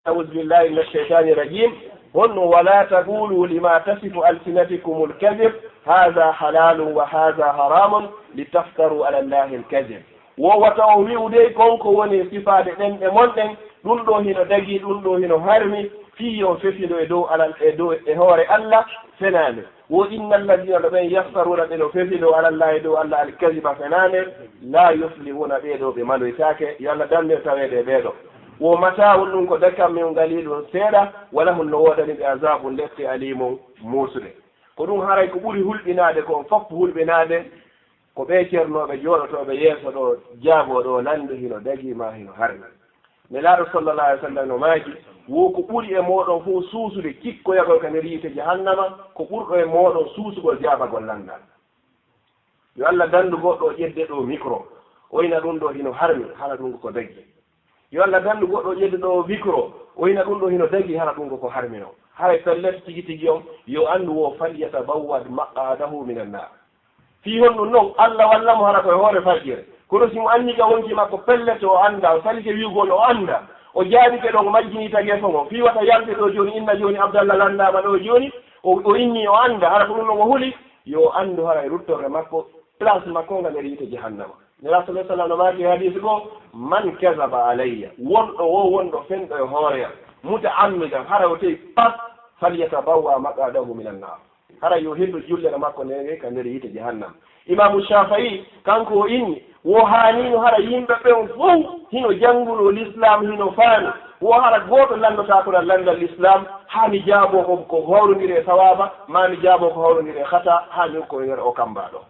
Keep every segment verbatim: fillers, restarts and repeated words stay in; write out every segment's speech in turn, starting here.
أعوذ بالله من الشيطان الرجيم. Honno, ولا تقولوا لما تصف ألسنتكم الكذب هذا حلال وهذا حرام لتفتروا على الله الكذب. Wo wata on wi'u dey kon ko woni sifaade ɗenɗe mon ɗen, ɗum ɗo hino dagii, ɗum ɗo hino harmi, fii yo on fefindo e dow alal, e dow, e hoore Alla fenaande. Wo إن الذين, no ɓen, يفترون, ɓe no fefindo, على الله, e dow Alla, الكذب, fenaande, لا يفلحون, ɓee ɗoo ɓe maloytaake. Yo Alla dandu en taweede e ɓee ɗoo. Wo متاع, ɗum ko dakam من قليل, seeɗa, ولهم, no woodani ɓe, عذاب, lepte, أليم, muusuɗe. Ko ɗum haray ko ɓuri hulɓinaade, ko on fof hulɓinaade, ko ɓee ceernooɓe jooɗotooɓe yeeso ɗoo, jaaboo ɗoo, lanndo hino dagii maa hino harmi. Nelaaɗo sallallahu alaihi wasallam no maaki, wo ko ɓuri e mooɗon fof suusude cikkoyagol ka nder yiite jahannama, ko ɓurɗo e mooɗon suusugol jaabagol lanndal. Yo Alla dandu goɗɗo o ƴedde ɗoo micro, o ina ɗum ɗoo hino harmi, hara ɗum ko dagii. Yo Alla dandu goɗɗo o ƴedde ɗoo micro, o ina ɗum ɗoo hino dagii, hara ɗum ko ko harminoo. Haray pellet, tigi tigi on, yo anndu wo, فليتبوأ مقعده من النار. Fii honɗum non? Alla walla mo hara ko e hoore fajjere. Kono si mo anni ka wonki makko, pellet o anndaa, o salike wi'ugol o anndaa. O jaabike ɗon, o majjinii tagee fo ngon. Fii wata yalte ɗoo jooni, inna jooni Abdallah lanndaama ɗoo jooni, o, o inni o anndaa, hara ko ɗum non o huli, yo anndu hara e ruttorde makko, place makko nga nder yiite jahannama. Nelaaɗo sallallahu alaihi wasallam no maaki e hadiisi goo, من كذب علي, wonɗo wo wonɗo fenɗo e hoore am, متعمدا, hara o tewi pat, فليتبوأ مقعده من النار. Hara yo hellu jullere makko ndee ka nder yiite jahannam. Imaamu Shaafi'i, kanko o inni, wo haaniino hara yimɓe ɓen fow hino janngunoo lislaam, hino faami, wo hara gooto lanndotaako na lannda lislaam, haa mi jaaboo ko, ko hawrondiri e sawaaba, maa mi jaaboo ko hawrondiri e khata, haa mi ukko e nder o kammbaa ɗoo.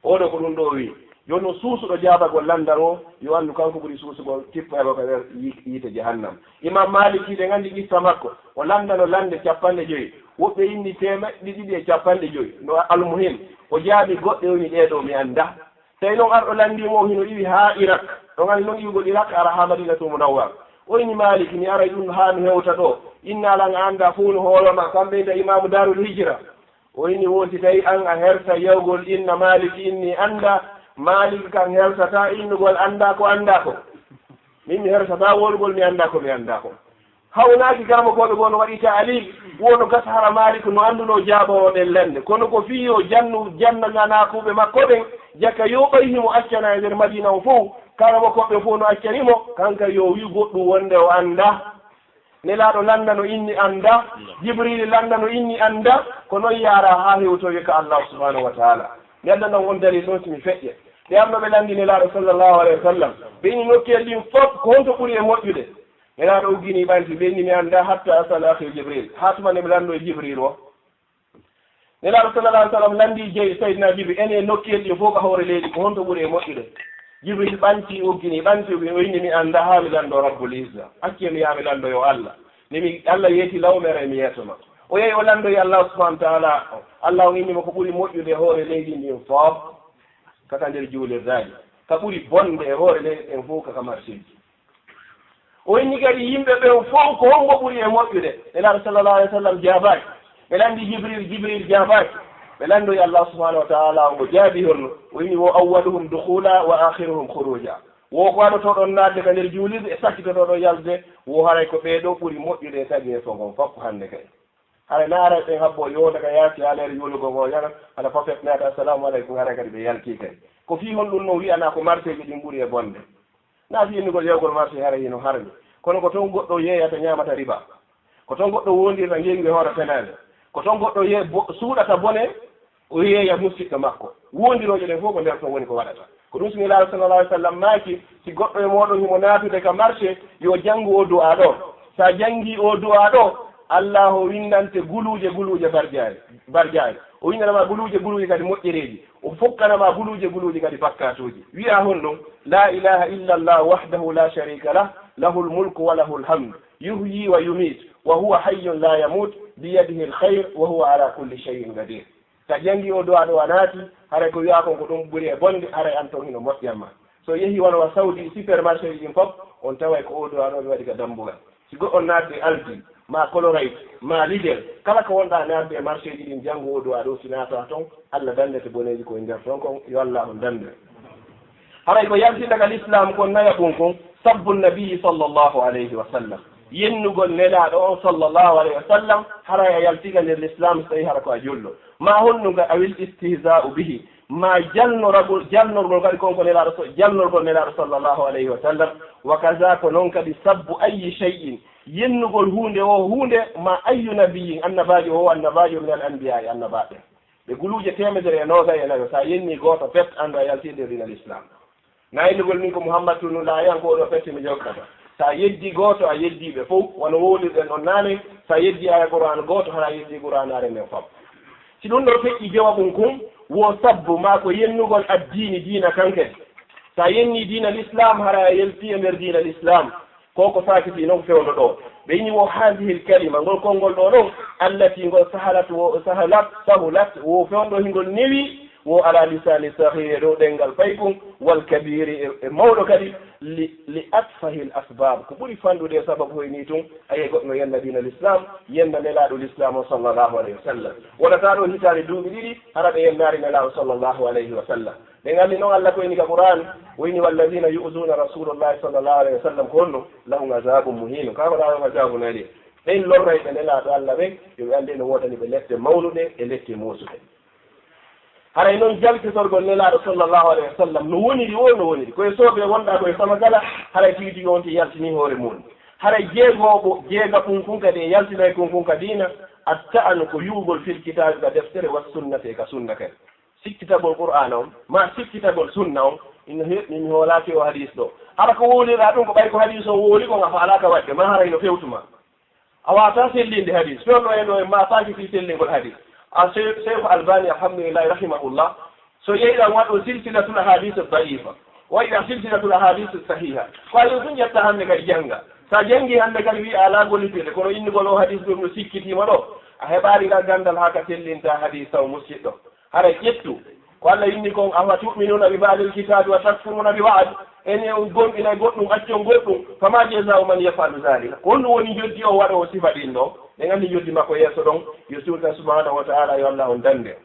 Oo ɗoo ko ɗum ɗoo o wi'i. Jooni non suusuɗo jaabagol lanndal o, yo anndu kanko ɓuri suusugol tippoyagol ka nder yi-, yiite jahannam. Imaam Maalik, hiɗen anndi qissa makko. O lanndano lannde cappanɗe joyi. Woɓɓe inni teemeɗɗe ɗiɗi e cappanɗe joyi. No almuhim, o jaabi goɗɗe, o wi'i ɗee ɗoo mi anndaa. Tawi non arɗo lanndii mo hino iwi haa Irak. Ɗon anndi non iwugol Irak, ara haa Madinatul Munawwara. O inni Maalik, mi aray ɗum haa mi hewta ɗoo. Inna lan a anndaa fow no hoolo maa, kamɓe inda Imaamu Daarul Hijra. O inni, woo si tawi an a hersa yawgol inna Maalik inni anndaa, Maalik kan hersataa innugol anndaa ko anndaa ko. Min mi hersataa wolugol mi anndaa ko mi anndaa ko. Hawnaaki karamokooɓe goo no waɗi ta'liil, woo no gasa hara Maalik no anndunoo jaaboowo ɗen lannde. Kono ko fii yo jannu, janna nanaakuuɓe makko ɓen, jaka yo ɓay himo accana e nder Madiina on fow, karamokooɓe fow no accani mo, kanka yo wi'u goɗɗum wonde o anndaa. Nelaaɗo lanndano inni anndaa, Jibriil lanndano inni anndaa, ko non yaara haa hewtoye ka Allah subhanahu wa ta'ala. Mi addanat on on dalil ɗon si mi feƴƴe. Ɓe arno ɓe lanndi Nelaaɗo sallallahu alaihi wa sallam. Ɓe inni nokkeel ɗin fof ko honto ɓuri e moƴƴude? Nelaaɗo uggini ɓanti, ɓe inni mi anndaa hatta as'ala akhi Jibriil. Haa tuma nde mi lanndo e Jibriil o. Nelaaɗo sallallahu alaihi wa sallam lanndi jeyi Sayyidina Jibriil, enen nokkeel ɗin fof ka hoore leydi, ko honto ɓuri e moƴƴude? Jibriil ɓanti, uggini, ɓanti, uggini, o inni mi anndaa haa mi lanndo Rabbul Izza. Accee mi yaha mi lanndoyo Allah. Nde mi, Allah yeeti lawmere mi yeeso ma. O yahi o lanndoyi Allah subhanahu wa ta'ala. Allah on inni mo ko ɓuri moƴƴude e hoore leydi ndin fof, kaka nder juulirdaaji. Ka ɓuri bonde e hoore leydi ɗen fof, kaka marseeji. O inni kadi yimɓe ɓen fow ko hombo ɓuri e moƴƴude? Nelaaɗo sallallahu alaihi wa sallam jaabaaki. Ɓe lanndi Jibriil, Jibriil jaabaaki. Ɓe lanndoyi Allah subhanahu wa ta'ala, o jaabi honno? O inni, وأولهم دخولا وآخرهم خروجا. Wo ko adotooɗon naatde ka nder juulirde e sakkitotooɗon yaltude, wo haray ko ɓee ɗoo ɓuri moƴƴude e tageefo ngon fof hannde kay. Haray na aray ɓen habbo yooda ka yaasi haa leere juulugol ngoo yara, hara fof naata, "Assalamu aleykum," haray kadi ɓe yaltii kadi. Ko fii honɗum non wi'anaa ko marseeji ɗin ɓuri e bonde? Na fii innugol yahugol marché haray hino harmi. Kono ko ton goɗɗo yeeyata ñaamata riba. Ko ton goɗɗo wondirta ngeñgu e hoore fenaande. Ko ton goɗɗo ye-, bo-, suuɗata bone, o yeeya musiɗɗo makko. Wondirooje ɗen fof ko nder ton woni ko waɗata. Ko ɗum si Nelaaɗo sallallahu alaihi wa sallam maaki, si goɗɗo e mooɗon himo naatude ka marché, yo janngu oo du'aa ɗoo. Sa janngii oo du'aa ɗoo, Allaahu winndante guluuje, guluuje barjaari, barjaari. O winndana ma guluuje, guluuje kadi moƴƴereeji. O fokkana ma guluuje, guluuje kadi bakkaatuuji. Wi'a honɗum, "لا إله إلا الله وحده لا شريك له، له الملك وله الحمد، يحيي ويميت، وهو حي لا يموت، بيده الخير، وهو على كل شيء قدير." Sa janngii oo du'aa ɗoo a naati, haray ko wi'aa kon ko ɗum ɓuri e bonde, haray an ton hino moƴƴan ma. So yehii wano wa Saudi, supermarché ji ɗin fof, on taway ko oo du'aa ɗoo ɓe waɗi ka dambugal. Si goɗɗo naatde Aldi, maa Colorite, maa Lidl, kala ko wonɗaa naatde e marché ji ɗin, janngu oo du'aa ɗoo, si naataa ton, Allah danndete boneeji ko e nder ton kon, yo Allah on danndu. Haray ko yaltinta ka Lislaam kon nayaɓun kon, سب النبي صلى الله عليه وسلم. Yennugol Nelaaɗo on, sallallahu alayhi wa sallam, haray a yaltiika nder Lislaam, so tawii hara ko a julɗo. Ma honno nga awil istihzaa'u bihi, ma jalnoragol, jalnorgol kadi kon ko Nelaaɗo so-, jalnorgol Nelaaɗo, sallallahu alayhi wa sallam. Wa kaza, ko non kadi sabbu ayyi shay'in, yennugol huunde o huunde, ma ayyu nabiyyin, annabaajo o annabaajo, min al anbiyaa'i, annabaaɓe. Ɓe guluuje teemedere e noogay e nayo, so a yenni gooto pet, anndu a yaltii nder diina Lislaam. Na innugol min ko Muhammad tunu laayan ko ɗo pet mi jokkata. So a yeddi gooto, a yeddi ɓe fof, wano wowlirɗen on naane, so a yeddi aya Qur'an gooto, hara a yeddi Qur'anaare nden fof. Si ɗum ɗo feƴƴi jawabun kun, wo sabbu ma ko yennugol addiini diina kan kadi. So a yenni diina Lislaam, hara a yaltii e nder diina Lislaam. Ko ko saakiti non fewndo ɗo. Ɓe ini wo haadihil kalima, ngol konngol ɗo ɗon, allati ngol sahalat wo, sahalat, sahulat, wo fewndo hingol newi, wo ala lisaani sahiiri e dow ɗenngal paykun, wal kabiiri e, e mawɗo kadi, li, li atfahil asbab. Ko ɓuri fanɗude e sababu hoyni tun, aye goɗɗo yenna diina Lislaam, yenna Nelaaɗo Lislaam o sallallahu alayhi wa sallam. Wonata ɗo hitaande duuɓi ɗiɗi, hara ɓe yennaari Nelaaɗo sallallahu alayhi wa sallam. Ɓe nganndi noon Allah ko inni ka Qur'an, o inni, "Wallazina yu'zuna Rasulallahi sallallahu alayhi wa sallam, ko honno? Lahum azabun muhin." Ka ko lahum azabun alim. Ɓen lorrayɓe Nelaaɗo Allah ɓen, yo ɓe anndu no woodani ɓe lette mawnuɗe e lette moosuɗe. Haray noon jalkisorgol Nelaaɗo sallallahu alayhi wa sallam no woniri o, no woniri. Ko e soobee wonɗaa ko e sama kala, haray tigi tigi on ti yaltini hoore mum. Haray jeegooɓo, jeegaɓun kun kadi e yaltinay kun kun ka diina, at-ta'anu ko yuwugol fil kitaabi ka deftere, was sunnati e ka sunna kadi. Sikkitagol Qur'aana on, ma sikkitagol sunna on, ina heɓni mi hoolaaki o hadiis ɗo. Hara ko wowlirɗaa ɗum ko ɓay ko hadiis on wowli kon a faalaaka waɗde, ma hara ino fewtuma. A waawataa sellinde hadiis. Fewndo en ɗo en maasaaki fii sellingol hadiis. A Sey-, Seyku Albani, alhamdulillahi, rahimahullah, so yeeyɗan waɗo silsilatul ahadis da'ifa, o yiɗa silsilatul ahadis sahiha. Ko ayo tun ƴetta hannde kadi jannga. Sa janngi hannde kadi wi'a alaa gollitirde, kono innugol o hadiis ɗum no sikkitiima ɗo. A heɓaali ngal ganndal haa ka sellinta hadiis taw musiɗɗo. Hara ƴettu, ko Allah inni kon, "Afa tu'minuna bi ba'dil kitabi wa takfuruna bi ba'd?" Enen on gomɗinay goɗɗum, accon goɗɗum. "Fama jaza'u man yaf'alu zalika." Ko honɗum woni njoddi o waɗoowo sifa ɗin ɗo? Ɓe nganndi njoddi makko yeeso ɗon, yo suuta subhanahu wa ta'ala, yo Allah on dande.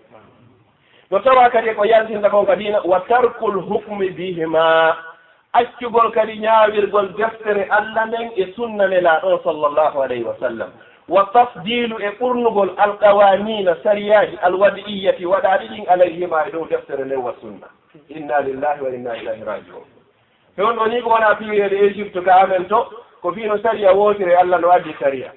No tawa kadi ko yaltinta kon ka diina, "Wa tarkul hukmi bihima." Accugol kadi ñaawirgol deftere Allah nden e sunna Nelaaɗo on sallallahu alayhi wa sallam. Wa tafdilu e ɓurnugol alqawanina sariyaaji alwad'iyyati waɗaaɗi ɗin alayhima e dow deftere nden wa sunna. Inna lillahi wa inna ilayhi raji'un. He on ɗo ni ko wona piireede Egypte ka amen to, ko fii no sariya wootire Allah no addi sariya.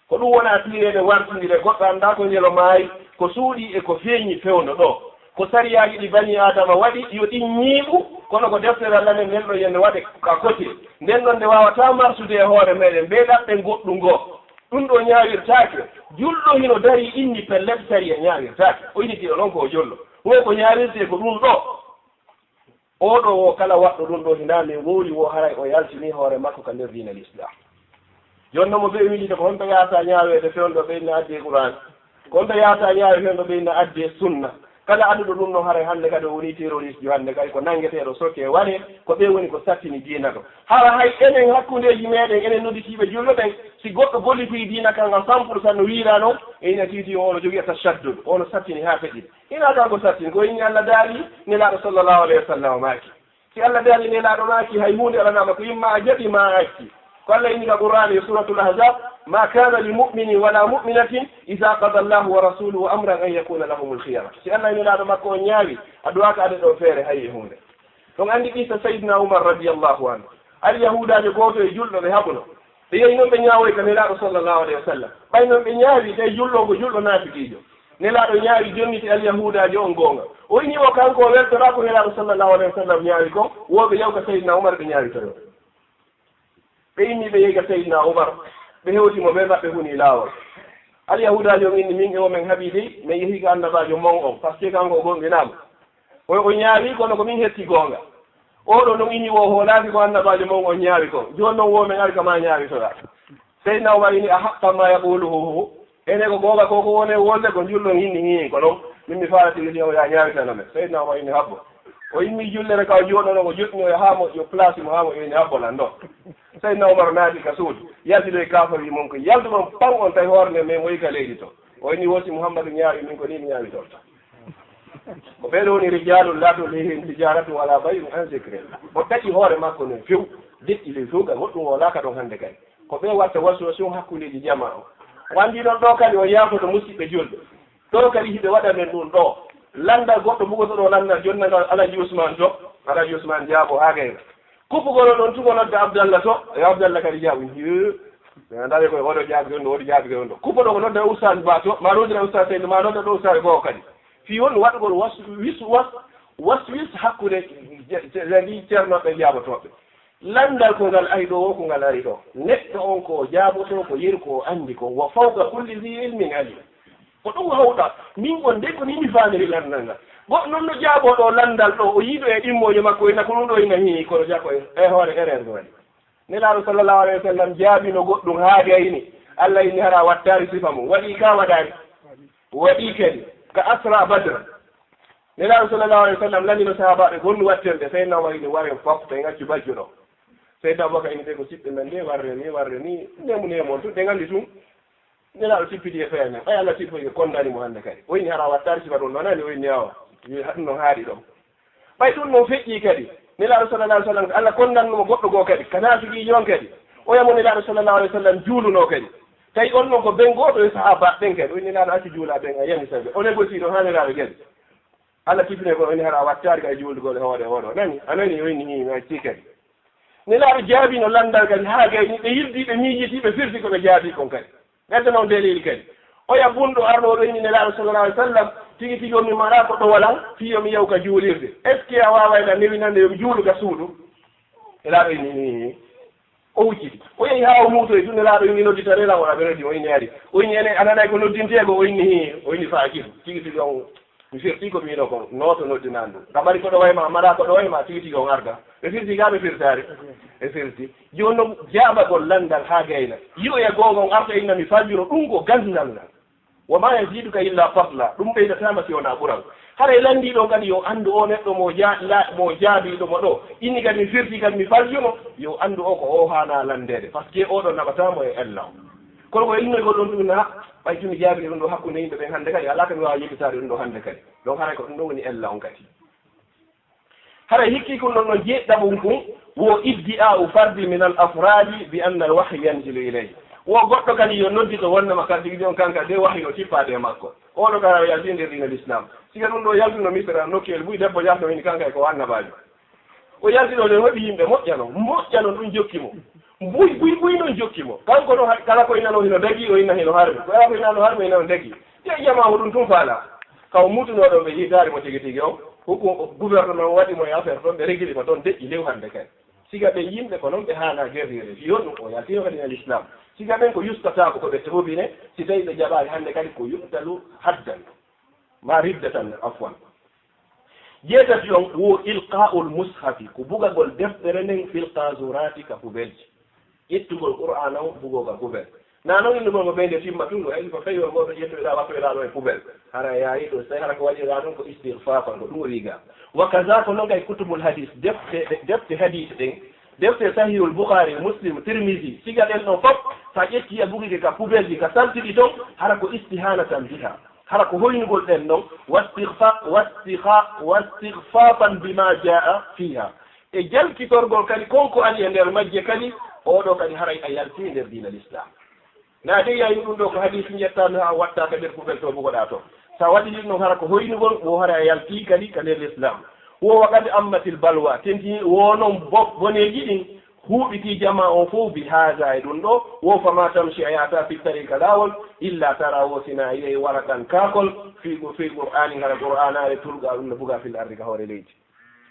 Ko ɗum wona piireede wartindire goɗɗo anndaa ko njelo maayi, ko suuɗii e ko feeñi fewndo ɗo. Ko sariyaaji ɗi banii Aadama waɗi, yo ɗin ñiiɓu, kono ko deftere Allah nden, nden ɗo yende waɗe ka kote. Nden ɗon nde waawataa marsude e hoore meɗen, mbeɗaɗɗen goɗɗum ngoo. Ɗum ɗo ñaawirtaake. Julɗo hino darii inni pellet, sariya ñaawirtaake. O ini tiɗo ɗon ko o julɗo. Wo ko ñaawirtee ko ɗum ɗo. Oo ɗoo woo kala waɗɗo ɗum ɗoo hinaa min wowli woo haray o yaltinii hoore makko ka nder diina Lislaam. Jooni non mo ɓe winndita ko honto yaata ñaaweede fewndo ɓe inna addi e Qur'aan. Ko honto yaata ñaawe fewndo ɓe inna addi e sunna. Kala adduɗo ɗum ɗoo haray hannde kadi o wonii terroriste jo hannde kadi ko nanngeteeɗo soke waɗe ko ɓe woni ko sattini diina ɗo. Hara hay enen hakkundeeji meɗen enen nodditiiɓe julɓe ɓen si goɗɗo gollitii diina kan a cent pour cent no wiira non e ina tiiti o no jogii tashaddud o no sattini haa feƴƴi. Ina ka ko sattin ko inni Allah daali Nelaaɗo sallallahu alayhi wa sallam maaki. Si Allah daali Nelaaɗo maaki hay huunde alanaama ko yimma a jaɓi ma a acci. Ko Allah inni ka Qur'aani e Suuratul Ahzab, "Ma kana li mu'minin wala mu'minatin idha qada Allahu wa rasuluhu amran an yakuna lahumul khiyara." Si Allah e Nelaaɗo makko on ñaawi, a duwaaka aɗa ɗo feere hay e huunde. Ɗon anndi qissa Sayyidina Umar radiyallahu anhu. Ari Yahuudaajo gooto e julɗo ɓe haɓuno. Ɓe yehi non ɓe ñaawoyi ka Nelaaɗo sallallahu alayhi wa sallam. Ɓay non ɓe ñaawi, tawi julɗo on ko julɗo naafiqiijo. Nelaaɗo ñaawi, jonniti Alyahuudaajo on goonga. O ini o kanko o weltoraa ko Nelaaɗo sallallahu alayhi wa sallam ñaawi kon, wo ɓe yaw ka Sayyidina Umar ɓe ñaawitoyoo. Ɓe immi ɓe yehi ka Sayyidina Umar, ɓe hewti mo ɓe maɓɓe hunii laawol. Alyahuudaajo on inni, "Min e o men haɓii dey, men yehi ka Annabaajo mon on, parce que kanko o gomɗinaama." O, o ñaawi, kono ko min hetti goonga. Oo ɗoo non inni wo hoolaaki ko Annabaajo mon on ñaawi kon. Jooni non wo men ari ka maa ñaawitoɗaa. Seydina Umar inni, "A haqqan ma yaquluhu hu?" Ene ko goonga ko, ko woni e wolde ko julɗo inni hii, ko non min mi faala tigi tigi o yaa ñaawitana men. Seydina Umar inni, "Habbo." O immi jullere ka o jooɗono, o joɗɗino e haa moƴƴo place mo, haa moƴƴo inni, "Habbo lan ɗoo." Seydina Umar naati ka suudu, yalti ɗo e kaafo wi mon ko, "Yaltu ɗon pan on tawi hoore nden men moyi ka leydi to." O inni, "Wo si Muhammadu ñaawi min ko ni mi ñaawitorta." Ko ɓee ɗoo woni rijalun la tulhihim tijaratun wala bay'un an zikrillah. O taƴi hoore makko non few, deƴƴi ley suuga, goɗɗum wolaaka ɗon hannde kadi. Ko ɓe watta waswasi on hakkundeeji jamaa on. O anndi noon ɗo kadi o yaafoto musiɓɓe julɓe. Ɗo kadi hiɓe waɗa men ɗum ɗo. Lanndal goɗɗo bugoto ɗo lanndal jonnangal Alaji Usman to, Alaji Usman Jaabo haa gayna. Kuppugol on ɗon tun o nodda Abdallah to, yo Abdallah kadi jaabu. Hii. Ɓe anndaa ɓe koye oɗo jaabi ɗon ɗo, oɗo jaabi ɗon ɗo. Kuppo ɗo ko nodda Oustaz Ba to, ma rosina Oustaz Seydou, ma nodda ɗo Oustaz Ba o kadi. Fii on waɗugol was-, wis-, was-, waswis hakkunde je-, je-, je-, ceernooɓe e jaabotooɓe. Lanndal ko ngal ari ɗo, wo ko ngal ari ɗo. Neɗɗo on ko o jaabotoo, ko yeru ko o anndi ko. Wa fawqa kulli zi ilmin alim. Ko ɗum hawta. Min on de ko ni mi faamiri lanndal ngal. Goɗɗo noon no jaaboo ɗo lanndal ɗo, o yiiɗo e ɗimmoojo makko, ina ko ɗum ɗo ina hii, kono jako e, e hoore erreur no waɗi. Nelaaɗo sallallahu alayhi wa sallam jaabino goɗɗum haa gayni. Allah inni hara wattaari sifa mum. Waɗi ka waɗaani? Waɗi kadi. Ka asra Badr. Nelaaɗo sallallahu alayhi wa sallam lanndino sahaabaaɓe gonɗo wattirde, Seydina Umar ini, "Waren fof, tawi accu bajjo ɗo." Seydina Abubakar ini, "Ɓe ko siɓɓe men de, warre ni, warre ni, nemu, nemu on tun, ɓe nganndi tun." Nelaaɗo tippidi e feere nden, ɓay Allah tippoyi ɓe kondani mo hannde kadi. O ini, "Hara wattaari sifa ɗum ɗo nani?" O ini, "Awa." Wi, "Haɗum no haaɗi ɗon." Ɓay ɗum noon feƴƴii kadi. Nelaaɗo sallallahu alayhi wa sallam, Allah konnanno mo goɗɗo goo kadi, ka naafiqiijo on kadi. Oya mo Nelaaɗo sallallahu alayhi wa sallam juulunoo kadi. Tawi on noon ko ben gooto e sahaabaaɓe ɓen kadi. O ini, "Nelaaɗo accu juula ɓen, a yani sabi." O négocier ɗon haa Nelaaɗo kadi. Allah tippinii ko o ini hara a wattaari ka e juuldugol e hoore oɗo. Nani? A nani? O inni, "Hii, mi accii kadi." Nelaaɗo jaabino lanndal kadi haa gayni ɓe yildi, ɓe miijitii, ɓe firti ko ɓe jaabii kon kadi. Ɓeyda noon daliil kadi. Oya bunɗo arɗo oɗo inni Nelaaɗo sallallahu alayhi wa sallam, "Tigi tigi on mi maraa ko ɗowal an, fii yo mi yaw ka juulirde. Est-ce que a waaway lan newinande yo mi juulu ka suudu?" Nelaaɗo inni, "Hii." O hucciti. O yehi haa o muutoyi tun, Nelaaɗo inni, "Nodditane lan on." Aɓe noddi, o inni, "Ari." O inni, "Ene, a nanay ko noddintee ko?" O inni, "Hii." O inni, "Faa kifu. Tigi tigi on, mi firti ko mi yiɗo kon. Nooto noddinan ɗum. Ka mari ko ɗoway ma, mara ko ɗoway ma, tigi tigi on arda." Ɓe firti ka ɓe firtaari? Ɓe firti. Jooni noon, jaabagol lanndal haa gayna. Yiɗoya goonga on arta inna mi fajjuro, ɗum ko ganndal ngal. "Wa ma yaziduka illa fadla." Ɗum ɓeydataa ma si wonaa ɓural. Haray lanndiiɗo on kadi yo anndu o neɗɗo mo ja-, la-, mo jaabiiɗo mo ɗo. Inni kadi mi firti kadi mi faljuno, yo anndu o ko o haanaa lanndeede. Parce que oɗo naɓataa mo e ella o. Kono ko innoygol ɗon ɗum na, ɓay tun mi jaabii ɗum ɗo hakkunde yimɓe ɓen hannde kadi, alaa ka mi waawa yewtitaade ɗum ɗo hannde kadi. Donc haray ko ɗum ɗon woni ella on kadi. Haray hikki kun ɗon no jeeɗiɗaɓun kun, wo iddi'a'u fardin min al afradi bi anna al wahyi yanzilu ilayhi. Wo goɗɗo kadi yo noddito wonnama kadi tigi on kanka de wahyu o tippaade e makko. Oɗo kara o yalti e nder diina l'islam. Siga ɗum ɗo yaltuno Misra, nokkuyel buy debbo yalto hini kanka e ko annabaajo. O yalti ɗo nden heɓi yimɓe moƴƴa non, moƴƴa non ɗum jokki mo. Buy, buy, buy non jokki mo. Kanko ɗo hay kala ko inano hino dagi, o inna hino harmi. Ko kala ko inano harmi, o inano dagi. Te jama ko ɗum tun faala. Kaw mutuno ɗo ɓe yiitaari mo tigi tigi on. Hukum gouvernement waɗi mo e affaire ɗon, ɓe regili mo ɗon deƴƴi lew hannde kay. Siga ɓe yimɓe ko non ɓe haana guerrier. Yo ɗum o yaltino kadi en l'islam. Siga ɓen ko yustataako ko ɓe tobine, si tawi ɓe jaɓaali hannde kadi ko yuqtalu haddan. Ma riddatan, afwan. Jeetati on wo ilqa'ul mushafi, ko bugagol deftere nden fil qazurati ka poubelle ji. Ƴettugol Qur'aana on bugoo ka poubelle. Na non inde mon mo ɓeyde timma tun, hay ko tawi on goto ƴettoyɗa wattoyɗa ɗo e poubelle. Hara yaayi ɗo, so tawi hara ko waɗirɗa ɗon ko istighfafan, ko ɗum o wiiga. Wa kaza ko non kay kutubul hadis, defte, defte hadis ɗen, defte Sahihul Bukhari, Muslim, Tirmidhi, siga ɗen ɗon fof, sa ƴetti a bugike ka poubelle ji, ka saltiɗi ton, hara ko istihanatan biha. Hara ko hoynugol ɗen non, wastigfa-, wastigha-, wastighfafan bima jaa fiha. E jalkitorgol kadi kon ko ari e nder majje kadi, oɗo kadi haray a yalti e nder diina l'islam. Na de yayi ɗum ɗo ko hadisi njettaami haa watta ka nder poubelle to bugoɗa to. Sa waɗi ɗum ɗon hara ko hoynugol, wo hara a yalti kadi ka nder l'islam. Wo wa qad ammatil balwa, tenti wo non bo-, boneeji ɗin huuɓiti jama on fof bi haza e ɗum ɗo, wo fama tamshi a yata fi tariqa laawol, illa tara wo sina yehi warakan kakol, fi, fi Qur'ani hara Qur'anaare tulga ɗum no buga fil ardi ka hoore leydi.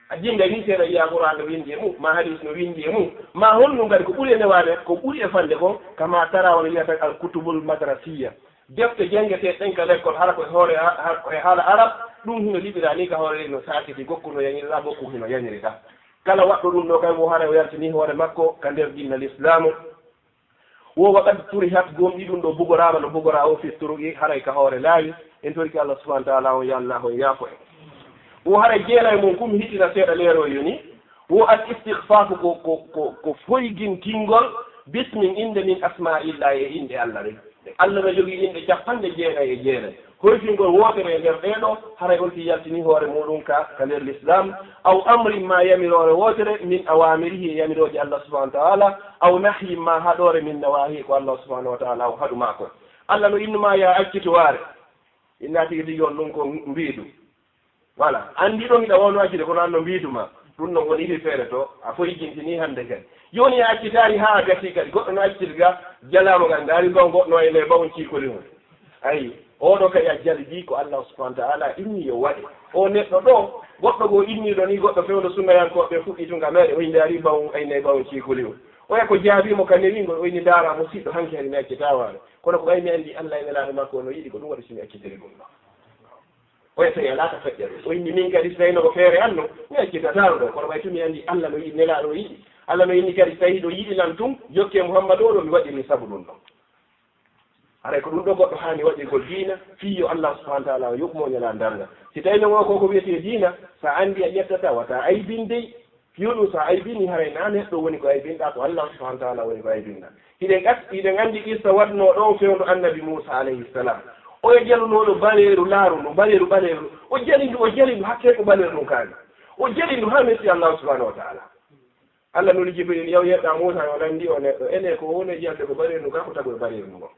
A jinnga ni seeɗa yiya Qur'an no windi e mum, ma hadis no windi e mum, ma honɗum kadi ko ɓuri e newaade, ko ɓuri e fande kon, kama tara wano wiyata al kutubul madrasiya. Defte janngeteeɗe ɗen ka lekkol, hara ko e hoore, ha-, ha-, ko e haala arab, ɗum hino liɓira ni ka hoore no saakiti, gokku no yañirɗa, gokku hino yañirɗa. Kala waɗɗo ɗum ɗo kay wo hara o yaltini hoore makko ka nder diina l'islaamu. Wo wa qad turihat, gomɗi ɗum ɗo bugoraama no bugoraa o fi turuqi, haray ka hoore laawi, en toriki Allah subhanahu wa ta'ala on ya Allah on yaafo en. Wo haray jeena e mum kum hittina seeɗa leero yoni, wo al istighfafu ko, ko, ko, ko foygintingol bismin innde min asma'illahi e inɗe Allah ɗen. Allah no jogii inɗe capanɗe jeenayi e jeenayi. Hoytingol wootere e nder ɗee ɗoo, haray on tigi yaltinii hoore muuɗum ka, ka nder Lislaam, aw amrin maa yamiroore wootere, min awaamirihi e yamirooje Allah subhaanahu wa ta'aala, aw nahyin maa haɗoore, min nawaahihi ko Allah subhaanahu wa ta'aala o haɗu maa kon. Allah no innu maa yaa accitowaare. Inna tigi tigi on ɗum ko mbiiɗu. Voilà. Anndi ɗon hiɗa wawno accude, kono an no mbiidu ma. Ɗum ɗon woni iri feere to, a foyjintini hannde kadi. Jooni a accitaari haa a gasii kadi, goɗɗo no acciti ga, jalaama ga, ndaari ɗon goɗɗo no aynay bawon ciikoli mum. Ayi, oɗo kadi a jalbii ko Allah subhanahu wa ta'ala inni yo waɗe. O neɗɗo ɗo, goɗɗo goo inniiɗo ni, goɗɗo fewndo sunnayankooɓe fuɗɗii tun ga meɗe, o ndaari bawon aynay bawon ciikoli mum. Oya ko jaabii mo ka newingol, o inni ndaara mo siɗɗo hanki hari mi accitaa waano. Kono ko ɓay mi anndi Allah e Nelaaɗo makko no yiɗi ko ɗum waɗi si mi accitiri ɗum ɗo. Oya tawi alaa ka feƴƴa ɗum. O inni min kadi so tawino ko feere an no, mi accitataano ɗo. Kono ɓay tun mi anndi Allah no yiɗi, Nelaaɗo o yiɗi. Allah no inni kadi so tawi hiɗo yiɗi lan tun, jokke Muhammadu o ɗo mi waɗiri sabu ɗum ɗon. Haray ko ɗum ɗo goɗɗo haani waɗirgol diina, fii yo Allah subhanahu wa ta'ala o yoɓ mo ñalaa darnga. Si tawino ngo ko ko wiyetee diina, sa anndi a ƴettata, wata aybin dey. Fiyo ɗum so a aybini, haray naa neɗɗo woni ko aybinɗaa, ko Allah subhanahu wa ta'ala woni ko aybinɗaa. Hiɗen gat-, hiɗen anndi qissa waɗnoo ɗoo fewndo annabi Muusa alayhi salam. Oya jalunooɗo bareeru laaru ndu, bareeru ɓaleeru. O jali ndu, o jali ndu, hakkee ko ɓaleeru ndun kaani. O jali ndu haa metti Allah subhanahu wa ta'ala. Allah nuli Jibril, yaw yeɗɗa Muusa, yo lanndi o neɗɗo. Ene ko woni e jalde ko bareeru ndu kaa ko tago e bareeru ndu ngon.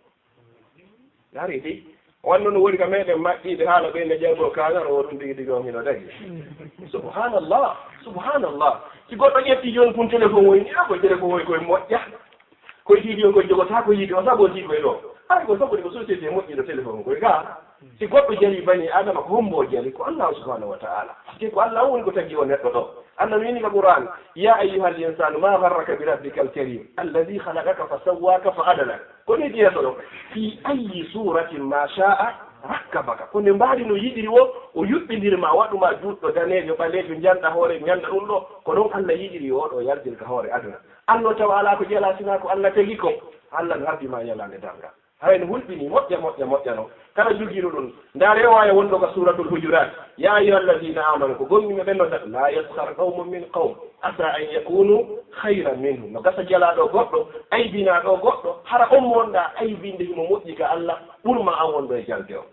Ari di. Wonno no woni ka meɗen maɓɓiiɓe haala ɓe ne jaygol kaanaro o ɗum tigi tigi on hino dañi. Subhanallah, subhanallah. Si goɗɗo ƴetti jooni kun téléphone o, ini a ko téléphone o koye moƴƴa. Koye tigi on koye jogotaa ko yiide o sabotii koye ɗo. Ay ko sabotii ko société moƴƴi ɗo téléphone o koye gaa. Si goɗɗo jali bani Adama ko hombo o jali? Ko Allah subhanahu wa ta'ala. Te ko Allah woni ko tagi o neɗɗo ɗo. Allah no ini ka Qur'an, يا أيها الإنسان ما غرك بربك الكريم الذي خلقك فسواك فعدلك. Ko ni yeeso ɗo. في أي صورة ما شاء ركبك. Ko nde mbaadi no yiɗiri wo, o yuɓɓindiri ma, waɗu ma juutɗo, daneejo, ɓaleejo, njanɗa hoore, njanɗa ɗum ɗo. Ko noon Allah yiɗiri yo oɗo yaltir ka hoore aduna. An no tawa alaa ko jalaa sinaa ko Allah tagi ko. Allah no habbi ma yalaande darnga. Haray no hulɓinii moƴƴa, moƴƴa, moƴƴa no. Kala jogiiɗo ɗum. Ndaaree o aaya wonɗo ka Suuratul Hujuraat. يا أيها الذين آمنوا, ko gomɗinɓe ɓen noddata, لا يسخر قوم من قوم عسى أن يكونوا خيرا منهم. No gasa jalaaɗo goɗɗo, aybinaaɗo goɗɗo, hara on mo wonɗaa aybinde himo moƴƴi ka Allah, ɓur ma an wonɗo e jalde o.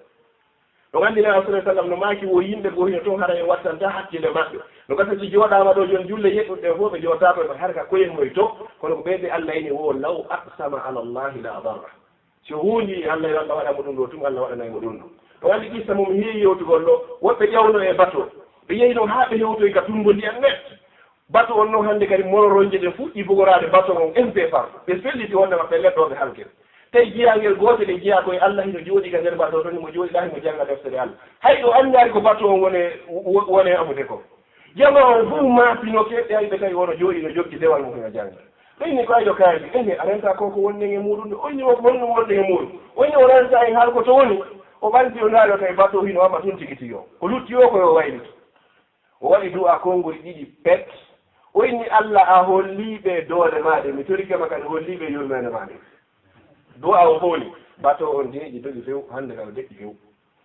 Ɗum anndi Nelaaɗo sallallahu alaihi wasallam no maaki wo yimɓe goo hino toon hara en wattantaa hakkille maɓɓe. No gasa si jooɗaama ɗo jooni julle yeɗɗuɗe ɗen fof ɓe jootaako e hara ka koyen moy to, kono ko ɓe ɓe Allah ini wo لو أقسم على الله لأبره. Si o huundi Allah yo Allah waɗa mo ɗum ɗo tun, Allah waɗanay mo ɗum ɗo. Ɗum anndi qissa mum heewi yewtugol ɗo, woɓɓe ƴawno e bato. Ɓe yehi ɗon haa ɓe hewtoyi ka tunngo ndiyam net. Bato on non hannde kadi mororonje ɗen fuɗɗi bugoraade bato on M P par. Ɓe felliti wonde maɓɓe leɗɗo ɓe halkete. Tawi jiyangel gootel e jiyaa koye Allah hino jooɗi ka nder bato ton, himo jooɗi ɗaa himo jannga deftere Allah. Hay ɗo anndaari ko bato on wone, wo-, wone amude ko. Jamaa on fof maapinoke, ɓe ari ɓe tawi wono jooɗi no jokki dewal mum hino jannga. Ɓe inni ko ayɗo kaari, ene a renta ko ko wonɗen e muuɗum ɗo? O inni o ko honɗum wonɗen e muuɗum? O inni o renta en haal ko to woni. O ɓanti o ndaari o tawi bato hino wama tun tigi tigi o. Ko lutti o ko yo waylitu. O waɗi du'a konngol ɗiɗi pet. O inni, "Allah, a hollii ɓe doole maa ɗe, mi torike ma kadi hollii ɓe yurmeende maa nde." Du'a o fowni, bato on deeƴi dogi few, hannde kala deƴƴi few.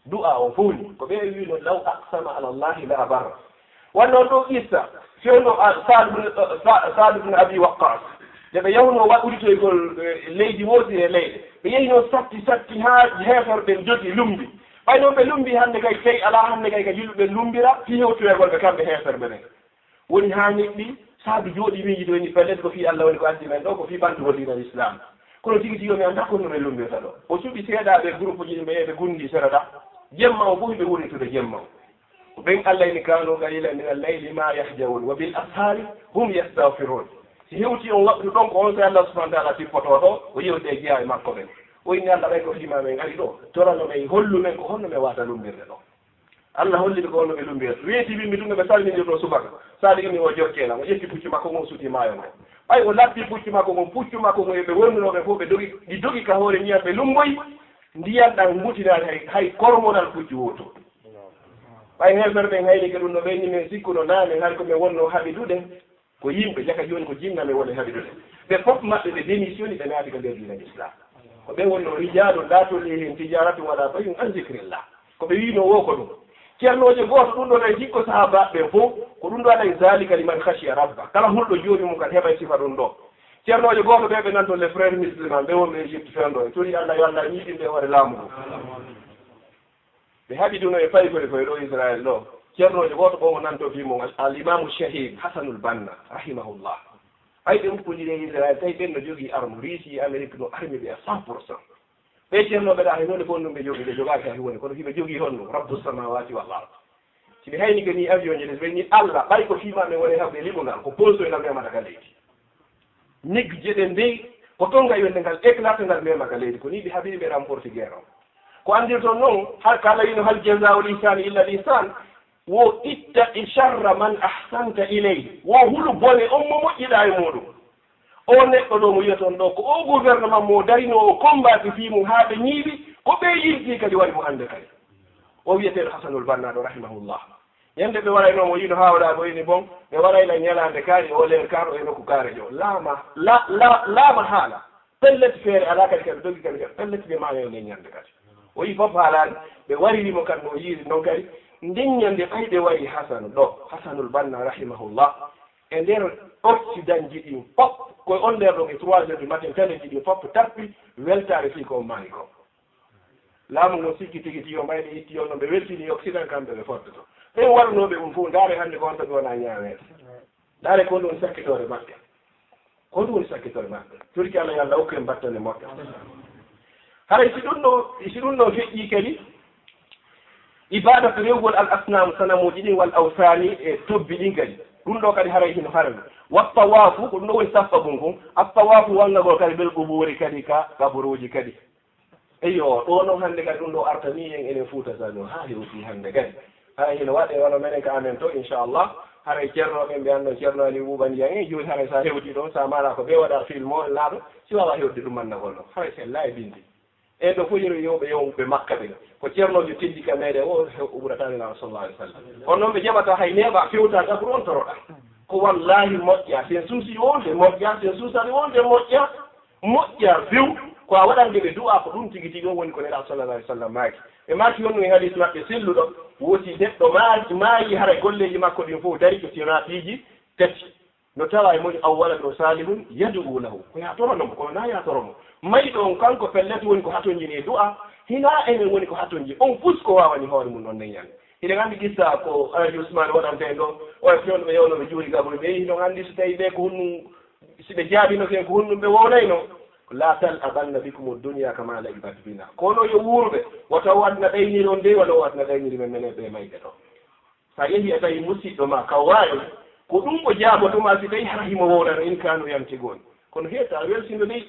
Du'a o fowni, ko ɓe wiino, "Law aqsama ala Allahi la abarra." Wonno ɗo qissa, fewndo, ah, Saad bin, ah, Sa-, Saad bin Abi Waqqas. Nde ɓe yahuno wa-, udditoygol, eh, leydi woodi e leyɗe. Ɓe yehino satti, satti haa heeferɓe dogi lumbi. Ɓay noon ɓe lumbi hannde kay, tawi alaa hannde kay ka julɓe lumbira, fii hewtoyagol ɓe kamɓe heeferɓe ɓen. Woni haa neɗɗi, saabi jooɗi miiji ɗo ni, pellet ko fii Allah woni ko addi men ɗo, ko fii ɓantugol diina Islam. Kono tigi tigi o mi anndaa ko no men lumbirta ɗo. O suɓi seeɗaaɓe groupe ji ɗi ɓe, ɓe gunndi sera ɗa. Jemma o ɓuri ɓe wurnitude jemma o. Ko ɓen Allah ini, "Kanu qalilan min al-layli ma yahjaun, wa bil ashari hum yastaghfirun." Si hewti on waqtu ɗon, ko on so Allah subhanahu wa ta'ala tippotoo ɗo, o yewti e jeyaa e makko ɓen. O inni Allah, ɓay ko fii ma men ari ɗo, torano men, hollu men ko honno men waata lumbirde ɗo. Allah holli ɓe ko honno ɓe lumbirta. Weeti wimmi tun no ɓe salminirtoo subaka. Saadi inni o jokkee lan, o ƴetti puccu makko ngon suti maayo ngon. Ɓay o lappi puccu makko ngon, puccu makko ngon e ɓe wonnunoo ɓe fof ɓe dogi, ɗi dogi ka hoore ndiyam ɓe lumboyi, ndiyam ɗam ngutinaani hay, hay kormoral puccu wooto. Ɓay heeferɓe ɓen haynike ɗum no ɓe inni men sikkuno naane hari ko men wonnoo haɓidude. Ko yimɓe, jaka jooni ko jinna men woni haɓidude. Ɓe fof maɓɓe ɓe démissioni, ɓe naati ka nder diina Islam. Ko ɓe wonno rijalun la tulhihim tijaratun wala bay'un an zikrillah. Ko ɓe wiino wo ko ɗum. Ceernoojo gooto ɗum ɗo tawi jikko sahaabaaɓe ɓen fof, ko ɗum ɗo tawi zalika liman khashiya rabba. Kala hulɗo jooni mum kan heɓay sifa ɗum ɗo. Ceernoojo gooto ɓe, ɓe nan toon les frères musulmans, ɓe wonɓe Égypte fewndo, e tori Allah yo Allah ñiiɓinde hoore laamu ndu. Ɓe haɓi duno e paykori koye ɗo Israël ɗo. Ceernoojo gooto ko mo nan to fii mum, al, al imamu shahid Hasanul Banna, rahimahullah. Ay ɓe ukkondiri e Israël, tawi ɓen no jogii arme, Russie e Amérique no arme ɓe à cent pour cent. Ɓe ceernooɓe ɗa, hay huunde ko honɗum ɓe jogii, ɓe jogaaki hay huunde, kono hiɓe jogii honɗum? Rabbu samawati wal ard. Si ɓe hayni ko ni avion ji, ɓe ni Allah, ɓay ko fii ma men woni haɓde liɓungal, ko pose en memata ka leydi. Neg jeɗen dey, ko toon ngayon ngal éclaté ngal mema ka leydi, ko ni ɓe haɓiri ɓe remporti guerre o. Ko anndirton noon, har kala yino hal jazaa'ul ihsani illa l ihsan, wo ittaqi sharra man ahsanta ilayhi, wo hulu bone on mo moƴƴiɗa e muɗum. O neɗɗo ɗo mo yiyaton ɗo, ko o gouvernement mo darino o combattre fii mum haa ɓe ñiiɓi, ko ɓe yilti kadi wari mo hannde kadi. O wiyeteeɗo Hasanul Banna ɗo, rahimahullah. Ñande ɓe warayno mo yino haa waɗa ko ini bon, ɓe warayla ñalaande kaari, o leer kaaro e nokku kaare jo. Laama, la, la, laama haala. Pellet feere alaa kadi, kadi dogi kadi, kadi pellet ɓe maayo nden ñande kadi. O yi fof haalaani, ɓe wariri mo kadi no o yiiri noon kadi. Nden ñande ɓay ɓe wari Hasan ɗo, Hasanul Banna rahimahullah, e nder Occident ji ɗin fof, ko on nder ɗon e trois heures du matin, télé ji ɗin fof tappi weltaare fii ko on maayi ko. Laamu ngun sikki tigi tigi, o mayɓe itti on no ɓe weltini Occident, kamɓe ɓe foddoto. Ɓen waɗunooɓe ɗum fof, ndaare hannde ko honto ɓe wona ñaaweede. Ndaare ko ɗum woni sakkitoore maɓɓe. Ko ɗum woni sakkitoore maɓɓe. Turki Allah yo Allah okku en battane moƴƴo. Haray si ɗum ɗo, si ɗum ɗo feƴƴi kadi, ibadat rewgol al asnam sanamuuji ɗin wal awsani e tobbi ɗin kadi. Ɗum ɗo kadi haray hino harani. Wa tawaafu, ko ɗum ɗo woni saffabun kun. At tawaafu wangagol kadi bil quburi kadi ka kaburuuji kadi. Eyyo, ɗo noon hannde kadi ɗum ɗo artanii en enen Fuuta Saalum haa hewtii hannde kadi. Haray hino waɗee wano menen ka amen to, inchallah. Haray ceerno ɓen ɓe annoo ceerno Ali Buuba Ndiaye, jooni haray sa hewtii ɗo, sa maala ko ɓe waɗa film o, laaɗo, si waawaa hewtude ɗum mannagol ɗo. Haray sella e binndi. E ɗo fof yeru yewɓe yewɓe Makka ɓen. Ko ceernoojo teddi ka meɗen o, he o ɓurata Nulaaɗo sallallahu alaihi wasallam. Kono noon ɓe jaɓata hay neeɓa fewta gabru on toroɗa. Ko wallahi moƴƴa, sen suusi wonde moƴƴa, sen suusani wonde moƴƴa. Moƴƴa few, ko a waɗande ɓe du'a, ko ɗum tigi tigi on woni ko Nelaaɗo sallallahu alaihi wasallam maaki. Ɓe maaki honno e hadis maɓɓe selluɗo, woti neɗɗo maa-, maayi, hara golleeji makko ɗin fof darike, si wonaa piiji tati. No tawa e moni aw waladun salihun yad'u lahu. Ko yaa torono mo, kono naa yaa toro mo. Mayɗo on kanko pellet woni ko hatonjini e du'a, hinaa enen woni ko hatonji. On fus ko waawani hoore mum on nden ñande. Hiɗen anndi qissa ko Alhaji Usmaan waɗante ɗo, o e fewndo ɓe yewno ɓe juuri gabru ɓe, hiɗon anndi so tawi ɓe ko honno Si ɓe jaabino ken ko honɗum ɓe wownayno, la tal'abanna bikum dunya kama la'ibat bina. Kono yo wuuruɓe, wata o aduna ɗayniri on dey, wala o aduna ɗayniri men menen ɓe mayɓe ɗo. Sa yehi a tawi musiɗɗo ma ka waawi, ko ɗum o jaaboto ma si tawi hara himo wownano in kanu yantiqun. Kono he sa welsindo dey,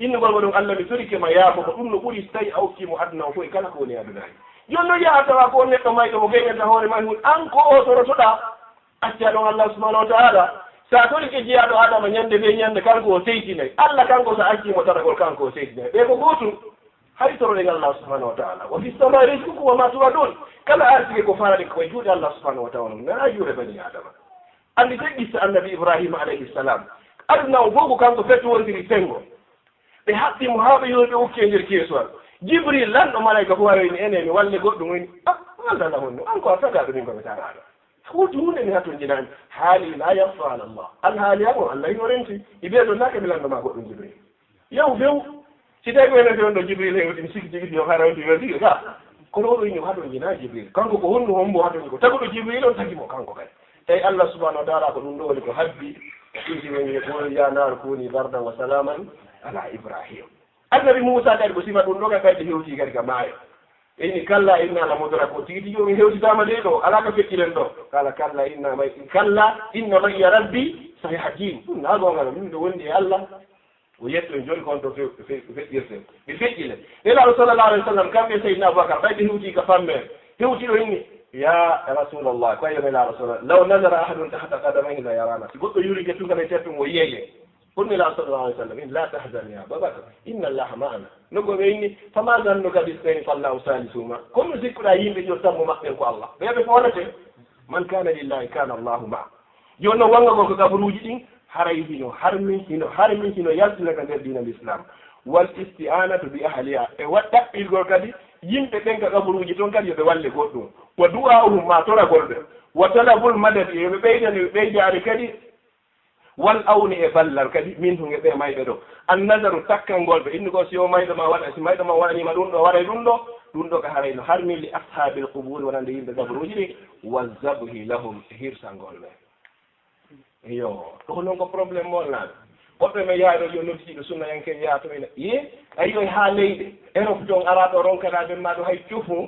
innugol mo ɗum Allah mi torike ma yaafo ko ɗum no ɓuri si tawi a okki mo aduna o fof e kala ko woni aduna he. Jooni noon yaha tawa ko on neɗɗo mayɗo mo geñanta hoore ma e mum, an ko o torotoɗa. Acca ɗon Allah subhanahu wa ta'ala. Sa torike jeyaaɗo Adama ñande be ñande, kanko o seytinay. Allah kanko sa acci mo taragol, kanko o seytinay. Ɓe ko gootum. Hay toroɗen Allah subhanahu wa ta'ala. Wa fis samai rizqukum wa ma tu'adun. Kala arsike ko faalaɗen ko e juuɗe Allah subhanahu wa ta'ala. Nana juuɗe bani Adama. Anndi te qissa annabi Ibrahima alayhi salam. Aduna o fof ko kanko fettowontiri senngo. Ɓe haɓɓi mo haa ɓe yowi ɓe ukki e nder keesuwal. Jibril lanɗo malayka fof ari o inni, ene mi walle goɗɗum, o inni, ah, wallan lan honno? An ko a tagaaɗo, min ko mi tagaaɗo. Woodi huunde mi hatonjinaani. Haali la yakhfa ala Allah. Alhaali am on, Allah hino renti. I ɓe ɗon naake mi lanndo ma goɗɗum, Jibril. Yahu few. Si tawi ko enen fewndo Jibril hewti, mi sikki tigi yo hara on weltike ka. Kono oɗo inni o hatonjinaani Jibril. Kanko ko honno hombo hatonji ko? Taguɗo Jibril on tagi mo kanko kadi. Tawi Allah subhanahu wa ta'ala ko ɗum ɗo woni ko habbi. Tigi woni, qul ya naru kuni bardan wa salaman ala Ibrahim. Annabi Muusa kadi ko sifa ɗum ɗo, ka kadi hewti kadi ka maayo. Inni, kalla inna la mudrakun. Tigi tigi on hewtitaama de ɗo, alaa ka feƴƴiren ɗo. Kala, kalla inna may-, kalla inna ma'iya rabbi sayahdin. Ɗum na goonga, min ɗo wondi e Allah. O yetto en jooni ko on to fe-, fe-, feƴƴirten. Ɓe feƴƴi le. Nelaaɗo sallallahu alaihi wasallam, kamɓe Seydina Abubakar, ɓay ɓe hewti ka fammere. Hewti ɗo inni, ya Rasulallah, ko yo Nelaaɗo sallallahu, law nazara ahadun tahta qadamayhi la yarana. Si goɗɗo yuuri gettungal e teppum o yiyay en. Kono Nelaaɗo sallallahu alaihi wasallam inni, la tahzan ya Ababakar, inna Allaha ma'ana. Nokku ɓe inni, fama zannuka bisnayni fallahu salisuhuma. Kono sikkuɗa yimɓe ɗiɗo, tammo maɓɓe ko Allah. Ɓe ɓe foolete. Man kana lillahi kana Allahu ma'a. Jooni noon wangagol ko kabaruuji ɗin, haray hino harmi, hino harmi, hino yaltina ka nder diina l'islam. Wal isti'anatu bi ahliha. E wa-, ɗaɓɓirgol kadi yimɓe ɓen ka kabaruuji ton kadi yo ɓe walle goɗɗum. Wa du'a'uhum, ma toragol ɓe. Wa talabul madadi, yo ɓe ɓeydane, ɓe ɓeydaade kadi Wal awni e ballal kadi, minhum e ɓe mayɓe ɗo. An nazaru takkangol ɓe, innu ko si o mayɗo ma waɗa, si mayɗo ma waɗanima ɗum ɗo, waɗay ɗum ɗo, ɗum ɗo ka haray no harmi li ashabil quburi, wonande yimɓe gabruji ɗi, wa zabhi lahum e hirsangol ɓe. Iyo, ɗo noon ko problème mo wonnaade. Woɓɓe men yahay ɗo yo noddi ɗo sunna yanke yaha to ina. Ye, ayi ɗo ha leyɗe, Europe toon ara ɗo ronkana ɓen ma ɗo hay cufu.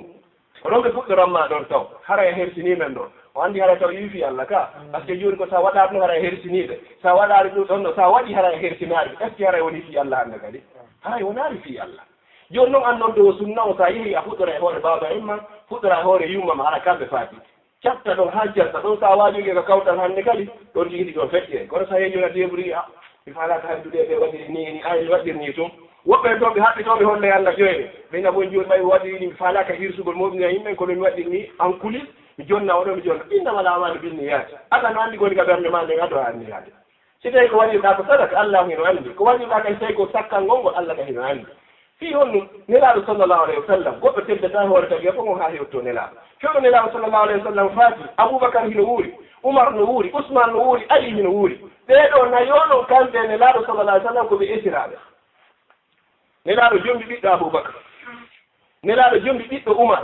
Ko ɗon ɓe fuɗɗoran ma ɗon taw. Hara e hersini men ɗo. O anndi hara taw yiwi fi Allah ka. Parce que jooni ko sa waɗaat no hara e hersiniiɓe. Sa waɗaari ɗum ɗon no, sa waɗi hara e hersinaari. Est ce que hara woni fi Allah hannde kadi? Hara wonaari fi Allah. Jooni noon annon ɗo sunna o sa yehi a fuɗɗora e hoore baaba en ma, fuɗɗora e hoore yumma ma hara kamɓe faati. Catta ɗon haa catta ɗon, so a waajoyke ko kawtal hannde kadi, ɗon tigi tigi on feƴƴe. Kono so a yeeƴi wona débrouille, a, mi faalaaka hanndude ɓe waɗiri ni, ni ay mi waɗiri ni tun. Woɓɓe en toon ɓe haɓɓi toon ɓe holle Allah joyre. Ɓe ina bon jooni ɓay o waɗiri ni, mi faalaaka hirsugol moɗum e yimɓe, kono mi waɗiri ni, an kulis, mi jonna oɗo, mi jonna. Innama l-a'maalu bin-niyyaat. Allah no anndi ko woni ka ɓernde ma nden, ado a anndi hade. Si tawi ko waɗirɗaa ko sadaka, Allah hino anndi. Ko waɗirɗaa kay tawi ko sakkal ngol ngol, Allah ka hino anndi. Fii honɗum? Nelaaɗo sallallahu alayhi wa sallam, goɗɗo teddata hoore tagi ko on haa hewto Nelaaɗo. Fewndo Nelaaɗo sallallahu alayhi wa sallam faati, Abubakar hino wuuri, Umar no wuuri, Usman no wuuri, Ali hino wuuri. Ɓee ɗoo nayo ɗoo kamɓe Nelaaɗo sallallahu alayhi wa sallam ko ɓe esiraaɓe. Nelaaɗo jombi ɓiɗɗo Abubakar. Nelaaɗo jombi ɓiɗɗo Umar.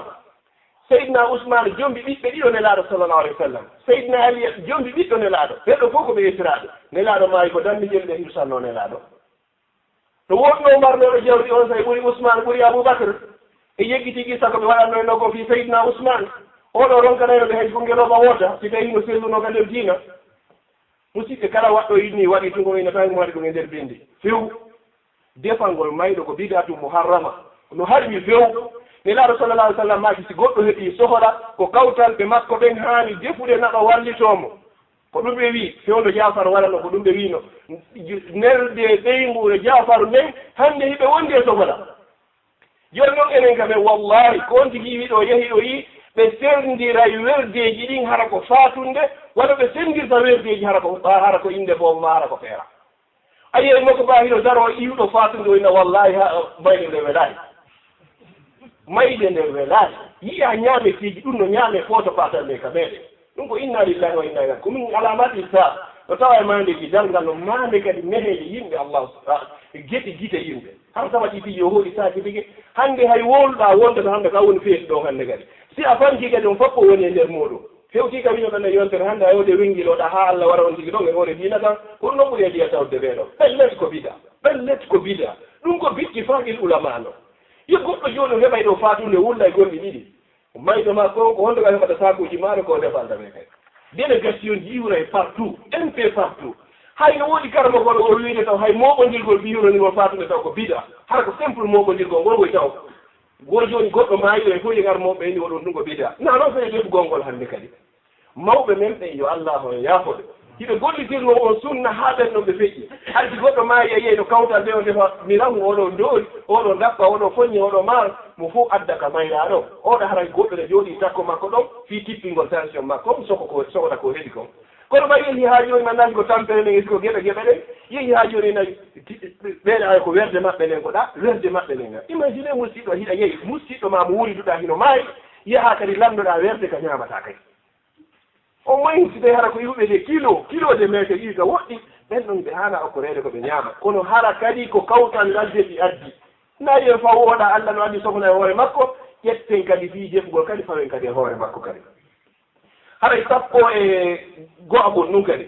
Seydina Usman jombi ɓiɓɓe ɗiɗo Nelaaɗo sallallahu alayhi wa sallam. Seydina Ali jombi ɓiɗɗo Nelaaɗo. Ɓee ɗoo fof ko ɓe esiraaɓe. Nelaaɗo maayi ko dammiɗe ɓe hirsannoo Nelaaɗo. No wonno marnooɗo jawdi on, so ɓuri Usmaan, ɓuri Abubakar. E yeggitii qissa ko ɓe waɗannoo e nokku fii Seydina Usmaan. Oɗo ronkanayno ɓe hay ko ngelooba woota, si tawii no sellunoo ka nder diina. Musidɓe, kala waɗɗo yiɗni waɗi tun ko ina tawi mo waɗi ɗum e nder binndi. Few. Defangol mayɗo ko bid'atu muharrama. No harmi few. Nelaaɗo sallallahu alaihi wasallam maaki si goɗɗo heɓii sohola, ko kawtalɓe makko ɓen haani defude naɓa wallitoo mo. Ko ɗum ɓe wi'i, fewndo Jaafar waɗano, ko ɗum ɓe wi'no. Nerde ɓeynguure Jaafar nden, hannde hiɓe wondi e sogola. Jooni noon enen kam en, wallahi, ko on tigi wi'i ɗo, yehi ɗo yi'i, ɓe serndiray werdeeji ɗin hara ko faatunde, wano ɓe senndirta werdeeji hara ko, hara ko innde boobo maa, hara ko feera. A yiyay Moko Ba hino daroo iwɗo faatunde o ina, wallahi, ha, mayde nde welaani. Mayde nde welaani. Yi'a ñaameteeji ɗum no ñaame footo faatal nde ka meɗen. Ɗum ko inna lillahi wa inna ilaihi. Ko min alaamati saa. No tawa e maandeeji darngal no maande kadi meheeje yimɓe Allah, ah, e geti gite yimɓe. Har sama ɗi piiji o hooɗi saaki tigi. Hannde hay wowluɗaa wonde no hannde ka woni feeti ɗo hannde kadi. Si a fanki kadi on fof ko woni e nder muuɗum. Hewti ka wino ɗon e yontere hannde, a yewde wenngiloɗaa haa Allah wara on tigi ɗon e hoore diina kan, pour non ɓuri e diya tawde ɓee ɗoo. Pellet ko bida, pellet ko bida. Ɗum ko bitti fagil ulama no. Yo goɗɗo jooni o heɓay ɗo faatunde wulla e gonɗi ɗiɗi. Mayɗo ma ko, ko honto ka heɓata saakuuji maaro ko defanta ɓe kay. Délégation jiwray partout, M P partout. Hay no woodi karamokooɗo o wiide taw hay mooɓondirgol biyurondirgol faatunde taw ko bida. Hara ko simple mooɓondirgol ngol woy taw. Goo jooni goɗɗo maayi ɗo e fof yegar mawɓe ɓe ni waɗon ɗum ko bida. Na noon fene defugol ngol hannde kadi. Mawɓe men ɓen yo Allah on yaafo ɓe. Hiɓe gollitirno on sunna haa ɓen ɗon ɓe feƴƴi. Hay si goɗɗo maayi a yiyay no kawtal ɓe on defa mi rahu oɗo ndoori, oɗo ndappa, oɗo foññe, oɗo maaro, mo fof adda ka mayraaɗo. Oɗo haray goɗɗo ne jooɗii takko makko ɗon fii tippingol tension makko, soko ko, sokota ko heɓi kon. Kono ɓay yehi haa jooni ma nani ko tampere nden, est-ce que geɓe geɓe ɗen? Yehi haa jooni nayi, ti-, ɓeeɗe ay ko werde maɓɓe nden ko ɗa, werde maɓɓe nden ga. Imagine musiɗɗo hiɗa yehi, musiɗɗo ma mo wuriduɗa hino maayi, yaha kadi landoɗa werde ka ñaamata kay. Au moins si tawi hara ko iwɓe de kilo, kilo de meke iwi ka woɗɗi, ɓen ɗon ɓe haana okkoreede ko ɓe ñaama. Kono hara kadi ko kawtal ngal defi addi. Nayi en faw oɗa Allah no addi sohla e hoore makko, ƴetten kadi fii defugol kadi fawen kadi e hoore makko kadi. Haray sappo e go'o kon ɗum kadi.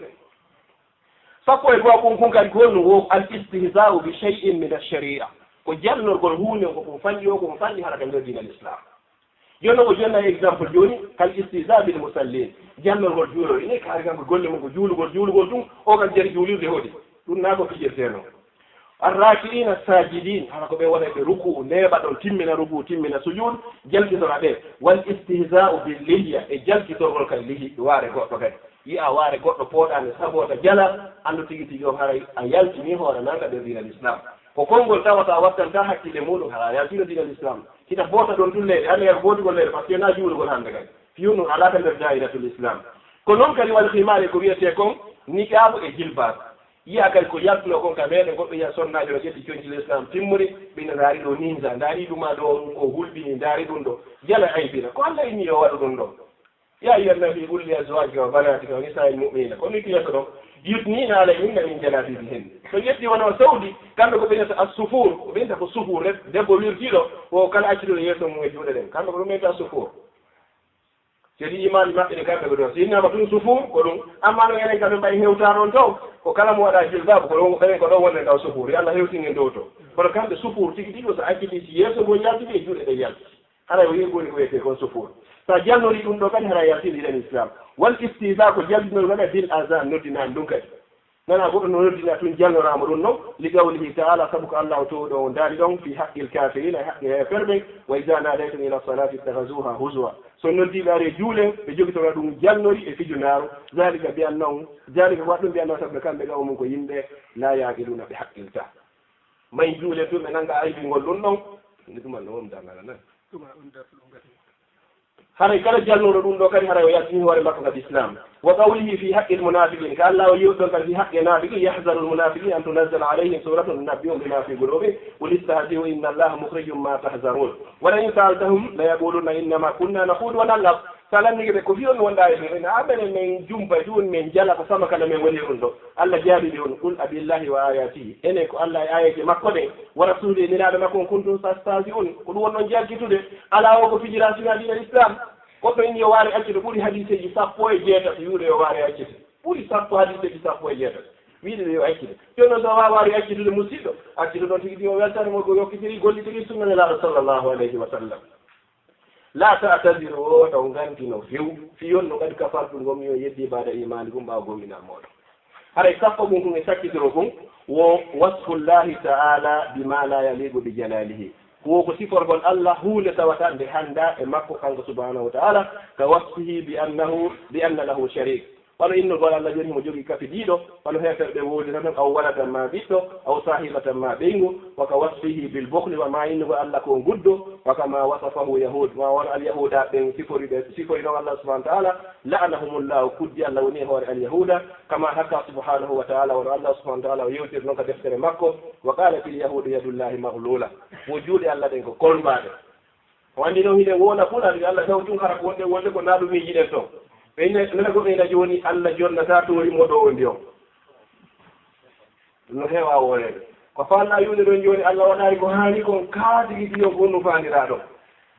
Sappo e go'o kon, kon kadi ko honɗum? Wo al istihza'u bi shay'in min ash-shari'a. Ko jalnorgol huunde ko ɗum fanɗi o, ko ɗum fanɗi hara ka nder diina Islam. Jooni o jonna exemple jooni, kal istihza bil musallin. Jalnorgol juulooɓe. Ine kaari kanko golle mum ko juulugol, juulugol ɗum, o kam jari juulirde hoɗi. Ɗum naa ko fijirtee non. Arraki'ina sajidin, hara ko ɓe wonay ɓe ruku'u, neeɓa ɗon, timmina ruku'u, timmina sujud, jalkitora ɓe. Wal istihza'u bil lihya, e jalkitorgol kay lihi, waare goɗɗo kadi. Yi'a waare goɗɗo pooɗaande saboota jala, anndu tigi tigi on haray a yaltini hoore maa ka nder diina Islam. Ko konngol tawata wattanta hakkille muuɗum, hara a yaltino diina Islam. Hita boota ɗon tun leyɗe, hannde kay ko bootugol leyɗe, parce que na juulugol hannde kay. Fiyun ɗum alaa ka nder daa'iratul Islam. Ko non kadi wal khimaar e ko wi'etee kon niqaabu e jilbaab. Yi'a kay ko yaltuno kon ka meɗen, goɗɗo yi'a sonnaajo no ƴetti coñci l'islam timmori, ɓe ina ndaari ɗo ninja, ndaari ɗum ma ɗo o hulɓini, ndaari ɗum ɗo, jala aybina. Ko Allah inni yo waɗu ɗum ɗo. Ya ayyuhan nabi, qul li azwajika wa banatika wa nisa'il mu'minina. Ko ni fiyata ɗo. يدنين عليهن من جلابيبهن. So ƴetti wona o sawdi, kamɓe ko ɓeynata as-sufuur, ko ɓeynata ko sufuur rek, debbo wirtiiɗo, o kala accuɗo yeeso mum e juuɗe ɗen. Kamɓe ko ɗum ɓeynata as-sufuur. Sedi imaaji maɓɓe ɗi kamɓe ko ɗon. So innama tun sufuur, ko ɗum. Amma no enen kamɓe mbayi hewta ɗon to, ko kala mo waɗa jilbaabu, ko ɗon, ɓen ko ɗon wonde taw sufuur. Yo Allah hewtin en dow to. Kono kamɓe sufuur tigi tigi, so acciti si yeeso ngo yaltiti e juuɗe ɗe yalti. Haray o yehi ko woni ko wiyetee kon sufuur. So a jalnori ɗum ɗo kadi, haray a yaltini ɗen Islam. Wal istihza ko jaltinol kadi bil azan noddinaani ɗum kadi. Nana goɗɗo no noddina tun jalnoraama ɗum non, li qawlihi ta'ala, sabu ko Allah o towɗo on daali ɗon, fi haqqil kafirina, e haqqe heeferɓe, wa iza nadaytum ila salati ittahazuha huzwa. So noddiiɓe ari e juule, ɓe jogitora ɗum jalnori e fijunaaru. Zalika bi annahum, zalika ko waɗɗum bi annahum, sabu ɓe kamɓe qawmun ko yimɓe, la yaqiluna ɓe haqqilta. May juule tun ɓe nanga aybingol ɗum ɗon. Ni ɗum Allah wonda ngala nan. Haray kala jalnooɗo ɗum ɗo kadi, haray o yaltini hoore makko kadi Islam. Wa qawlihi fi haqqil munafiqin, ka Allah o yewi ɗon kadi fi haqqe naafiqi, yahzarul munafiqin an tunazzala alayhim suratun tunabbi'uhum bima fi qulubihim, qul istahzi'u inna Allaha mukhrijum ma tahzarun. Wa la in sa'altahum la yaqulunna innama kunna nakhudu wa nal'ab. Sa lannike ɓe ko fi on wonɗa e ɗum, ene a menen men jumpa e ɗum, men jala ko sama kala men woni e ɗum ɗo. Allah jaabi ɓe on, qul abillahi wa ayatihi. Enen ko Allah e ayaji makko ɗen, wa rasuli e nelaaɗo makko on, kuntum tastahzi'un. Ko ɗum wonnon jalkitude. Alaa o ko fijira sina diina Islam. Goɗɗo inni yo waare accito ɓuri hadiseeji sappo e jeetati wi'ude yo waare accito. Ɓuri sappo hadiseeji sappo e jeetati. Wiide ɓe yo accito. Jooni noon so a waawaari accitude musiɗɗo, accito ɗon tigi tigi o weltare mo ko yokkitiri gollitiri sunna nelaaɗo sallallahu alayhi wa sallam. La ta'tadiru, o taw nganti no few. Fi on no kadi kafartum, gomni on yeddi ba'da imanikum, ɓaawo gomɗinal mooɗon. Haray sappo ɗum kun e sakkitoro kun, wo wasfullahi ta'ala bima la yaliqu bi jalalihi. Ko wo ko siforgol Allah huunde tawata nde hannda e makko kanko subhanahu wa ta'ala, ka wasfihi bi annahu, bi anna lahu sharik. Wano innugol Allah jooni himo jogii kafidiiɗo, wano heeferɓe woodira non, aw waladan ma ɓiɗɗo, aw sahibatan ma ɓeyngu, wa ka wasfihi bil bukhli, wa ma innugol Allah ko nguddo, wa kama wasafahu yahud, ma wano alyahuda ɓen sifori ɓe, sifori non Allah subhanahu wa ta'ala, la'anahumullahu, kuddi Allah woni e hoore alyahuda, kama haka subhanahu wa ta'ala, wano Allah subhanahu wa ta'ala o yewtiri non ka deftere makko, wa qalatil yahudu yadullahi maghlula, wo juuɗe Allah ɗen ko kolmbaaɗe. O anndi noon hiɗen wona fof, aɗa Allah taw tun hara ko wonde, wonde ko naɗum miijiɗen toon. Ɓe ina, nana goɗɗo ina jooni, Allah jonnata toori mo ɗo wondi on. Ɗum no heewa wooreede. Ko faanɗa wi'ude ɗon jooni, Allah waɗaali ko haani kon, kaa tigi tigi on ko honɗum faandiraa ɗon?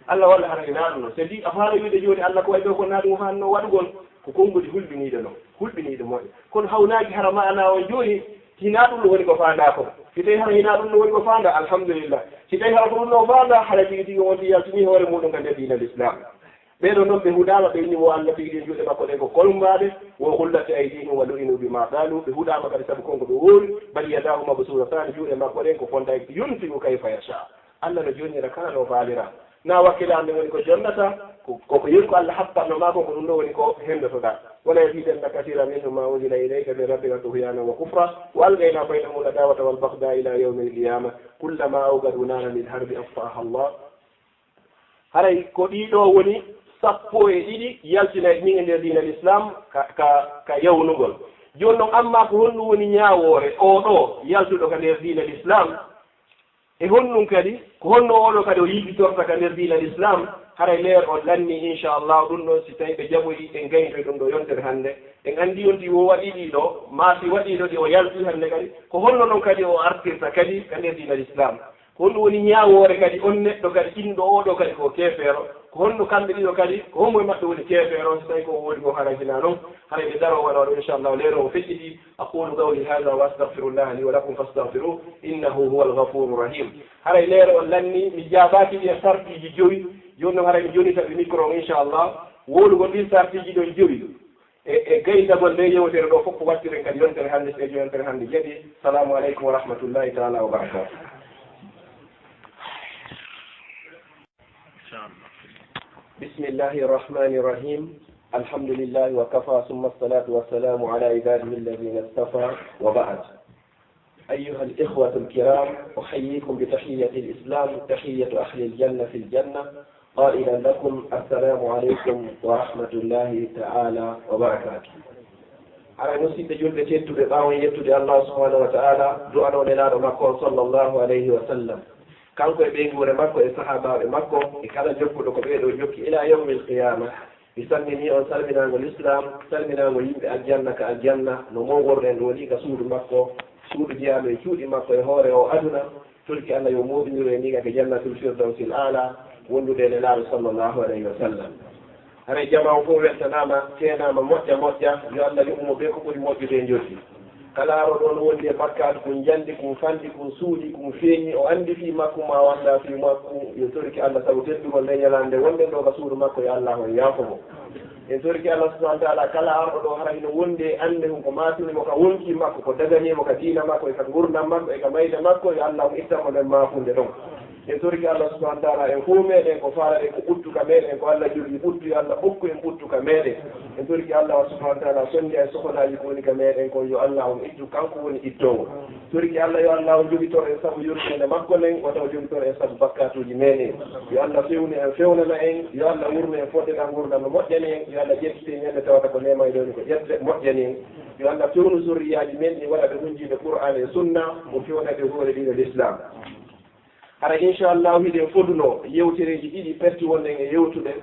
Allah walla hara ina ɗum ɗon. So di a faala wi'ude jooni, Allah ko wayi ɗo ko naɗum haanno waɗugol, ko konguɗi hulɓiniiɗe non, hulɓiniiɗe moƴƴa. Kono hawnaaki hara maanaa on jooni, Hinaa ɗum no woni ko faandaa kon. Si tawii hara hinaa ɗum no woni ko faandaa, alhamdulillah. Si tawii hara ko ɗum no faandaa, hara tigi tigi on tigi yaltinii hoore muuɗum ka nder diina Lislaam. Ɓee ɗoo non ɓe huɗaama, ɓe inni wo Allah tigi tigi juuɗe makko ɗen ko kolmbaaɗe, wo ghullat aydihim wa lu'inu bima qalu, ɓe huɗaama kadi sabu kon ko ɓe woori, bal yadahu mabsuutataani, juuɗe makko ɗen ko fonda, yunfiqu kayfa yashaa. Allah no jonnira kala no faalira. Na wakkilande woni ko jonnata, ko, ko, ko yeru ko Allah happanno ma ko, ko ɗum ɗo woni ko hendotoɗa. Wala yazidanna kathiran minhum ma unzila ilayka min rabbika tughyanan wa kufra, wa alqayna baynahum al-adawata wal baghda ila yawmi al-qiyama, kullama awqadu naran lil harbi atfa'aha Allah. Haray ko ɗiɗo woni sappo e ɗiɗi yaltinay min e nder diina l'islam ka, ka, ka yawnugol. Jooni non, amma ko honɗum woni ñaawoore o ɗo yaltuɗo ka nder diina l'islam? E honɗum kadi, ko honno oɗo kadi o yiiɗitorta ka nder diina l'islam? Haray leer on lanni, inchallah, ɗum ɗon si tawi ɓe jaɓoyi, en gaynoy ɗum ɗo yontere hannde. En anndi on ti wo waɗi ɗi ɗo, maa si waɗi ɗo ɗi o yalti hannde kadi, ko honno ɗon kadi o artirta kadi ka nder diina l'islam? Ko honɗum woni ñaawoore kadi on neɗɗo kadi inɗo oɗo kadi ko keefeero? Ko honno kamɓe ɗiɗo kadi, ko hombo e maɓɓe woni keefeero? Si tawi ko o woodi ko haray hinaa non, haray ɓe daro waɗa ɗo, inchallah, leer on o feƴƴiti. أقول قولي هذا وأستغفر الله لي ولكم فاستغفروه إنه هو الغفور الرحيم. Haray leere on lanni, mi jaabaaki ɗi e sartiiji jowi. Jooni non haray mi jonita ɓe micro on, inchallah. Wowlugol ɗin sartiiji ɗon jowi. E, e gayndagol nde yewtere ɗo fof ko wattiren kadi yontere hannde, so e yontere hannde jaɓi. Salamu aleykum wa rahmatullahi taala wa barakatuh. بسم الله الرحمن الرحيم. الحمد لله وكفى، ثم الصلاة والسلام على عباده الذين اصطفى، وبعد. أيها الإخوة الكرام، أحييكم بتحية الإسلام، تحية أهل الجنة في الجنة، قائلا لكم: السلام عليكم ورحمة الله تعالى وبركاته. Haray, musidɓe julɓe tedduɓe, ɓaawo yettude Allah subhanahu wa ta'ala, du'ano nelaaɗo makko on sallallahu alayhi wa sallam, kanko e ɓeynguure makko e sahaabaaɓe makko e kala jokkuɗo ko ɓee ɗoo jokki ila yawmil qiyaama, Mi salminii on salminaango lislaam, salminaango yimɓe aljanna ka aljanna, no mooɓorɗen ɗoo nii ka suudu makko, suudu jeyaaɗo e cuuɗi makko e hoore oo aduna. Torki Allah yo mooɓindir en nii ka ka jannatul firdawsil aala, wondude e Nelaaɗo sallallahu alayhi wa sallam. Haray jamaa on fof weltanaama, teenaama moƴƴa moƴƴa, yo Allah yoɓu mo bee ko ɓuri moƴƴude e njoɓdi. Kala arɗo ɗoo no wondi e bakkaatu, ko njandi, ko fanɗi, ko suuɗi, ko feeñi, o anndi fii makko maa o anndaa fii makko, yo torki Allah sabu teddugol ndee ñalaande wonɗen ɗoo ka suudu makko, yo Allah on yaafo mo. En torki Allah subhanahu wa taala kala arɗo ɗoo hara hino wondi e annde ko maatini mo ka wonkii makko, ko daganii mo ka diina makko, e ka ngurndan makko, e ka mayde makko, yo Allah on ittan mo nden maafunde ɗon. En torki Allah subhanahu wa taala en fof meɗen ko faalaɗen ko ɓuttu ka meɗen, ko Allah jogii ɓuttu, yo Allah okku en ɓuttu ka meɗen. En torki Allah subhanahu wa taala sonja e sokolaaji ko woni ka meɗen kon, yo Allah on ittu, kanko woni ittoowo. Torki Allah yo Allah on jogitor en sabu yurmeende makko nden, wata o jogitor en sabu bakkaatuuji meɗen. Yo Allah fewnu en, fewnana en, yo Allah wurnu en fodde ɗan ngurndan no moƴƴani en, yo Allah ƴettite ñande tawata ko neema e ɗon ko ƴette moƴƴani en. Yo Allah fewnu zurriyaaji men ɗi waɗa ɓe hunjiiɓe Qur'aan e Sunna, mo fewna ɓe hoore diina Lislaam. Hara, inchallahu, hiɗen fodunoo yewtereeji ɗiɗi perti wonɗen e yewtude.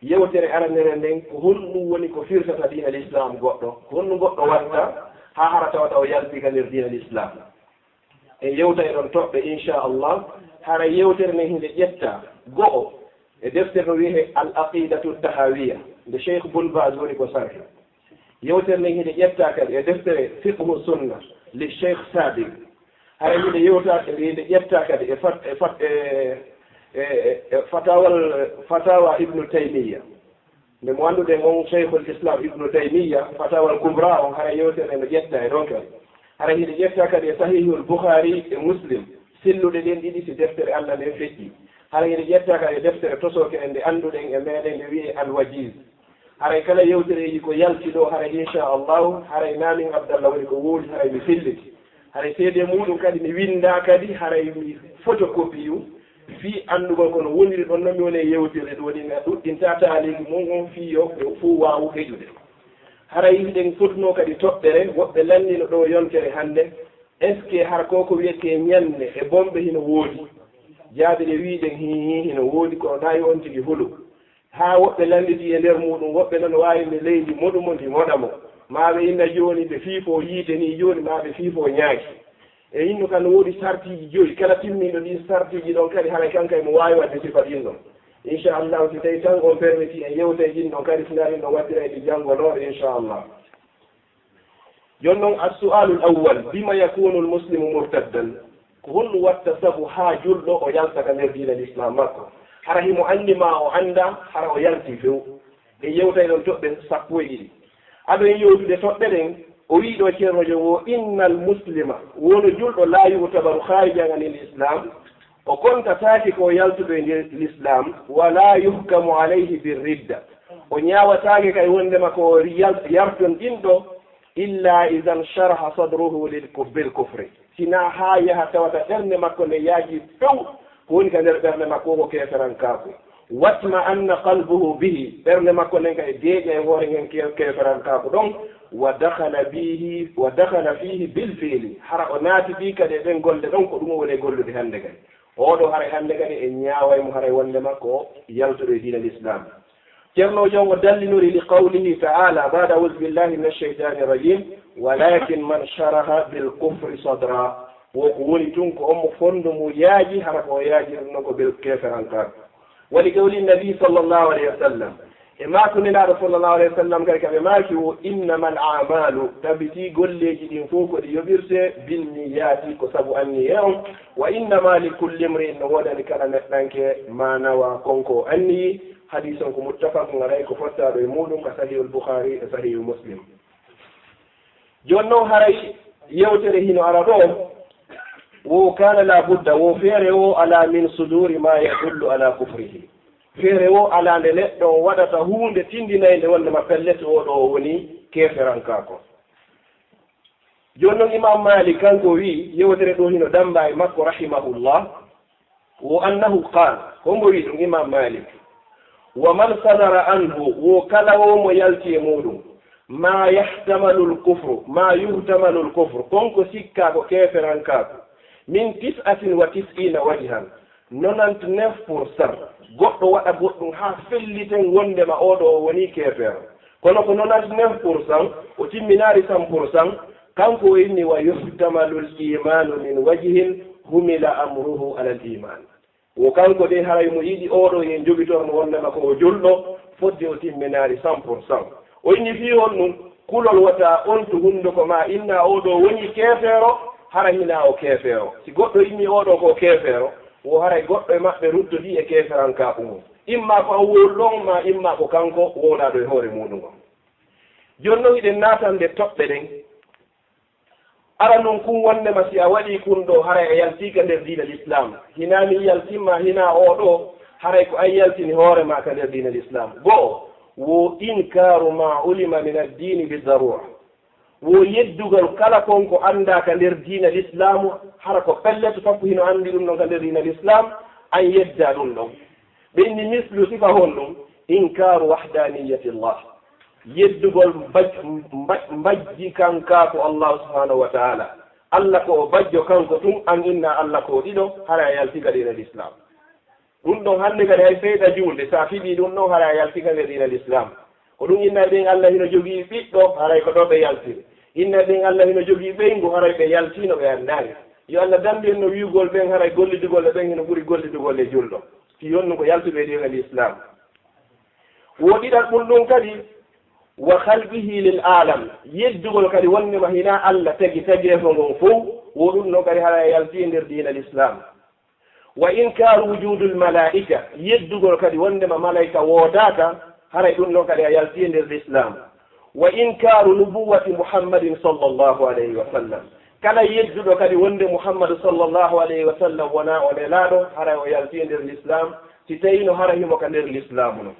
Yewtere aranere nden ko honɗum woni ko firtata diina Lislaam goɗɗo? Ko honɗum goɗɗo watta haa hara tawata o yalti ka nder diina Lislaam? En yewtay ɗon toɓɓe, inchallah. Hara yewtere nden hiɗe ƴetta go'o e deftere no wiyee Al Aqidatu Tahawiya, nde Cheikh Bun Baz woni ko sarhi. Yewtere nden hiɗe ƴetta kadi e deftere Fiqhu Sunna li Cheikh Sabiq. Hara hiɗe yewta, hiɗe ƴetta kadi e fat-, e fat-, e, e, e, e fatawal, fatawa Ibnu Taymiyya. Nde mo annduɗen on Cheikhul Islam Ibnu Taymiyya, fatawal kubra on, hara yewtere nden no ƴetta e ɗon kadi. Hara hiɗe ƴetta kadi e Sahihul Bukhari e Muslim, selluɗe ɗen ɗiɗi si deftere Allah nden feƴƴi. Hara hiɗe ƴetta kadi e deftere tosooke nden nde annduɗen e meɗen nde wiyee Al Wajiz. Haray kala yewtereeji ko yalti ɗoo, haray inchallahu, haray naa min Abdallah woni ko woodi, haray mi felliti. Haray seedee muuɗum kadi mi winndaa kadi, haray mi photocopie yu, fii anndugol ko no woniri ɗon, no mi woni e yewtere ɗoo ni, mi ɗuɗɗintaa taaliiki mun on fii yo ɓe fow waawu heƴude. Haray hiɗen fotunoo kadi toɓɓere, woɓɓe lannino ɗoo yontere hannde, est-ce que hara ko ko wiyetee ñanne e bombe hino woodi? Jaabi ɗe wiiɗen hii, hii, hino woodi, kono naa yo on tigi hulu. Haa woɓɓe lannditii e nder muuɗum, woɓɓe non waawi nde leydi moɗu mo, ndi moɗa mo. Maa ɓe inna jooni ɓe fiifoo yiite nii jooni, maa ɓe fiifoo ñaaki. E innu kan woodi sartiiji joyi, kala timmiiɗo ɗiin sartiiji ɗon kadi, haray kan kay mo waawi waɗde sifa ɗin ɗon. Inchallahu, si tawii tan on permiti en yewtay ɗin ɗon kadi, si naa ɗin ɗon waɗdirayɗi janngo looɗo, inchallah. Jooni non, as-su'aalul awwal, bima yakunul muslimu murtaddan? Ko honɗum watta sabu haa julɗo o yalta ka nder diina Lislaam makko? Hara himo anndi maa o anndaa, hara o yaltii few. En yewtay ɗon toɓɓe sappo e ɗiɗi. Ado en yewtude toɓɓe ɗen, o wi'i ɗoo Ceerno Joom o, innal muslima, wano julɗo, laa yu'tabaru khaarijan anil Islaam, o kontataake ko yaltuɗo e nder Lislaam, wa laa yuhkamu alayhi bir ridda, o ñaawataake kay wonndema ko yal-, yarton ɗin ɗoo, illa idan sharaha sadruhu lil ku-, bil kufri. Sinaa haa yaha tawata ɓernde makko nde yaajii few, ko woni ka nder ɓernde makko ko keeferankaaku. Watma anna qalbuhu bihi, ɓernde makko nden kadi deeƴa e hoore ngen ke-, keeferankaaku ɗon. Wa dakhala bihi, wa dakhala fihi bil fi'li, hara o naati ɗi kadi e ɗen golle ɗon, ko ɗum o woni e gollude hannde kadi. Oo ɗoo haray hannde kadi en ñaaway mo haray wonndema ko yaltuɗo e diina Lislaam. Ceerno Joom o dallinori li qawlihi ta'ala, ba'da a'udhu billahi minash shaytanir rajim, walakin man sharaha bil kufri sadra. Wo ko woni tun ko on mo fondo mum yaaji, hara ko o yaaji ɗum non ko bil keeferankaaku. Wa li qawli nabi sallallahu alayhi wa sallam, e maaku Nelaaɗo sallallahu alayhi wa sallam kadi ka ɓe maaki wo, innamal a'malu, tabiti golleeji ɗin fow ko ɗi yoɓirte, bin niyyati, ko sabu anniye on, wa innama li kulli imri'in, no woodani kala neɗɗanke, ma nawa, kon ko o anniyi. Hadiis on ko muttafaqun alayhi, ko fottaaɗo e muuɗum ka Sahihul Bukhari e Sahihu Muslim. Jooni non haray yewtere hino ara ɗoo, wo kana la budda, wo feere wo alaa min suduri ma yadullu ala kufrihi. Feere wo alaa nde neɗɗo on waɗata huunde tindinaynde wonndema pellet oo ɗoo o woni keeferankaaku. Jooni non Imaam Maalik kanko wi'i, yewtere ɗoo hino dammba e makko rahimahullah, wo annahu qaal, hombo wi'i ɗum Imaam Maalik, wa man sadara anhu, wo kala wo mo yalti e muuɗum, ma yahtamalu al-kufru, ma yuhtamalu al-kufru, kon ko sikkaa ko keeferankaaku, min tis'atin wa tis'ina wajhan, nonante-neuf pour cent, goɗɗo waɗa goɗɗum haa felliten wondema oo ɗoo o wonii keefeero. Kono ko nonante-neuf pour cent, o timminaali cent pour cent, kanko o inni: "Wa yuhtamalu al-imanu min wajhin humila amruhu ala al-iman." Wo kanko de, haray mo yiɗi oo ɗoo yen jogitorno wondema ko o julɗo, fodde o timminaali cent pour cent. O inni fii honɗum? Kulol wota ontu hunduko maa inna oo ɗoo wonii keefeero, hara hinaa o keefeero. Si goɗɗo inni oo ɗoo ko keefeero, wo haray goɗɗo e maɓɓe ruttodii e keeferankaaku mum. Imma ko an wowluɗo on, maa imma ko kanko wowlaaɗo e hoore muuɗum on. Jooni non hiɗen naatande toɓɓe ɗen. Aranun kun wondema si a waɗii kun ɗoo, haray a yaltii ka nder diina Lislaam. Hinaa min yaltin maa, hinaa oo ɗoo, haray ko an yaltini hoore maa ka nder diina Lislaam. Go'o, wo inkaaru maa ulima min addiini bi daruura. Wo yeddugol kala kon ko anndaa ka nder diina Lislaamu, hara ko pellet, foppu hino anndi ɗum ɗon ka nder diina Lislaam, an yeddaa ɗum ɗon. Ɓe inni mislu sifa honɗum? Inkaaru wahdaaniyati Allah. Yeddugol mbaj-, mbaj-, mbajjikankaaku Allah subhanahu wa ta'ala. Allah ko o bajjo kanko tun, an inna Allah ko o ɗiɗo, hara a yaltii ka diina Lislaam. Ɗum ɗon hannde kadi hay seeɗa juulde, si a fiɓii ɗum ɗon, hara a yaltii ka nder diina Lislaam. Ko ɗum inna ɓen Allah hino jogii ɓiɗɗo, haray ko ɗoo ɓe yaltiri. Inna ɓen Allah hino jogii ɓeyngu, haray ɓe yaltiino ɓe anndaali. Yo Allah dandu en no wi'ugol ɓen, haray gollidugol e ɓen hino ɓuri gollidugol e julɗo. Si honɗum? Ko yaltuɓe e diina Lislaam. Wo ɗiɗal ɗum ɗon kadi, wa khalqihi lil alam, yeddugol kadi wondema hinaa Allah tagi tageefo ngon fow, wo ɗum ɗon kadi haray a yaltii e nder diina Lislaam. Wa inkaaru wujudil malaa'ika, yeddugol kadi wondema malayka woodaaka, haray ɗum ɗon kadi a yaltii e nder Lislaam. Wa inkaaru nubuwwati Muhammadin sallallahu alayhi wa sallam, kala yedduɗo kadi wonde Muhammadu sallallahu alayhi wa sallam wonaa o nelaaɗo, haray o yaltii e nder Lislaam, si tawiino hara himo ka nder Lislaamu non.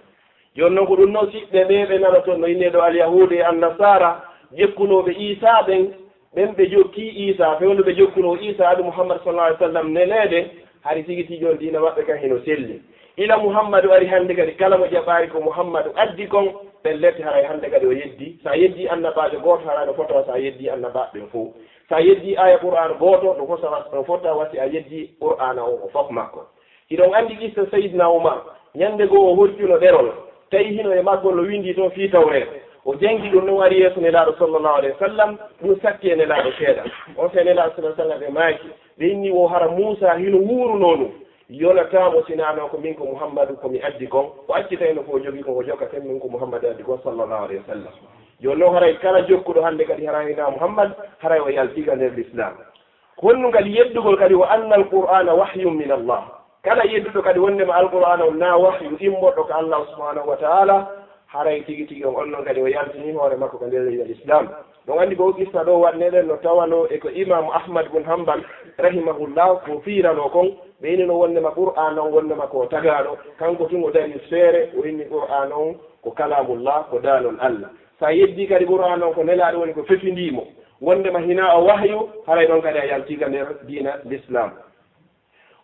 Jooni non ko ɗum non siɓɓe ɓee ɓe nanoton no innee ɗoo Alyahuudu e Annasaara, jekkunooɓe Iisaa ɓen, ɓen ɓe jokkii Iisaa, fewndo ɓe jokkunoo Iisaa adu Muhammad sallallahu alayhi wa sallam neleede, hari tigi tigi on diina maɓɓe kan hino selli. Ila Muhammadu ari hannde kadi, kala mo jaɓaali ko Muhammadu addi kon, pellet haray hannde kadi o yeddi. Sa yeddi annabaajo gooto, haray no fota sa yeddi annabaaɓe ɓen fow. Sa yeddi aaya Qur'aana gooto, no fota, no fota wa si a yeddi Qur'aana on o fof makko. Hiɗon anndi qissa Sayyidina Umar, ñande goo o hoccuno ɗerol, tawi hino e maggol no winndi toon fii Tawreeta. O jangi ɗum, ɗum ari yeeso Nelaaɗo sallallahu alayhi wa sallam, ɗum satti e Nelaaɗo seeɗa. On saa'i Nelaaɗo sallallahu alayhi wa sallam ɓe maaki, ɓe inni wo hara Muusaa hino wuurunoo ɗum. Yonataa mo sinaa non ko min ko Muhammadu ko mi addi kon. O accitayno ko o jogii kon, o jokka ken min ko Muhammadu addi kon sallallahu alayhi wa sallam. Jooni non haray kala jokkuɗo hannde kadi hara hinaa Muhammad, haray o yaltii ka nder Lislaam. Ko honɗum kadi yeddugol kadi, wa anna al-Qur'aana wahyun min Allah. Kala yedduɗo kadi wondema Alqur'aana on na wahyu immorɗo ka Allah subhanahu wa ta'ala, haray tigi tigi on, on non kadi o yaltini hoore makko ka nder diina Lislaam. Ɗon anndi ko o qissa ɗoo waɗnee ɗen no tawanoo e ko Imaamu Ahmad bun Hanbal rahimahullah ko fiiranoo kon, ɓe innino wondema Qur'aana on wondema ko o tagaaɗo, kanko tun o darii feere, o inni Qur'aana on ko kalaamullah, ko daalol Allah. Sa yeddii kadi Qur'aana on ko Nelaaɗo woni ko fefindii mo, wondema hinaa o wahyu, haray ɗon kadi a yaltii ka nder diina Lislaam.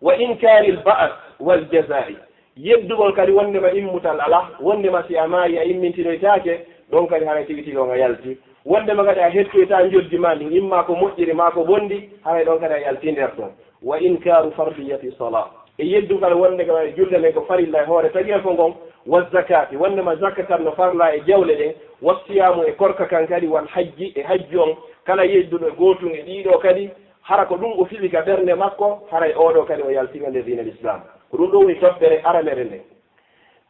Wa inkaaril ba'as wal jazaa'i, yeddugol kadi wondema immutal alaa, wondema si a maayii a immintinoytaake, ɗon kadi haray tigi tigi on a yaltii. Wondema kadi a hettoytaa njoddi maa ndin, imma ko moƴƴiri maa ko bonndi, haray ɗon kadi a yaltii nder ton. Wa inkaaru fardiyati salaa, e yeddugol wonde kadi julde nden ko farilla e hoore tageefo ngon, wa zakaati, wondema zakka kan no farlaa e jawle ɗen, wa siyaamu, e korka kan kadi, wal hajji, e hajju on, kala yedduɗo e gootun e ɗii ɗoo kadi, hara ko ɗum o fiɓi ka ɓernde makko, haray oo ɗoo kadi o yaltiima nder diina Lislaam. Ko ɗum ɗoo woni toɓɓere aranere nden.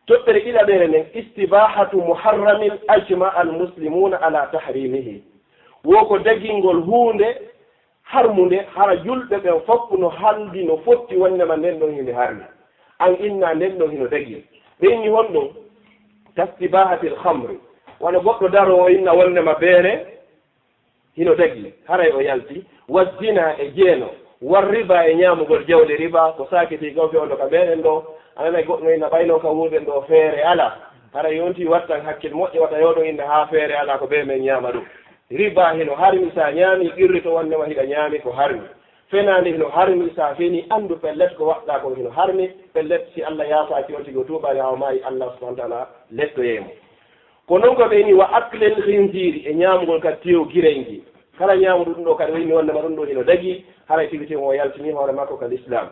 Toɓɓere ɗiɗaɓere nden, istibaahatu muharramin ajma'a al-muslimuuna ala tahrimihi. Wo ko dagingol huunde harmunde, hara julɓe ɓen fof no haldi, no fotti wondema nden ɗon hinde harmi. An inna nden ɗon hino dagii. Ɓe inni honɗum? Kastibaahatil khamri. Wano goɗɗo daroo o inna wondema beere hino dagii, haray o yalti. Wa zina, e jeeno. Wa riba, e ñaamugol jawle riba, ko saakiti gawte on ɗo ka meɗen ɗo. A nanay goɗɗo no inna ɓay non ka wuurden ɗo feere alaa. Haray yonti wattan hakkil moƴƴo, wata yo ɗo inna haa feere alaa, ko bee men ñaama ɗum. Riba hino harmi, sa ñaami qirrito wondema hiɗa ñaami ko harmi. Fenaande hino harmi, sa feni anndu pellet ko waɗɗaa kon hino harmi, pellet si Allah yaafaaki on tigi o tuubaali haa o maayi, Allah subhanahu wa ta'ala lettoyay mo. Ko non ko ɓe inni wa aklil khinziiri, e ñaamugol kadi teewu girey ngi. Kala ñaamuɗo ɗum ɗo kadi o inni wondema ɗum ɗo hino dagii, haray tigi tigi o yaltini hoore makko ka Lislaam.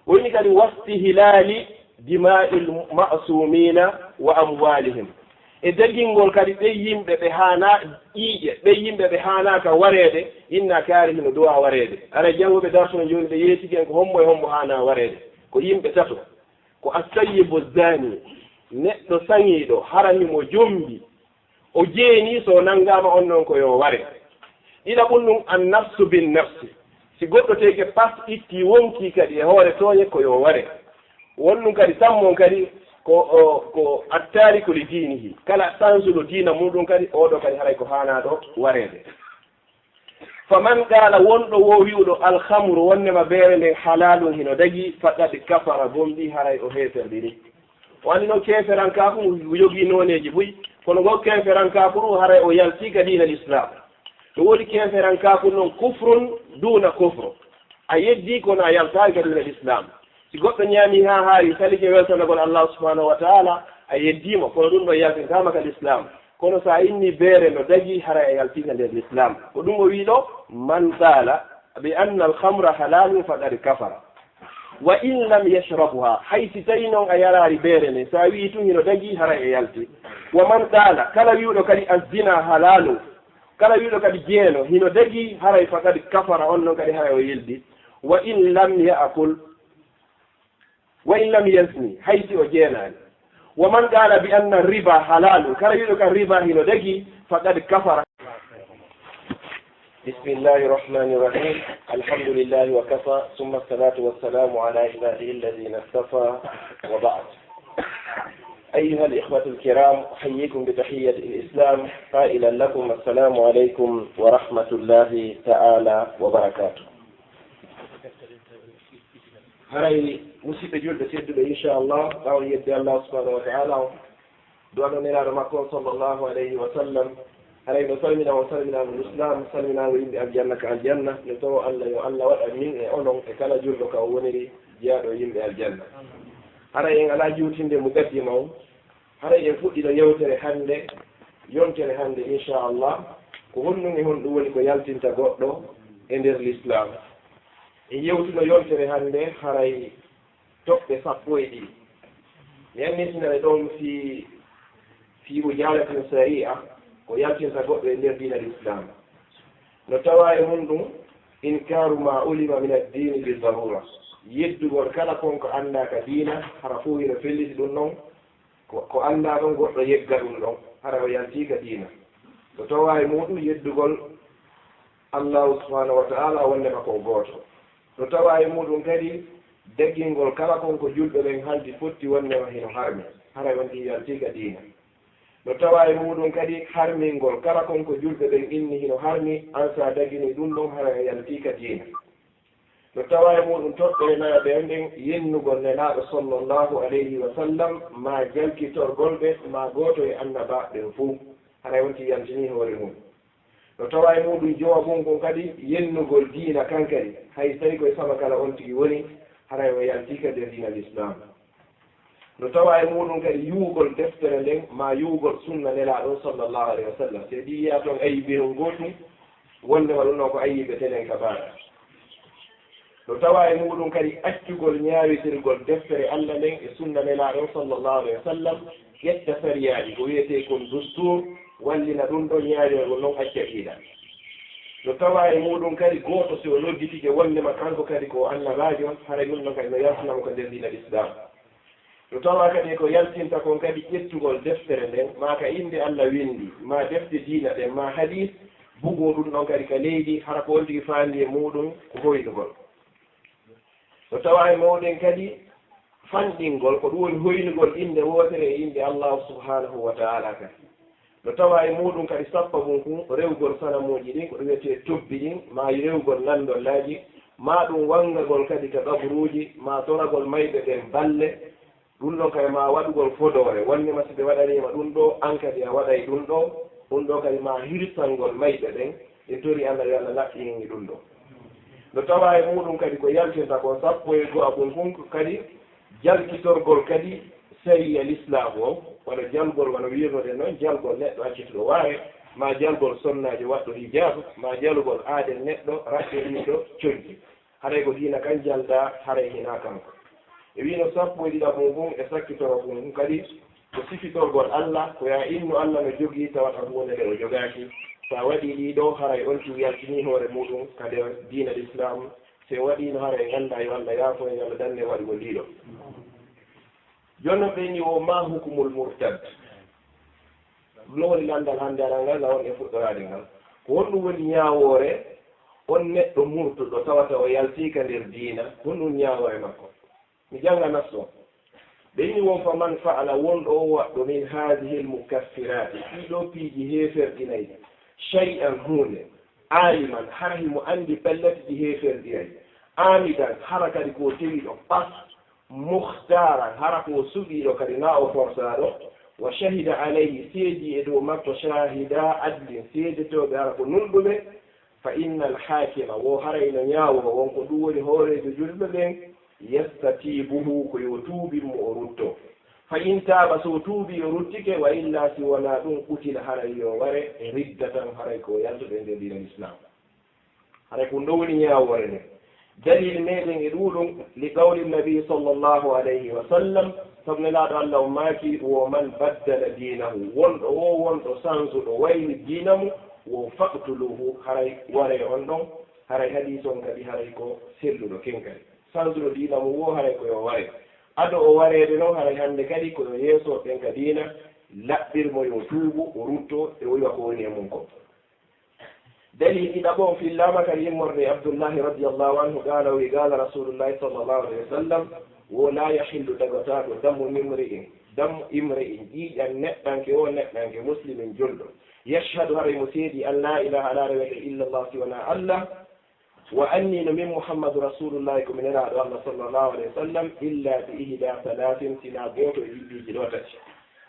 O inni kadi, "Wastihlaali dimaa'il ma'suumiina wa amwaalihim." E dagingol kadi ɓe yimɓe ɓe haanaa ƴiiƴe, ɓe yimɓe ɓe haanaaka wareede, inna kaari hino duwaa wareede. Aray janngo ɓe dartono jooni ɓe yeetike en ko hombo e hombo haanaa wareede. Ko yimɓe tato. Ko assayyibu zani, neɗɗo saŋiiɗo, hara himo jombi. O jeeni, so nanngaama on non ko yo ware. Ɗiɗaɓun ɗun, an nafsu bin nafsi. Si goɗɗo teke pas itti wonkii kadi e hoore tooñe ko yo ware. Won ɗun kadi tammo on kadi ko, o, ko attaariku li diinihi. Kala sansuɗo diina muɗum kadi, oo ɗoo kadi haray ko haanaaɗo wareede. Faman qaala, won ɗo woo wi'uɗo, alhamru, wonnema beere nden halaalun hino dagii, faqad kafara, gomɗii haray o heeferɗini. O anndi non keeferankaaku ngu jogii nooneeji buy, kono ngo keeferankaaku ɗun haray o yaltii ka diina Lislaam. No woodi keeferankaaku non kufrun duuna kufru. A yeddii kono a yaltaaki ka diina Lislaam. Si goɗɗo ñaamii haa haari, salike weltanagol Allaahu subhaanahu wa ta'aala, a yeddii mo, kono ɗun ɗon yaltintaama ka Lislaam. Kono so a inni beere no dagii, haray a yaltii ka nder Lislaam. Ko ɗun o wi'i ɗoo, man qaala bi anna al-khamra halaalun faqad kafara. Wa in lam yashrabha, hay si tawii non a yaraali beere nden, so a wi'ii tun hino dagii, haray a yaltii. Wa man qaala, kala wi'uɗo kadi az-zina halaalun, kala wi'uɗo kadi jeeno hino dagii, haray faqad kafara, on non kadi haray o yeldi. Wa in lam ya'kul, wa in lam yazni, hay si o jeenaali. Wa man qaala bi anna riba halaalun, kala wi'uɗo kadi riba hino dagii, faqad kafara. بسم الله الرحمن الرحيم. الحمد لله وكفى، ثم الصلاة والسلام على عباده الذين اصطفى، وبعد. أيها الإخوة الكرام، أحييكم بتحية الإسلام قائلا لكم: السلام عليكم ورحمة الله تعالى وبركاته. Haray, musiɓɓe julɓe tedduɓe, inchallah, ɓaawo yedde Allah subhanahu wa ta'ala on, du'ano nelaaɗo makko on, sallallahu alayhi wa sallam, haray no salmina on salminaango Lislaam, salminaango yimɓe aljanna ka aljanna, no tawo Allah, yo Allah waɗan min e onon e kala julɗo ka o woniri jeyaaɗo e yimɓe aljanna. Haray en alaa juutinde muqaddima on, haray en fuɗɗino yewtere hannde, yontere hannde, inchallah, ko honɗum e honɗum woni ko yaltinta goɗɗo e nder Lislaam. En yewtuno yontere hannde haray toɓɓe sappo e ɗiɗi. Mi annitinay ɗon fii, fii ujaalatin sari'a, ko yaltinta goɗɗo e nder diina Lislaam. No tawaa e mun ɗum, inkaaru maa ulima min ad-diini bi daruura. Yeddugol kala kon ko anndaa ka diina, hara fow hino felliti ɗum non, ko, ko anndaa ɗon goɗɗo yegga ɗum ɗon, hara o yaltii ka diina. No tawaa e muɗum yeddugol Allaahu subhaanahu wa ta'aala wonnde ma ko o gooto. No tawaa e muɗum kadi dagingol kala kon ko julɓe ɓen haldi fotti wonnde ma hino harmi, haray on tigi yaltii ka diina. No tawaa e muɗum kadi harmingol kala kon ko julɓe ɓen inni hino harmi, an sa daginii ɗum ɗon, haray a yaltii ka diina. No tawaa e muɗum toɓɓere nayaɓere nden yennugol Nelaaɗo sallallahu alayhi wa sallam, maa jalkitorgol ɓe, maa gooto e annabaaɓe ɓen fow, haray on tigi yaltinii hoore mum. No tawaa e muɗum jowaɓun kon kadi yennugol diina kan kadi, hay tawi ko e saba kala on tigi woni, haray o yaltii ka nder diina Lislaam. No tawaa e muɗum kadi yuwugol deftere nden, maa yuwugol sunna Nelaaɗo on sallallahu alayhi wa sallam. Si ɗi yiyaa ton ayi biron gootum, wonde ma ɗum ɗon ko ayiibe telen ka baaɗa. No tawaa e muɗum kadi accugol ñaawitirgol deftere Allah nden e sunna Nelaaɗo on sallallahu alayhi wa sallam, ƴetta sariyaaji, ko wiyetee kon dustur, wallina ɗum ɗon ñaawirgol non acca ɗiiɗa. No tawaa e muɗum kadi gooto si o nodditike wonde ma kanko kadi ko o annabaajo, haray ɗum ɗon kadi no yaltina mo ka nder diina Lislaam. No tawaa kadi ko yaltinta kon kadi ƴettugol deftere nden, maa ka innde Allah winndi, maa defte diina ɗen, maa hadiis, bugoo ɗum ɗon kadi ka leydi, hara ko on tigi faandi e muɗum ko hoynugol. No tawaa e muɗum kadi fanɗingol, ko ɗum woni hoynugol innde wootere e innde Allaahu subhaanahu wa ta'aala kadi. No tawaa e muɗum kadi sabbabun kun rewugol sanamuuji ɗin, ko ɗum wiyetee tobbi ɗin, maa rewugol nandollaaji, maa ɗum wangagol kadi ka qaburuuji, maa toragol mayɓe ɓen balle. Ɗum ɗon kadi maa waɗugol fodoore, wonde ma si ɓe waɗanii ma ɗum ɗoo, an kadi a waɗay ɗum ɗoo. Ɗum ɗoo kadi maa hirsangol mayɓe ɓen, ɓe tori Allah yo Allah laɓɓinin ɗum ɗoo. No tawaa e muɗum kadi ko yaltinta kon sappo e go'aɓun kun kadi, jalkitorgol kadi sariya Lislaam on, wano jalgol, wano wi'irnoɗen non, jalgol neɗɗo accituɗo waare, maa jalgol sonnaajo waɗɗo hijaabu, maa jalgol aaden neɗɗo raɓɓiɗinɗo conci. Haray ko diina kan jaldaa, haray hinaa kanko. E wino sappo e ɗiɗaɓo ngun e sakkitoro ngun kadi ko sifitorgol Allah, ko ya innu Allah no jogii tawata huunde nde o jogaaki. Sa waɗii ɗii ɗoo, haray on tigi yaltinii hoore muɗum ka nder diina Lislaam. Si o waɗiino, haray gannda yo Allah yaafo en, yo Allah danne waɗugol ɗii ɗoo. Jooni non ɓe inni o ma hukumul murtad. Ɗum woni lanndal hannde aran ngal, ngal woni e fuɗɗoraade ngal. Ko honɗum woni ñaawoore on neɗɗo murtuɗo tawata o yaltii ka nder diina? Honɗum ñaawoore makko? Mi jannga nas o. Ɓe inni won fa man fa'ala, wonɗo o waɗɗo min haadihil mukaffiraati, ɗii ɗoo piiji heeferɗinayɗi, shay'an huunde, aliman, hara himo anndi pellet ɗi heeferɗinay, amidan, hara kadi ko tewiɗo pas, muhtaaran, hara ko suɓiiɗo kadi, na o forsaaɗo, wa shahida alayhi, seedii e dow makko, shahida adlin, seedetooɓe hara ko nunɗuɓe, fa innal haakima, wo haray no ñaawo, won ko ɗum woni hooreejo julɓe ɓen, yastatibuhu, ko yo tuubin mo o rutto. Fa in taaba, so o tuubii o ruttike, wa illa, si wonaa ɗum, qutila, haray yo ware, riddatan, haray ko yaltuɗo e nder diina Lislaam. Haray ko ɗum ɗoo woni ñaawoore nden. Dalil meɗen e ɗuuɗum, li qawli nabi sallallahu alayhi wa sallam, sabu Nelaaɗo Allah on maaki, wo man baddala diinahu, wonɗo wo wonɗo sansuɗo wayli diina mum, wo faqtuluhu, haray waree on ɗon, haray hadiis on kadi haray ko selluɗo ken kadi. Sansuɗo diina mum wo haray ko yo waree. Ado o wareede non, haray hannde kadi ko yo yeeso ɓen ka diina laɓɓir mo, yo tuubu, o rutto e o yi'a ko woni e mum ko. Dalil ɗiɗaɓo on fillaama kadi immorde e Abdullahi radiyallahu anhu, qaala, o wi, qaala Rasulullahi sallallahu alayhi wa sallam, wo la yahillu, dagataako, damu imri'in, damu imri'in, ƴiiƴan neɗɗanke o neɗɗanke, muslimin, julɗo, yashhadu, haray mo seedi, an la ilaha, alaa rewete illa Allah, si wonaa Allah, wa anni, no min Muhammadu Rasulullahi, ko mi Nelaaɗo Allah sallallahu alayhi wa sallam, illa bi ihda thalathin, sinaa gooto e ɗiɗi piiji ɗoo tati.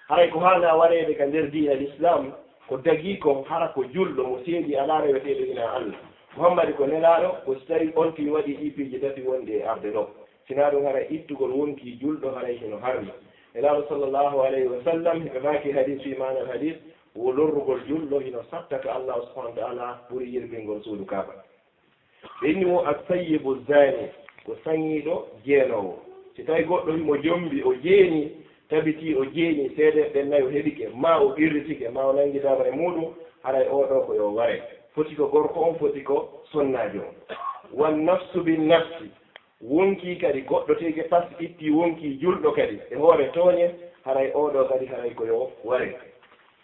Haray ko haanaa wareede ka nder diina Lislaam, ko dagii kon, hara ko julɗo mo seedi alaa reweteeɗo hinaa Allah. Muhammadu ko Nelaaɗo, ko si tawii on tigi waɗii ɗii piiji tati wonɗi e arde ɗoo. Sinaa ɗum, haray ittugol wonkii julɗo haray hino harmi. Nelaaɗo sallallahu alayhi wa sallam, ɓe maaki hadiis, fii maanal hadiis, wo lorrugol julɗo hino satta ka Allah subhanahu wa ta'ala ɓuri yirbingol suudu Kaaba. Ɓe inni wo assayyibu zani, ko saŋiiɗo jeenoowo. Si tawi goɗɗo himo jombi, o jeeni, tabitii o jeeni, seedeeɓe ɓen nayo heɓike, maa o qirritike, maa o nangi dabar e muuɗum, haray oo ɗoo ko yo ware. Foti ko gorko on, foti ko sonnaajo on. Wan nafsu bin nafsi, wonkii kadi goɗɗo tigi pas itti wonkii julɗo kadi e hoore tooñe, haray oo ɗoo kadi haray ko yo ware.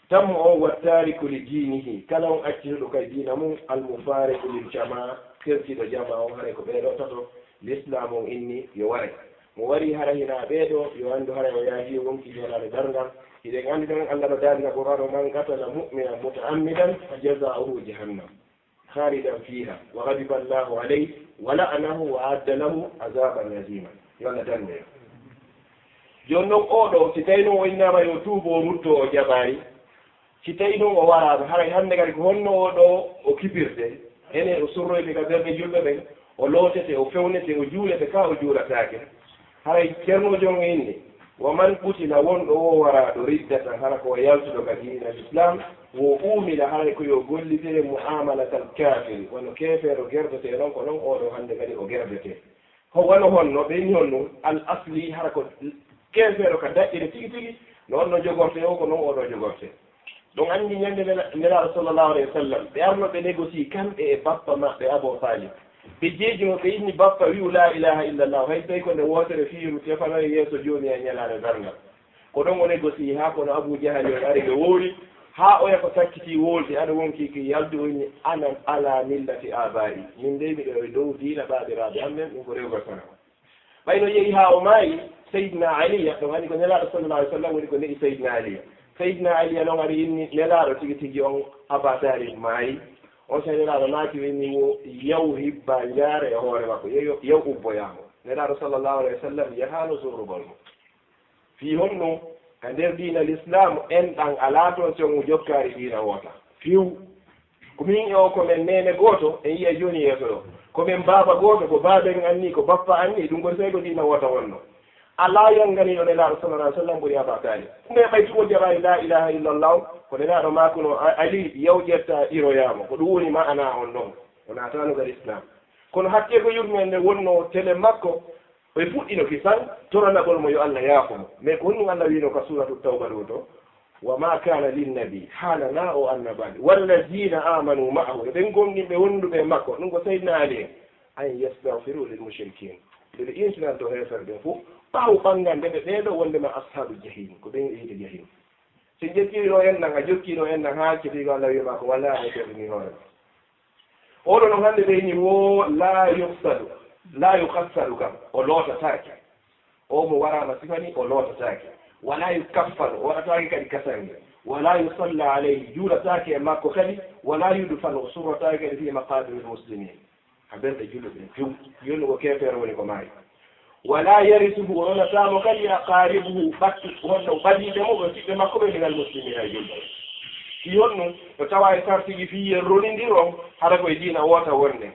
Tammo on, wa taariku li diinihi, kala on accituɗo kay diina mum, al mufaariqu lil jamaa, kertiɗo jamaa on, haray ko ɓee ɗoo tato Lislaam on inni yo ware. Mo warii hara hinaa ɓee ɗoo, yo anndu haray o yaadii wonkii joɗaade darngal. Hiɗen anndi ɗon, Allah no daali ka Qur'aan o, man qatala mu'minan muta'ammidan fa jazaa'uhu jahannam. Khaalidan fiiha, wa ghadiba Allahu alayhi, wa la'anahu, wa a'adda lahu azaban azima. Yo Allah danne en. Jooni non, oo ɗoo, si tawi non o innaama yo tuubo, o rutto, o jaɓaali. Si tawi non o waraama, haray hannde kadi ko honno oo ɗoo o kifirte? Enen o surroyte ka ɓerɗe julɓe ɓen, o lootete, o fewnete, o juulete, kaa o juulataake. Haray Ceerno Jon inni, wa man qutila, wonɗo wo waraaɗo, riddatan, hara ko yaltuɗo ka diina Lislaam, wo uumila, haray ko yo gollitire mu'amalatal kaafiri, wano keefeero gerdetee non, ko non oo ɗoo hannde kadi o gerdetee. Ho wano honno, ɓe inni honno, al asli, hara ko keefeero ka daƴƴere tigi tigi, no on no jogortee o, ko non oo ɗoo jogortee. Ɗon anndi ñande Nela-, Nelaaɗo sallallahu alayhi wa sallam, ɓe arno ɓe négocier kamɓe e bappa maɓɓe Abu Talib. Ɓe jeeji mo, ɓe inni bappa wi'u laa ilaaha illallah, hay tawi ko nde wootere fiiru tefanoye yeeso Joomi e ñalaande darngal. Ko ɗon o négocier haa kono Abu Jahali on ari ɓe woori, haa oya ko sakkitii woolde, aɗa wonkii ki yaltu, o inni, "Ana ala millati abai." Min dey miɗo e dow diina ɓaaɓiraaɓe am ɓen, ɗum ko rewgol sanama. Ɓay no yehi haa o maayi, Seydina Aliya, ɗum hani ko Nelaaɗo sallallahu alaihi wasallam woni ko ne'i Seydina Aliya. Seydina Aliya noon ari inni Nelaaɗo tigi tigi on Aba Talib maayi. On saa'i Nelaaɗo naati o inni wo yaw hibba njaare e hoore makko, yo, yo, yaw ubboyaa mo. Nelaaɗo sallallahu alaihi wasallam yahaano surrugol mo. Fii honno? Ka nder diina Lislaam, enɗan alaa toon si on jokkaali diina woota. Few. Ko min e o ko men neene gooto, en yi'ay jooni yeeso ɗoo. Ko men baaba gooto, ko baaben anni, ko bappa anni, ɗum ko sey ko diina woota wonno. Alaa yannganiiɗo Nelaaɗo sallallahu alaihi wasallam ɓuri Aba Talib. Ɗum e ɓay tun o jaɓaali laa ilaaha illallah, ko Nelaaɗo maakuno, A-, Ali, yaw ƴetta iroyaa mo. Ko ɗum woni ma'anaa on ɗon. O naataano ka Lislaam. Kono hakkee ko yurmee nde wonnoo tele makko, O e fuɗɗino kisan toranagol mo yo Allah yaafo mo. Mais ko honɗum Allah wiino ka suuratu Tawba ɗo to? "Wa ma kana lin nabi," haala na o annabaali, "wallazina amanu ma'ahu," e ɓen gomɗinɓe wonduɓe e makko, ɗum ko Seydina Ali en, "an yastaghfiru lil mushrikin." Nde ɓe insinanto heeferɓe ɓen fof, ɓaawo ɓangande ɓe ɓeeɗo wondema ashabu jahim, ko ɓen e yiite jahim. Si jettino en nan, a jokkino en nan, haa kadi ko Allah wiima ko wala e terdini hoore ma. Oɗo noon hannde ɓe ni wo la yughsalu, la yughassalu kam, o lootataake. O mo waraama sifa ni, o lootataake. Wala yukaffanu, o waɗataake kadi kasange. Wala yusalla alayhi, juulataake e makko kadi. Wala yudfanu, o surrataake kadi fi maqabiril muslimin. Ka ɓerɗe julɓe ɓen few. Jooni ko keefeero woni ko maayi. Wala yarisuhu, o ronataamo kadi aqaribuhu, ɓattu, honno ɓadiiɓe mo, ɓe ɓiɓɓe makko ɓe, minal muslimina e julɓe. Si honno, no tawa e sartiji fii yen ronindiro, hara koye diina woota wonde.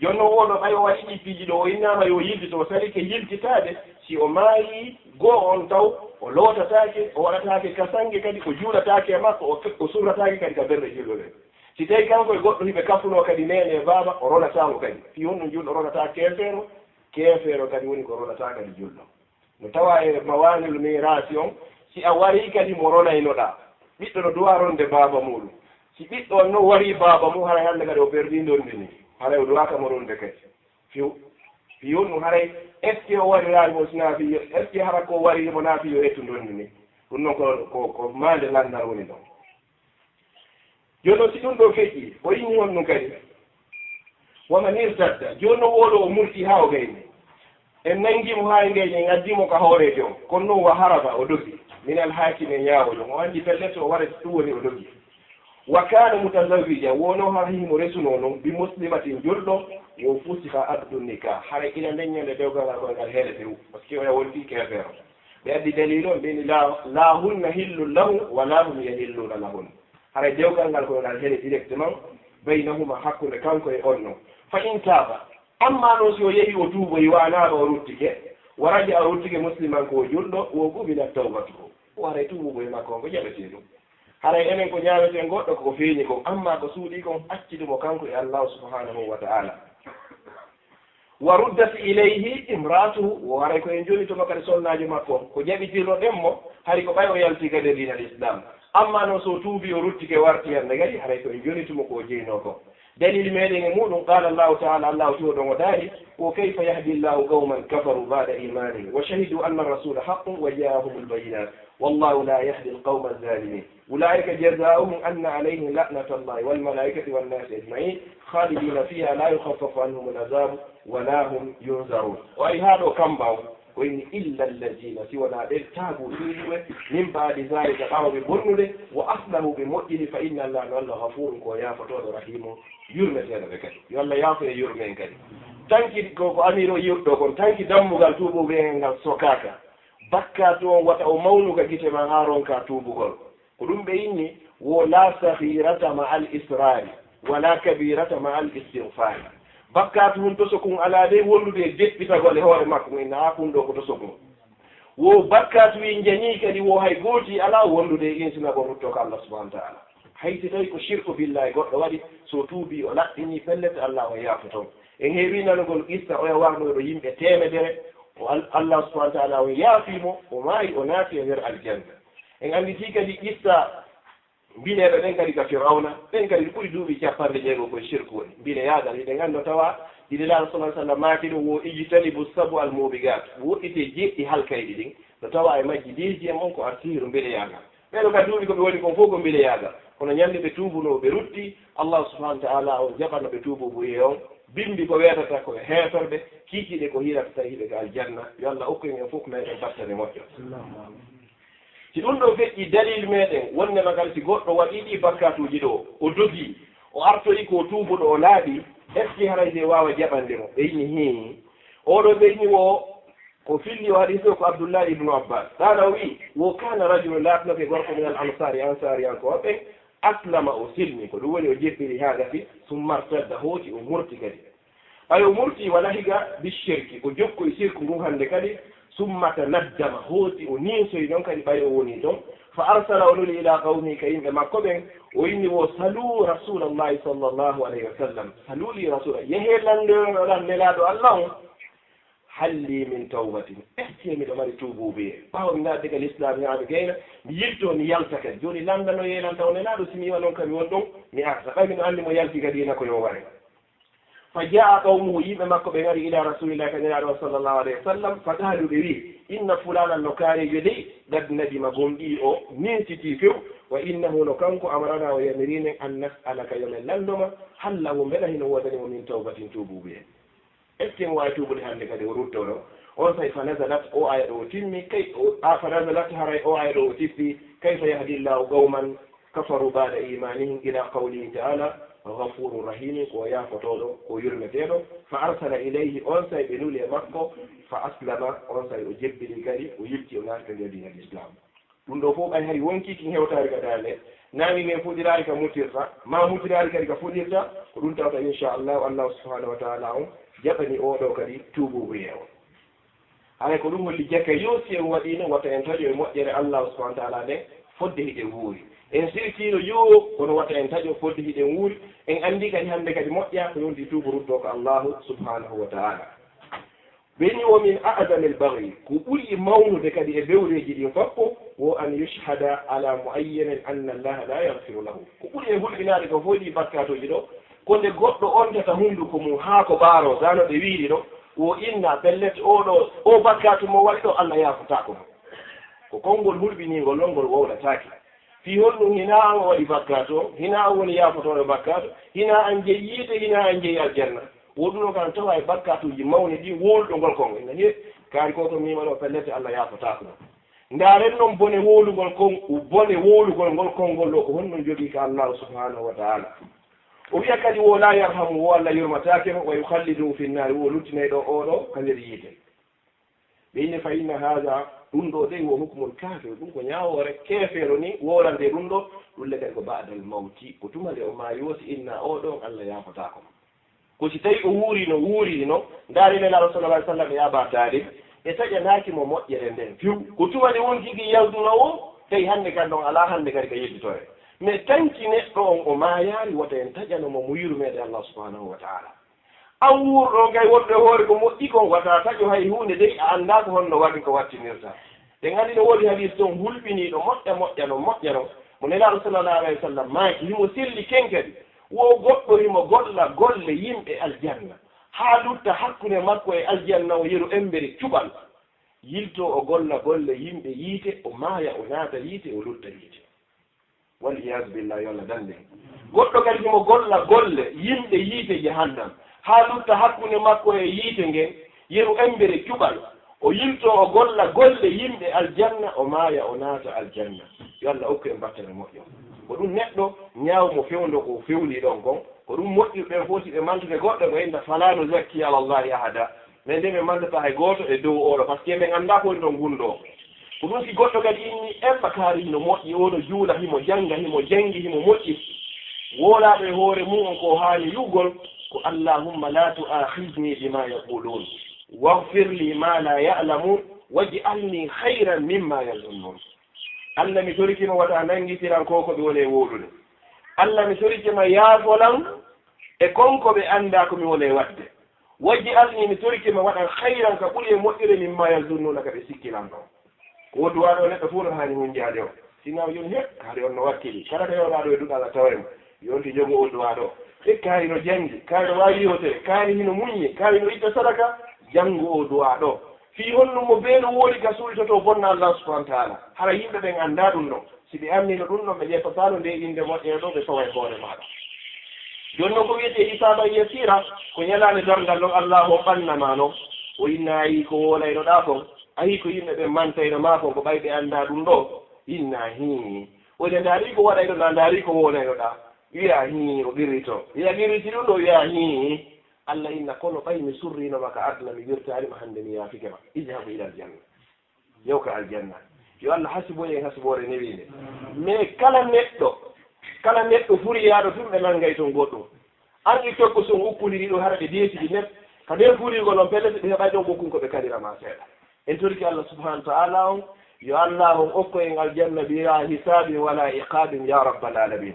Jooni noon, oɗo ɓay o waɗi ɗi piiji ɗo, o innaama yo yiltito, o sarike yiltitaade, si o maayi, goo on taw, o lootataake, o waɗataake kasange kadi, o juulataake e makko, o, o surrataake kadi ka ɓerɗe julɓe ɓen. Si tawi kanko e goɗɗo hiɓe kafunoo kadi neene e baaba, o ronataa mo kadi. Fii honɗum julɗo ronataa keefeero? Keefeero kadi woni ko ronataa kadi julɗo. No tawa e mawanil mirasi on, si a warii kadi mo ronaynoɗaa, ɓiɗɗo no duwaa ronde baaba muuɗum. Si ɓiɗɗo on no warii baaba mum, haray hannde kadi o perdii ndondi ni. Haray o duwaaka mo ronde kadi. Fiw, fiw ɗum haray, est-ce que o wariraani mo si naa fii yo, est-ce que hara ko wariri mo naa fii yo ettu ndondi ni? Ɗum noon ko, ko, ko maande lanndal woni ɗon. Jooni noon, si ɗum ɗo feƴƴi, o inni honɗum kadi? Wa man irtadda, jooni noon, wooɗo o murti haa o gayni. En nanngi mo haa e gayni, en addi mo ka hooreejo on. Kono noon, wa haraba, o dogi. Min al haakimi, e ñaawoojo on. O anndi pellet, o waɗa ɗum woni o dogi. Wa kaana mutazawwijan, wonoo haa himo resunoo noon, bi muslimatin, julɗo, wo fusiha aqdu nikah. Haray ila nden ñande dewgal ngal koye ngal heele few. Parce que oya wonti keefeero. Ɓe addi daliil on, ɓe ni, "La, la hunna hillun lahu, wa la hum yahilluna lahun." Haray dewgal ngal ko ngal hele directement, baynahuma, hakkunde kanko e on no. Fa in taaba, amma noon si o yehi o tuuboyi, wa anaaba, o ruttike, wa raja'a, o ruttike musliman, ko o julɗo, wo qubila tawbatuhu. O haray tuubugo e makko on ko jaɓetee ɗum. Haray enen ko ñaaweten goɗɗo ko feeñi kon, amma ko suuɗii kon, accidu mo kanko e Allahu subhanahu wa ta'ala. Wa ruddat ilayhi imra'atuhu, wo haray ko en jonitumo kadi sonnaajo makko on. Ko jaɓitirnoɗen mo, hari ko ɓay o yalti kadi e diinal Islam. Amma noon so o tuubi, o ruttike, warti hannde kadi, haray ko en jonitumo ko o jeynoo ko. Dalil meɗen e muɗum, qala Allahu ta'ala, Allahu tuwoɗon o daali, "Wa kayfa yahdi Allahu qawman kafaru ba'da imanihim, wa shahidu anna rasula haqqun wa ja'ahumul bayyinat, wallahu la yahdi al-qawma adh-dhalimin." Ulaa'ika jazaa'uhum anna alayhim la'natallahi wal malaa'ikati wan naasi ajma'in, khalidina fiha la yukhaffafu anhumul adhabu wa la hum yunzarun. O ari haa ɗo kamba on, o inni, "Illa alladhina", si wonaa ɓen, "taabu", tuubuɓe, "min ba'di dhalika", ɓaawo ɓe bonnude, "wa aslahu", ɓe moƴƴini, "fa inna Allaha", no Allah, "ghafurun", ko yaafotooɗo, "rahimun", yurmeteeɗo ɓe kadi. Yo Allah yaafo e yurme en kadi. Tanki ko, ko Amiiru yi'uɗo kon, tanki dammugal tuubuɓe en ngal sokaaka. Bakkaatu on wata o mawnu ka gite ma haa ronka tuubugol. Ko ɗum ɓe inni, wo la saghirata ma al israri, wala kabirata ma al istighfari. Bakkaatu hun tosokun alaa dey wondude e deɓɓitagol e hoore makko, mo inna, "Haa kun ɗo ko tosokun." Wo bakkaatu wi njanii kadi, wo hay gooti alaa wondude e insinagol rutto ka Allah subhanahu wa ta'ala. Hay si tawi ko shirku billahi goɗɗo waɗi, so tuubi, o laɓɓini, pellet Allah o yaafoto. En heewi nanugol qissa oya warnooɗo yimɓe teemedere, o Al-, Allah subhanahu wa ta'ala on yaafii mo, o maayi, o naati e nder aljanna. En annditi kadi qissa mbineeɓe ɓen kadi ka Firawna, ɓen kadi ɓuri duuɓi capanɗe jeego ko e shirku woni. Mbineyaagal, hiɗen anndi tawa, ɗi Nelaaɗo sallallahu alaihi wasallam maaki ɗum, wo ijtanibu sabu al mubiqat, woɗɗite jeɗɗi halkayɗi ɗin, no tawa e majji deeji en on ko al sihru, mbineyaagal. Ɓeɗo ka duuɓi ko ɓe woni kon fof ko mbineyaagal. Kono ñande ɓe tuubunoo, ɓe rutti, Allah subhanahu wa ta'ala on jaɓano ɓe tuububuye on, bimbi ko weetata ko e heeferɓe, kiikiiɗe ko hiirata tawi hiɓe ka aljanna. Yo Allah okku en fof ko meɗen battane moƴƴo. Si ɗum ɗo feƴƴi, dalil meɗen wonde magal si goɗɗo waɗi ɗi bakkatuuji ɗo, o dogi, o artoyi ko tuubuɗo, o laaɓi, est-ce que haray si waawa jaɓande mo? Ɓe inni hii. Oɗo ɓe inni wo ko filli o hadis o ko Abdullah ibnu Abbas. Qala o wi, wo kana rajulun, laatnoke gorko min al ansari, ansariyankooɓe, aslama, o silmi, ko ɗum woni o jebbiri haa gasi, summa artadda, hooti o murti kadi. Ɓay o murti, wala higa bi shirki, o jokkoy shirku ngun hannde kadi, summa tanaddama, hooti o ninsoy non kadi ɓay o woni ton. Fa arsala, o nuli, ila qawmi, ka yimɓe makko ɓen, o inni wo, salu rasulallahi sallallahu alayhi wa sallam, saluli rasula, yehe lande, lan Nelaaɗo Allah on. هل لي من توبة؟ Est-ce que miɗo mari tuubuubuyee? Ɓaawo mi naatde ka lislaam, haa mi gayna, mi yiltoo, mi yalta kadi. Jooni lanndano yeelan taw nelaaɗo, si mi iwa noon kam mi won ɗon, mi arta. Ɓay miɗo anndi mo yalti kadi ina ko yo ware. فجاء قومه, yimɓe makko ɓe ngari, إلى رسول الله, ka nelaaɗo صلى الله عليه وسلم, فقالوا, ɓe wi'i, إن فلانا, no kaareejo dey, قد ندم, gomɗii o ninsitii few, وإنه, no kanko, أمرنا, o yamirii men, أن نسألك, yo men lanndo ma, هل له, mbela hino woodani mo, من توبة, tuubuubuyee. Est-ce que mo waawi tuubude hannde kadi o ruttoo ɗo? On say, فنزلت, o aya ɗo o timmi, kay, o, a, فنزلت, haray o aya ɗo o tippi, كيف يهدي الله قوما كفروا بعد إيمانهم إلى قوله تعالى غفور رحيم, ko yaafotooɗo, ko yurmeteeɗo. فأرسل إليه, on say ɓe nuli e makko, فأسلم, on say o jebbili kadi, o yilti, o naati kadi e diina Islam. Ɗum ɗo fof ɓay hari wonkii kin hewtaari ka daande, naange ngen fuɗiraari ka mutirta, ma mutiraari kadi ka fuɗirta, ko ɗum tawata inchallahu, Allahu subhanahu wa taala on jaɓani oo ɗo kadi tuubuubuyee on. Haray ko ɗum holli jaka yo si en waɗiino wata en taƴo e moƴƴere Allahu subhanahu wa taala nden fodde hiɗen wuuri. En sirkiino yo kono wata en taƴo fodde hiɗen wuuri, en anndi kadi hannde kadi moƴƴa ko yonti tuubu ruttoo ko Allahu subhanahu wa taala. Ɓe ni, ومن أعظم البغي, ko ɓuri mawnude kadi e bewreeji ɗin fof ko, wo أن يشهد على معين أن الله لا يغفر له. Ko ɓuri e hulɓinaade ko fof ɗi bakkaatuuji ɗo, ko nde goɗɗo ontata hunnduko mum haa ko ɓaaroo, gano ɓe wiiri ɗo, wo inna pellet oo ɗo, oo bakkaatu mo waɗi ɗo, Allah yaafotaako mo. Ko konngol hulɓiniingol ɗon ngol wowlataake. Fii honɗum hinaa an o waɗi bakkaatu o, hinaa an woni yaafotooɗo bakkaatu, hinaa an jeyi yiite, hinaa an jeyi aljanna. Wo ɗum ɗon kan tawa e bakkaatuuji mawni ɗi wowlugol kon. Ina he, kaari ko ko miima ɗo, pellet Allah yaafotaako ɗum. Ndaaren non bone wowlugol kon, bone wowlugol ngol konngol ɗo, ko honɗum jogii ka Allahu subhanahu wa taala. O wi'a kadi wo لا يرحم, wo Allah yurmataake mo, ويخلد في النار, wo luttinay ɗo oo ɗo ka nder yiite. Ɓe inni, فإن هذا, ɗum ɗo dey wo حكم الكافر, ɗum ko ñaawoore keefeero ni, woorande ɗum ɗo, ɗum le kadi ko بعد الموت, ko tuma nde o maayi wo si inna oo ɗon Allah yaafotaako mo. Ko si tawi o wuurino, wuurino, ndaari Nelaaɗo sallallahu alaihi wasallam e Abaa Taalib, ɓe taƴanaaki mo moƴƴere nden few. Ko tuma nde won tigi yalduno o, tawi hannde kan ɗon alaa hannde kadi ka yedditore. Mais tanki neɗɗo on o maayaali, wota en taƴano mo mo yurmeende Allah subhanahu wa ta'ala. An wuurɗo on kay wonɗo e hoore ko moƴƴi kon, wata taƴo hay huunde dey, a anndaa ko honno waɗi ko wattinirta. Ɗen anndi no woodi hadiis ton hulɓiniiɗo moƴƴa moƴƴa no moƴƴa non. Mo Nelaaɗo sallallahu alaihi wasallam maaki, himo selli ken kadi. Wo goɗɗo himo golla golle yimɓe aljanna, haa lutta hakkunde makko e aljanna o yeru embere cuɓal. Yiltoo o golla golle yimɓe yiite, o maaya o naata yiite, o lutta yiite. Wal iyaazu billah, yo Allah dande. Goɗɗo kadi himo golla golle yimɓe yiite jahannam, haa lutta hakkunde makko e yiite ngen, yeru embere cuɓal. O yiltoo o golla golle yimɓe aljanna, o maaya o naata aljanna. Yo Allah okku en battane moƴƴo. Ko ɗum neɗɗo ñaaw mo fewndo ko fewni ɗon kon. Ko ɗum moƴƴuɓe ɓen foti ɓe mantude goɗɗo ko inna fala nuzakki ala Allahi ahada. Men de min mantataa hay gooto e dow oo ɗo, parce que min anndaa ko woni ɗon gunndoo. Ko ɗum si goɗɗo kadi inni, "Emma kaari hino moƴƴi, oo ɗo juula, himo jannga, himo janngi, himo moƴƴi." Woolaaɗo e hoore mum on ko haani wi'ugol ko, "Allahumma la tu'akhidhni bima yaqulun, waghfir li ma la ya'lamun, waj'alni khayran mimma yazunnun." Allah, mi torike ma, wata nanngitiran ko ko ɓe woni e wowlude. Allah, mi torike ma, yaafo lan e kon ko ɓe anndaa ko mi woni e waɗde. Waj'alni, mi torike ma, waɗan khayran, ka ɓuri e moƴƴere, mimma yazunnuuna, ka ɓe sikkilan ɗon. Ko o duwaa ɗo neɗɗo fuu no haani hunjaade on. Sinaa o joni, he, kaari on no wakkili. Kala ka yewɗaa ɗo e duɗal a taway mo. Yonti jogo o duwaa ɗo. E kaari no janngi, kaari no waawi yewtere, kaari hino muññi, kaari no itta sadaka, janngo o duwaa ɗo. Fii honno mo beenu woodi ka suultotoo bonna Allah subhanahu wa ta'ala? Hara yimɓe ɓen anndaa ɗum ɗon. Si ɓe anndino ɗum ɗon, ɓe ƴettataano nde innde moƴƴere ɗo, ɓe fawa e hoore maaɗa. Jooni non ko wiyetee hisaaban yasiira, ko ñalaande darngal non Allaahu on ɓanna ma non. O inna a yii ko wowlaynoɗaa kon, a yii ko yimɓe ɓen mantayno ma kon, ko ɓay ɓe anndaa ɗum ɗo. Inna hii. O inna ndaari ko waɗaynoɗaa, ndaari ko wowlaynoɗaa. Wi'a hii, o qirrito. Wi'a qirriti ɗum ɗo, wi'a hii. Allah inna kono ɓay mi surriino ma ka aduna, mi wirtaali ma, hannde mi yaafike ma. Idhabu ilal janna. Yahu ka aljanna. Yo Allah hasiboy en hasiboore newiinde. Mais kala neɗɗo, kala neɗɗo furiyaaɗo tun ɓe nanngay ton goɗɗum. An i tokko son ukkundiri ɗo hara ɓe deesidi net. Ka nder furiigol on pellet ɓe heɓay ɗon gokkun ko ɓe kalira ma seeɗa. En torike Allah subhanahu wa ta'ala on, yo Allah on okko en aljanna bila hisaabin wala iqaabin ya rabbal alamin.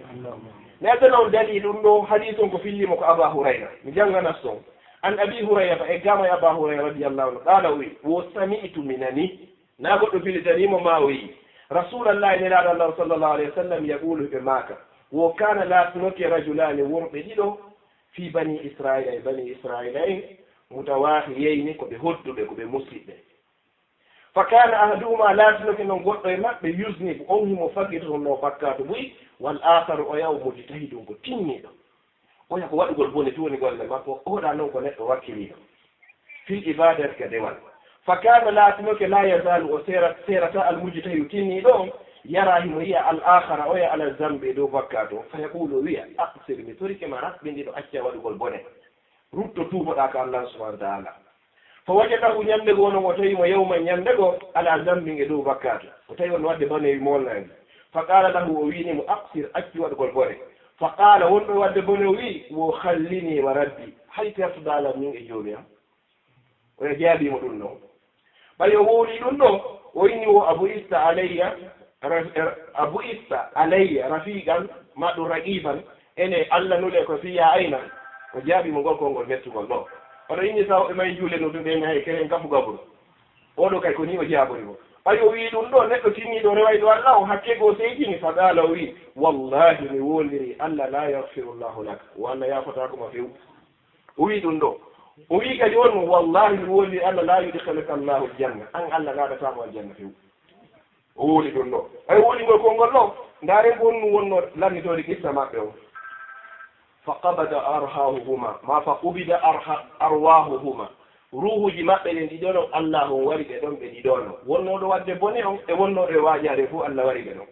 Mais ɓe non dali ɗum ɗo hadiis on ko filliimo ko Aba Hurayra. Mi jannganas ton. An Abi Hurayrata, e gama e Aba Hurayra radiyallahu anhu, qala, o wi, wo sami'tu, mi nani, na goɗɗo fillitani mo ma, o wi, Rasulallahi, Nelaaɗo Allah sallallahu alayhi wa sallam, yaqulu, hiɓe maaka, wo kana, laatinoke, rajulani, worɓe ɗiɗo, fi bani Israila, e bani Israila en, mutawahiyayni, ko ɓe hodduɓe, ko ɓe musiɓɓe. Fa kana ahaduhuma, laatinoke noon goɗɗo e maɓɓe, yuznibu, on himo faggitotonoo bakkaatu buy, wal aakharu, oya o mujtahidun, ko tinniiɗo. Oya ko waɗugol bone tun woni golle makko, oɗa noon ko neɗɗo wakkiliiɗo. Fil ibadati, ka dewal. Fa kana, laatinoke, la yazalu, o seera-, seerata, al mujtahidu, tinniiɗo on, yara, himo yi'a, al akhara, oya, ala zambi, e dow bakkaatu on. Fa yaqulu, o wi'a, aqsir, mi torike ma, raɓɓindiɗo, acca waɗugol bone. Rutto tuuboɗaa ka Allah subhanahu wa ta'ala. Fa wajadahu, ñande goo non o tawi mo, yawman, ñande goo, ala zambin, e dow bakkaatu. O tawi on waɗde bone, wi mo wallahi. Fa qala lahu, o wi'ani mo, aqsir, accu waɗugol bone. Fa qala, wonɗo e waɗde bone o wi'i, wo khallini wa rabbi, hay pertuɗaa lan min e Joomi am. Oya jaabii mo ɗun ɗon. Ɓay o wowlii ɗun ɗoo, o inni wo, abu'ista alayya ra-, ra-, abu'ista alayya rafiqan, ma ɗun raqiban, ene Allah nule ko fiya ayna. O jaabii mo ngol konngol mettugol ɗoo. Oɗo inni sa woɓɓe may juule no ɗun ɓe hay keren gabu gaburu. Oɗo kay ko ni o jaabori mo. Ɓay o wi'i ɗun ɗoo, neɗɗo tinniiɗo rewayɗo Allah o, hakke goo seytini, fa qala, o wi'i, wallahi, mi wowlirii Allah, la yaghfiru Allahu lak. Wo Allah yaafotaako ma few. O wi'i ɗun ɗoo. O wi'i kadi on, wallahi, mi wowlii Allah, la yudkhiluka Allahu aljanna. An Allah naatataa mo aljanna few. O wowli ɗun ɗoo. Ɓay wowlingol konngol ɗoo, ndaaren ko honɗun wonnoo lannitoode qissa maɓɓe on. Fa qabada arhahuhuma, ma fa qubida arha-, arwahuhuma. Ruuhuuji maɓɓe ɗin ɗiɗo non, Allah on wari ɓe ɗon ɓe ɗiɗo non. Wonnooɗo waɗde bone on e wonnooɗo e waajaade fow, Allah wari ɓe ɗon.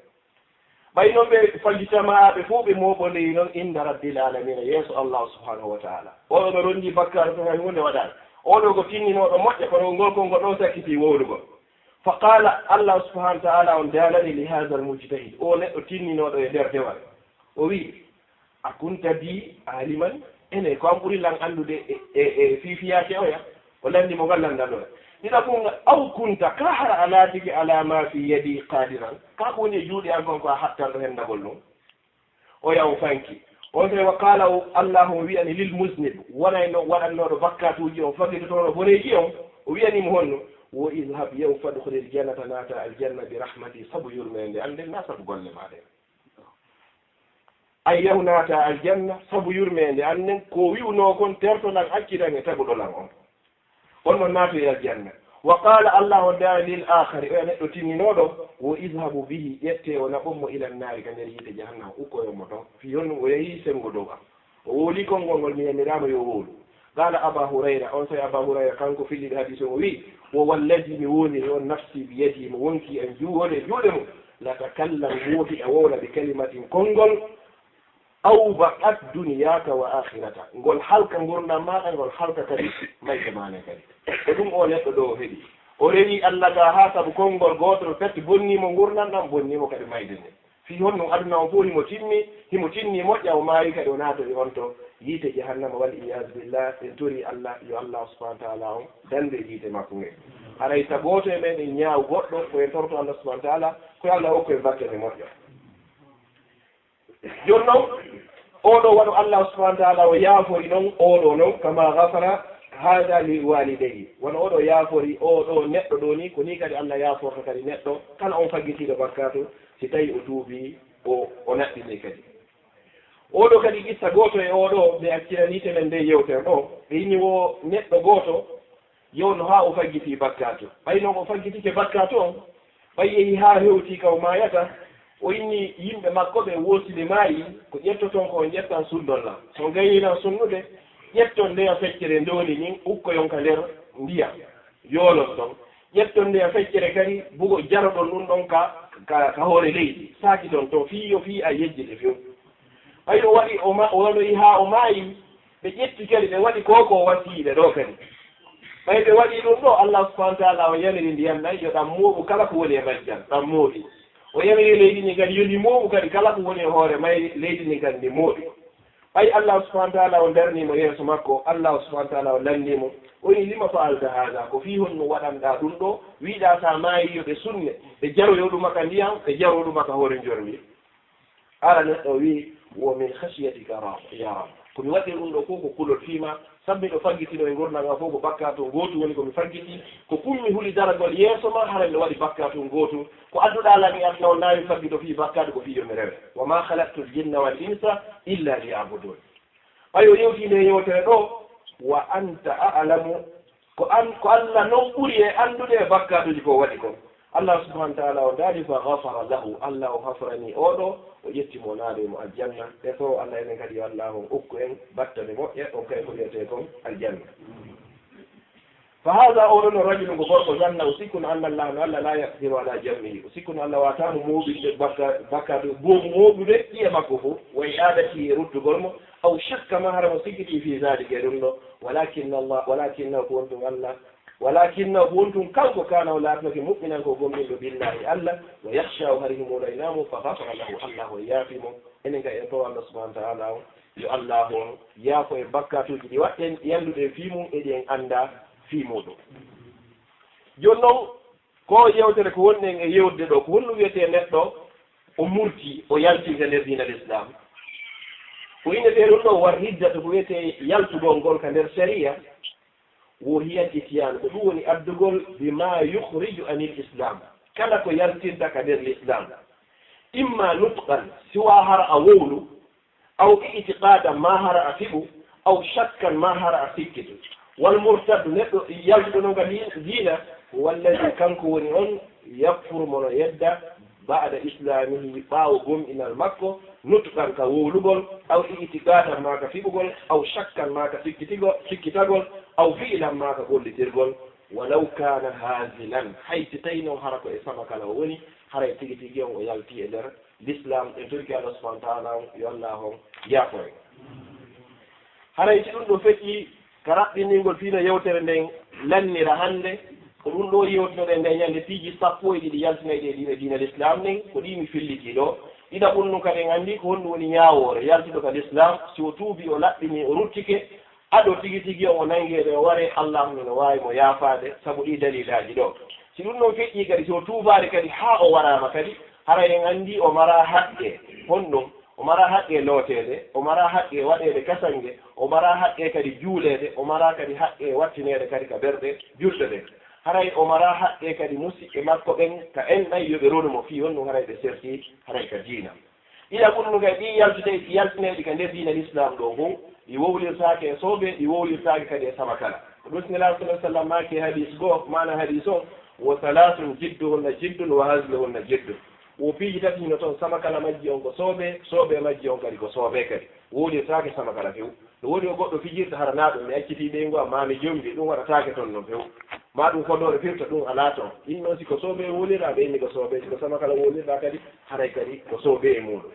Ɓay non ɓe fajtama'aa, ɓe fow ɓe mooɓondiri non inda Rabbil aalamiina, yeeso Allah subhaanahu wa ta'aala. Oɗo ɓe ronndii bakkaatu ton, hay huunde waɗaali. Oɗo ko tinninooɗo moƴƴa, kono ngol konngol ɗoo sakkitii wowlugol. Fa qaala, Allah subhaanahu wa ta'aala on daalani li haazal mujtahid, oo neɗɗo tinninooɗo e nder dewal. O wi'i, a kunta bi aaliman? Ene ko an ɓuri lan anndude e, e, e fii fiyaake oya? O lanndii mo ngal lanndal oya. Ɗiɗaɓun, aw kunta, kaa hara a laatike, alaa maa fii yadii qaadiran, kaa ko woni e juuɗe an kon ko a hattanɗo hendagol ɗun? Oya o fanki. Onsay wa qaala o, Allaahu on wi'ani lil muznib, wonayno waɗannooɗo bakkaatuuji on, faggitotooɗo boneeji on, o wi'ani mo honno? Wo idhab, yahu, fadkhulil jannata, naata aljanna, bi rahmati, sabu yurmeende an nden, naa sabu golle maa ɗen. Ay, yahu naata aljanna sabu yurmeende an nden, ko wi'unoo kon, terto lan, accitan e taguɗo lan on. On non naatoyi aljanna. Wa qaala, Allah on daali lil aakhari, oya neɗɗo tinninooɗo, wo idhabu bihi, ƴettee o naɓon mo ila nnaari, ka nder yiite jahannama, ukkoyon mo ton. Fii honɗun? O yahii senngo dow an. O wowlii konngol ngol, mi yamiraama yo o wowlu. Qaala Abaa Hurayra, onsay Abaa Hurayra kanko fillii hadiis on, o wi'i, wo walladii, mi woondirii on, nafsii biyadii, mo wonkii an juuɗe, juuɗe mun, latakallam, woodi a wowla, bi kalimatin, konngol, awbaqat dunyaaka wa aakhirata, ngol halka ngurndan maaɗa, ngol halka kadi mayde maa nden kadi. Ko ɗun oo neɗɗo ɗoo o heɓi. O rewii Allah gaa haa sabu konngol gootol pet, bonnii mo ngurndan ɗan, bonnii mo kadi mayde nden. Fii honɗun? Aduna on fow himo timmi, himo tinni moƴƴa, o maayi kadi o naatoyi on to yiite jahannama, wal iyaazu billah. En torii Allah, yo Allah subhaanahu wa ta'aala on dandu en yiite makko ngen. Haray si gooto e men en ñaawu goɗɗo, ko en toroto Allah subhaanahu wa ta'aala, ko yo Allah okku en battane moƴƴa. Jooni non, oo ɗoo wano Allah subhaanahu wa ta'aala o yaafori non, oo ɗoo non, kama ghafara haadha li waalidayhi. Wano oo ɗoo yaafori oo ɗoo neɗɗo ɗoo nii, ko nii kadi Allah yaaforta kadi neɗɗo kala on faggitiiɗo bakkaatu, si tawii o tuubii, o, o naɓɓinii kadi. Oo ɗoo kadi qissa gooto e oo ɗoo, ɓe acciranii tenen ndee yewtere ɗoo. Ɓe inni wo neɗɗo gooto, yo no haa o faggitii bakkaatu. Ɓay non o faggitike bakkaatu on, ɓay yehi haa hewtii ka o maayata, o inni yimɓe makko ɓen, wo si mi maayii, ko ƴettoton ko on ƴettan, sunndon lan. Si on gaynii lan sunnude, ƴetton ndeya feccere ndooli ndin, ukkoyon ka nder ndiyan, yoolon ton. Ƴetton ndeya feccere kadi, bugo jaroɗon ɗun ɗon ka, ka, ka hoore leydi, saakiton ton fii yo, fii a yejjite few. Ɓay o waɗi, o ma-, o wanoyi haa o maayi, ɓe ƴetti kadi, ɓe waɗi ko ko wasiiɓe ɗoo kadi. Ɓay ɓe waɗii ɗun ɗoo, Allah subhaanahu wa ta'aala on yamiri ndiyan ɗan yo ɗan mooɓu kala ko woni e majjan, ɗan mooɓi. O yamiri leydi ndin kadi yo ndi mooɓu kadi kala ko woni e hoore may-, leydi ndin kadi ndi mooɓi. Ɓay Allah subhaanahu wa ta'aala on darnii mo yeeso makko, Allah subhaanahu wa ta'aala on lanndii mo, o wi'i, lima fa'alta haadha? Ko fii honɗun waɗanɗaa ɗun ɗoo? Wi'uɗaa si a maayii yo ɓe sunne, ɓe jaroyo ɗuma ka ndiyan, ɓe jaroyo ɗuma ka hoore njorndi. Qaala, neɗɗo o wi'i, wo min khashyatika ra-, ya Rabb. Ko mi waɗiri ɗun ɗoo fow ko kulol fii maa, Sabu miɗo faggitino e ngurndan an fof ko bakkaatu ngootu woni ko mi faggiti, ko ɗum mi huli daragol yeeso ma, hara miɗo waɗi bakkaatu ngootu. Ko adduɗaa lan e aduna on naa mi faggito fii bakkaatu ko fii yo mi rewe. وما خلقت الجن والإنس إلا ليعبدون. Ɓay o yewtii nde yewtere ɗoo, وأنت أعلم, ko an, ko Alla non ɓuri e anndude e bakkaatuuji ko o waɗi kon. Allah subhanahu wa ta'ala o daali, فغفر له, Alla o haforanii oo ɗoo, o ƴetti mo o naali mo aljanna. E ko Alla enen kadi yo Alla on okku en battane moƴƴa, on kay ko wiyetee kon aljanna. فهذا oo ɗoo no رجل ko gorko ظن o sikkuno أن الله no Alla لا يقدر على جمعه, o sikkuno Alla waawataa mo mooɓinde bakka-, bakkaatu, boobu mooɓude ƴiye makko fof, وإعادته e ruttugol mo, أو شك maa hara mo sikkitii في ذلك e ɗum ɗoo, ولكن الله، ولكنه ko wonɗum Alla ولكنه ko wonɗum kanko كان o laatinoke مؤمنا ko gomɗinɗo بالله Alla ويخشاه hari himo raynaa mo فغفر له Alla o yaafi mo. Enen kay en tawa Alla subhanahu wa ta'ala on yo Alla on yaafo en bakkaatuuji ɗi waɗɗen ɗi annduɗen fii mum e ɗi en anndaa fii muɗum. Jooni non ko yewtere ko wonɗen e yewtude ɗoo ko honno wiyetee neɗɗo o murtii o yaltii ka nder diina l'islam. Ko innetee ɗum ɗoo war riddatu ko wiyetee yaltugol ngol ka nder sariya. وهي الإتيان ko ɗum woni addugol بما يخرج عن الإسلام kala ko yaltinta ka nder l'islam. إما نطقا siwaa hara a wowlu, أو اعتقادا maa hara a fiɓu, أو شكا maa hara a sikkitu. والمرتد neɗɗo yaltuɗo non ka diina, هو الذي kanko woni on يكفر mo no yedda بعد إسلامه ɓaawo gomɗinal makko, نطقا ka wowlugol, أو اعتقادا maa ka fiɓugol, أو شكا maa ka sikkitigo-, sikkitagol, أو فعلا maa ka gollitirgol. ولو كان هازلا hay si tawii non hara ko e samakala o woni, haray tigi tigi on o yaltii e nder l'islam. En torike Alla subhanahu wa ta'ala on yo Alla on yaafo en. Haray si ɗum ɗoo feƴƴii ka raɓɓiningol fii no yewtere nden lannira hannde, ko ɗum ɗoo yewtunoɗen nde ñannde piiji sappo e ɗiɗi yaltinayɗi e diina, diina l'islam nden, ko ɗi mi filliti ɗoo. Ɗiɗaɓun ɗum kadi en anndi ko honɗum woni ñaawoore yaltuɗo ka l'islam, si o tuubii o laɓɓinii o ruttike, ado tigi tigi on o nanngeede o waree, Alla no waawi mo yaafaade sabu ɗii dalilaaji ɗoo. Si ɗum ɗon feƴƴii kadi, si o tuubaali kadi haa o waraama kadi, haray en anndi o maraa haqqee. Honɗum? O maraa haqqee looteede, o maraa haqqee waɗeede kasange, o maraa haqqee kadi juuleede, o maraa kadi haqqee wattineede kadi ka ɓerɗe julɓe ɓen. Haray o maraa haqqee kadi musiɓɓe makko ɓen ka enɗan yo ɓe ronu mo fii honɗum haray ɓe sertii haray ka diina. Ɗiɗaɓun ɗum kay ɗii yaltitee-, yaltinayɗi ka nder diina l'islam ɗoo fow, ɗi wowlirtaake e soobee, ɗi wowlirtaake kadi e samakala. Ko ɗum si Nelaaɗo sallallahu alaihi wasallam maaki e hadiis goo, maana hadiis on, وثلاث جدهن جد وهزلهن جد. Wo piiji tati hino ton, samakala majji on ko soobee, soobee majji on kadi ko soobee kadi. Wowlirtaake samakala few. No woodi o goɗɗo fijirta hara naa ɗum, mi accitii ɓeyngu am, maa mi jombi, ɗum waɗataake ton non few. Maa ɗum fodoore firta, ɗum alaa ton. Ɗin non si ko soobee wowlirɗaa, ɓe inni ko soobee, si ko samakala wowlirɗaa kadi, haray kadi ko soobee e muuɗum.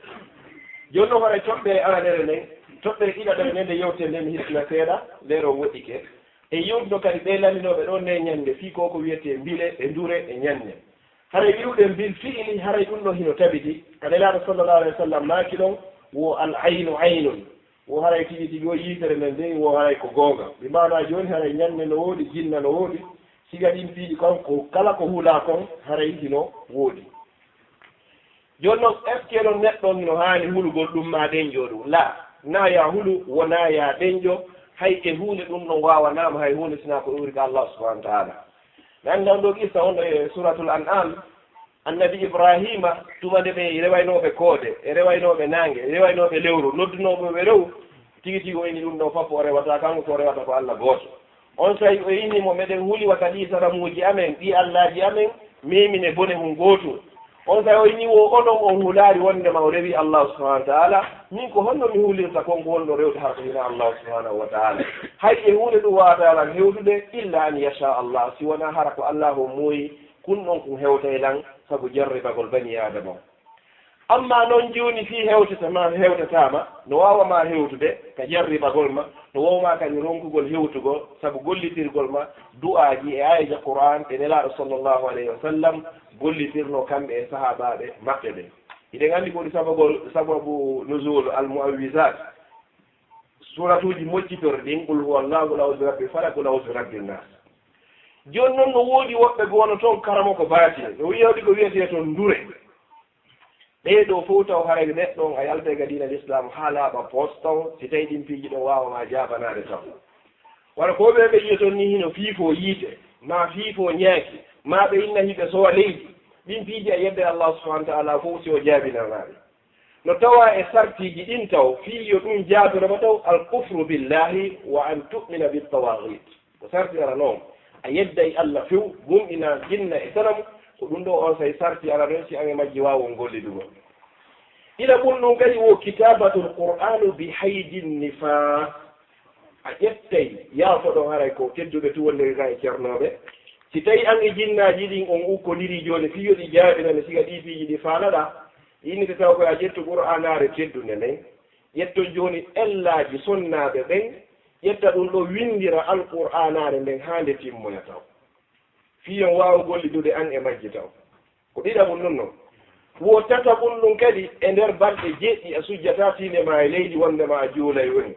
Jooni non haray toɓɓere aranere nden, toɓɓere ɗiɗaɓere nden nde yewtere nden mi hisna seeɗa, nde ɗon woɗɗike. E yewtuno kadi ɓee lanndinooɓe ɗoo nde ñannde fii ko ko wiyetee mbile e ndure e ñannde. Haray wi'uɗen bil fi'li, haray ɗum ɗoo hino tabiti. Ka Nelaaɗo sallallahu alaihi wasallam maaki ɗon, wo al aynu aynun. Wo haray tigi tigi wo yiitere nden dey, wo haray ko goonga. Bi maanaa jooni haray ñannde no woodi, jinna no woodi. Siga ɗin piiji kon, ko kala ko hulaa kon, haray hino woodi. Jooni non, est-ce que non neɗɗo on hino haani hulugol ɗum maa ɗenƴoo ɗum? Laa, naa yo a hulu, wonaa yo a ɗenƴo, hay e huunde ɗum ɗon waawanaama hay huunde sinaa ko iwri ka Allah subhanahu wa ta'ala. Mi anndaa on ɗoo qissa on e Suratul An'am, Annabi Ibraahiima, tuma nde ɓe rewaynooɓe koode, e rewaynooɓe naange, e rewaynooɓe lewru, noddunooɓe ɓe rew, tigi tigi o inni ɗum ɗoo fof o rewataa kanko, ko o rewata ko Alla gooto. Onsay o inni mo, meɗen huli wata ɗii sanamuuji amen, ɗii allaaji amen, meemine bone hun gootum. Onsay o inni wo onon on hulaali wonndema o rewii Allaahu subhaanahu wa ta'aala, min ko honno mi hulirta kon ko wonɗo rewde hara ko hinaa Allaahu subhaanahu wa ta'aala? Hay e huunde ɗum waawataa lan hewtude, illa an yasha Allah, si wonaa hara ko Allaahu on muuyi, kun ɗon kun hewtay lan, sabu jarribagol banii Aadama on. Ammaa non jooni fii hewtata ma, hewtataa ma, no waawa ma hewtude ka jarribagol ma, no waawa ma kadi ronkugol hewtugol sabu gollitirgol ma du'aaji e aayeeje Qur'aan ɗe Nelaaɗo sallallahu alayhi wa sallam gollitirnoo kamɓe e sahaabaaɓe maɓɓe ɓen. Hiɗen anndi ko woni sabagol, sababu nuzul al-mu'awwizaat, suuratuuji moccitorɗi ɗin, Qul huwa Allahu, Qul a'uuzu bi rabbil falaq, Qul a'uuzu bi rabbin naas. Jooni non no woodi woɓɓe goo no ton karamoko baati, no wi'oɗi ko wi'etee ton ndure. Ɗee ɗoo fow taw haray neɗɗo on a yaltay ka diina l'islam haa laaɓa poos taw, si tawii ɗin piiji ɗon waawa ma jaabanaade taw. Wano ko ɓe ɓe yiyoton ni hino fiifo yiite, maa fiifo ñaaki, maa ɓe inna hiɓe sowa leydi. Ɗin piiji a yedde Allah subhanahu wa ta'ala fof si o jaabinanaa ɗi. No tawa e sartiiji ɗin taw, fii yo ɗum jaabirama taw, al kufru billahi wa an tu'mina bi tawagit. Ko sarti ara noon, a yedday Allah few, gomɗina jinna e sanamu, ko ɗum ɗo on say sarti ara noon si an e majji waawon gollidugol. Ila ɓun ɗum kadi wo kitabatul Qur'anu bi haydin nifa. A ƴettay, yaafoɗon haray ko tedduɓe tun wonde ga e cernooɓe. Si tawi an e jinnaaji ɗin on ukkondirii jooni, fii yo ɗi jaabinane siga ɗii piiji ɗi faalaɗaa, innete taw ko a ƴettu Qur'aanaare teddunde nden, ƴetton jooni ellaaji sonnaaɓe ɓen, ƴetta ɗum ɗo winndira Alqur'aanaare nden haa nde timmoya taw. Fii on waawa gollidude an e majji taw. Ko ɗiɗaɓun ɗun non. Wo tataɓun ɗun kadi e nder balɗe jeeɗiɗi a sujjataa tiinde ma e leydi wonde ma a juulay woni.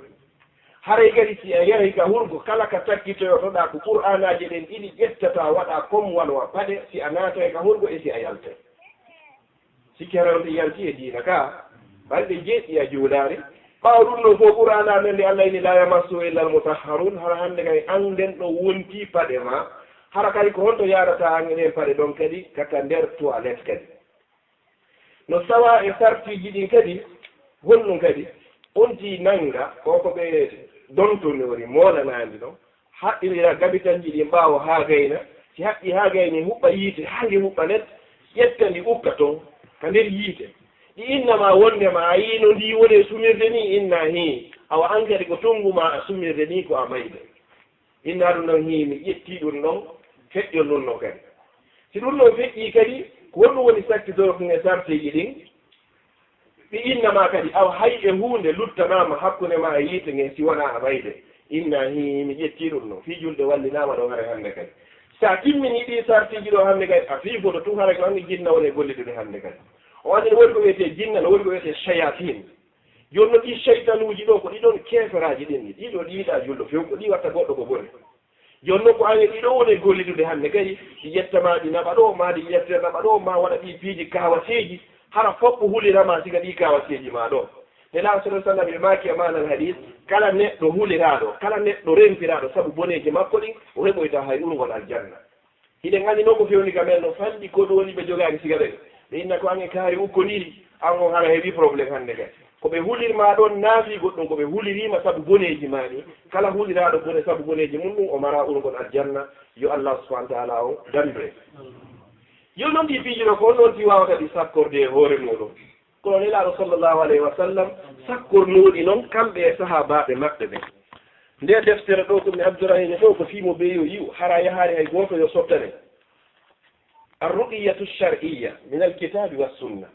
Haray kadi si a yahi ka hurgo kala ka takkitoyotoɗaa ko Qur'aanaaje ɗen ɗiɗi ƴettataa waɗaa comme wano a paɗe si a naatay ka hurgo e si a yaltay. Sikke haray on ɓe yalti e diina ka balɗe jeeɗiɗi a juulaali. Ɓaawo ɗun non fof Qur'aana men nde Allah inni, "La yamassuhu illa al-mutahharun." Hara hannde kay an nden ɗo wonti paɗe ma. Hara kadi ko honto yaadata an e ɗen paɗe ɗon kadi kaka nder toilette kadi. No sawa e sartiiji ɗin kadi, honɗun kadi? On tii nannga ko ko ɓe dontonori moolanaandi ɗon. Haɓɓindira gabitanji ɗin ɓaawo haa gayna. Si haɓɓi haa gayni, huɓɓa yiite haa nge huɓɓa net, ƴetta ndi ukka ton ka nder yiite. Ɗi inna ma wonde ma a yii no ndi woni e sumirde ni, inna hii. Awa an kadi ko tongu ma a sumirde ni ko a mayde. Inna ɗum ɗon hii mi ƴetti ɗum ɗon, feƴƴon ɗum ɗon kadi. Si ɗum ɗon feƴƴii kadi, ko honɗum woni sakkitoro e sarteeji ɗin? Ɓe innama kadi, awa hay e huunde luttanaama hakkunde ma e yiite ngen si wonaa a mayde. Inna hii, mi ƴettii ɗum ɗon. Fii julde wallinaama ɗon haray hannde kadi. Si a timminii ɗii sartiiji ɗoo hannde kadi, a fiifoto tun haray ko anndi jinna woni e gollidude hannde kadi. O anndi no woodi ko wiyetee jinna, no woodi ko wiyetee shayatin. Jooni non ɗii seytanuuji ɗoo ko ɗii ɗon keeferaaji ɗin ni. Ɗii ɗoo ɗii yiɗaa julɗo few, ko ɗii watta goɗɗo ko bone. Jooni non ko an e ɗii ɗoo woni e gollidude hannde kadi, ɗi ƴetta ma ɗi naɓa ɗoo, maa ɗi ƴetta naɓa ɗoo, maa waɗa ɗii piiji kaawateeji, hara fof ko hulira ma siga ɗii kaawateeji ma ɗoo. Nelaaɗo sallallahu alaihi wasallam e maaki e maanal hadis, kala neɗɗo huliraaɗo, kala neɗɗo rentiraaɗo sabu boneeji makko ɗin, o heɓoyta hay urngol aljanna. Hiɗen anndi non ko fewni ka men no fanɗi ko ɗum woni ɓe jogaaki siga ɓen. Ɓe inna ko an e kaari ukkondiiri, an on hara heɓi problème hannde kadi. Ko ɓe hulirma ɗon naafi goɗɗum, ko ɓe huliriima sabu boneeji ma ɗin. Kala huliraaɗo bone sabu boneeji mun ɗum, o mara urngol aljanna. Yo Allah subhanahu wa ta'ala on dandu en. Yo non ɗi piiji ɗo ko on non ti waawata ɗi sakkorde e hoore muɗum. Kono Nelaaɗo sallallahu alayhi wa sallam sakkornooɗi non kamɓe e sahaabaaɓe maɓɓe ɓen. Nde deftere ɗo ko mi abdorahimi ɗo ko fii mo ɓe yo yi'u, hara yahaali hay gooto yo sottane. Arruqiyatu shar'iyya min alkitabi wa sunna.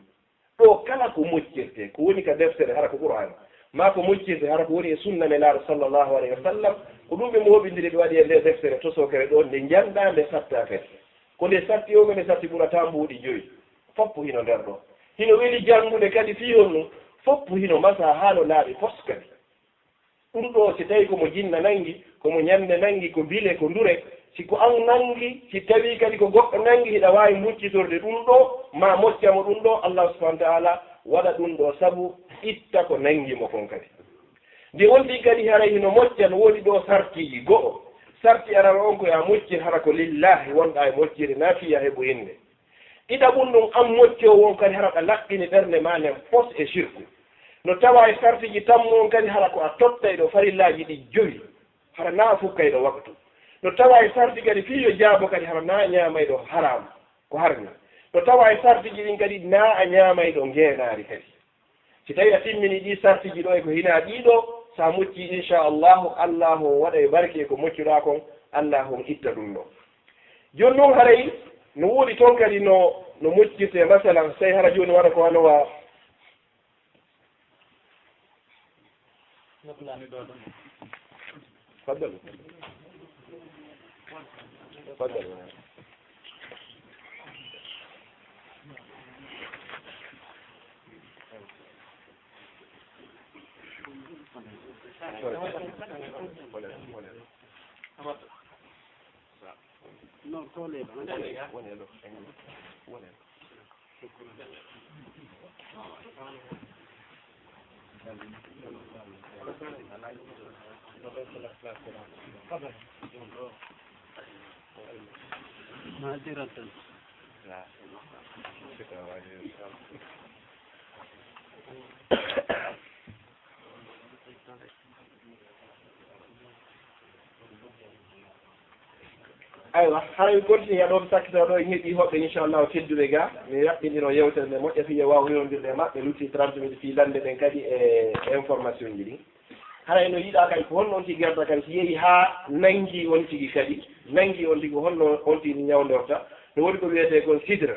Ɗo kala ko moccirte, ko woni ka deftere, hara ko Qur'an, maa ko moccirte, hara ko woni e sunna Nelaaɗo sallallahu alayhi wa sallam, ko ɗum ɓe mooɓindiri, ɓe waɗi e nde deftere tosokere ɗo, nde njanndaa, nde sattaa kadi. Ko nde satti o, ko nde satti ɓurata mbuuɗi joyi. Foppu hino nder ɗo. Hino weli janngude kadi fii honɗum? Foppu hino masa haa no laaɓi pos kadi. Ɗum ɗo, si tawi ko mo jinna nanngi, ko mo ñande nanngi, ko bile, ko ndure, si ko an nanngi, si tawi kadi ko goɗɗo nanngi, hiɗa waawi muccitorde ɗum ɗo, maa mocca mo ɗum ɗo, Allah subhanahu wa ta'ala waɗa ɗum ɗo sabu itta ko nanngi mo kon kadi. Nde wonti kadi haray hino mocca, no woodi ɗo sartiiji go'o. Sarti arano on ko ya moccir hara ko lillahi wonɗa e moccire, na fiya heɓu innde. Ɗiɗaɓun ɗum, an moccoowo on kadi hara ɗa laɓɓini ɓernde ma nden fos e shirku. No tawa e sartiiji tammu on kadi hara ko a tottay ɗo farillaaji ɗi jowi, hara na a fukkay ɗo waktu. No tawa e sarti kadi fii yo jaabo kadi hara na a ñaamay ɗo haraam, ko harmi. No tawa e sartiiji ɗin kadi na a ñaamay ɗo ngeenaari kadi. Si tawi a timmini ɗi sartiiji ɗo e ko hinaa ɗii ɗo, so a muccii, insha Allahu, Allahu on waɗa e barke e ko moccuɗaa kon, Allahu on itta ɗum ɗo. Jooni non haray no woodi toon kadi no, no moccirtee, masalan, so tawi hara jooni wano ko wano wa. تفضل. تفضل. Aywa, haray mi continue ɗo, mi sakkita ɗo e ñeɗɗi hoɓɓe, inchallahu, tedduɓe ga. Mi yaɓɓinɗino yewtere nde moƴƴa fii yo waaw yewondirde e maɓɓe, lutti trente minutes fii lande ɗen kadi e information ji ɗin. Haray no yiɗaa kadi ko honno on tigi gerta kadi si yehi haa nangi on tigi kadi, nangi on tigi ko honno on tigi ñawndorta? No woodi ko wiyetee kon sidra.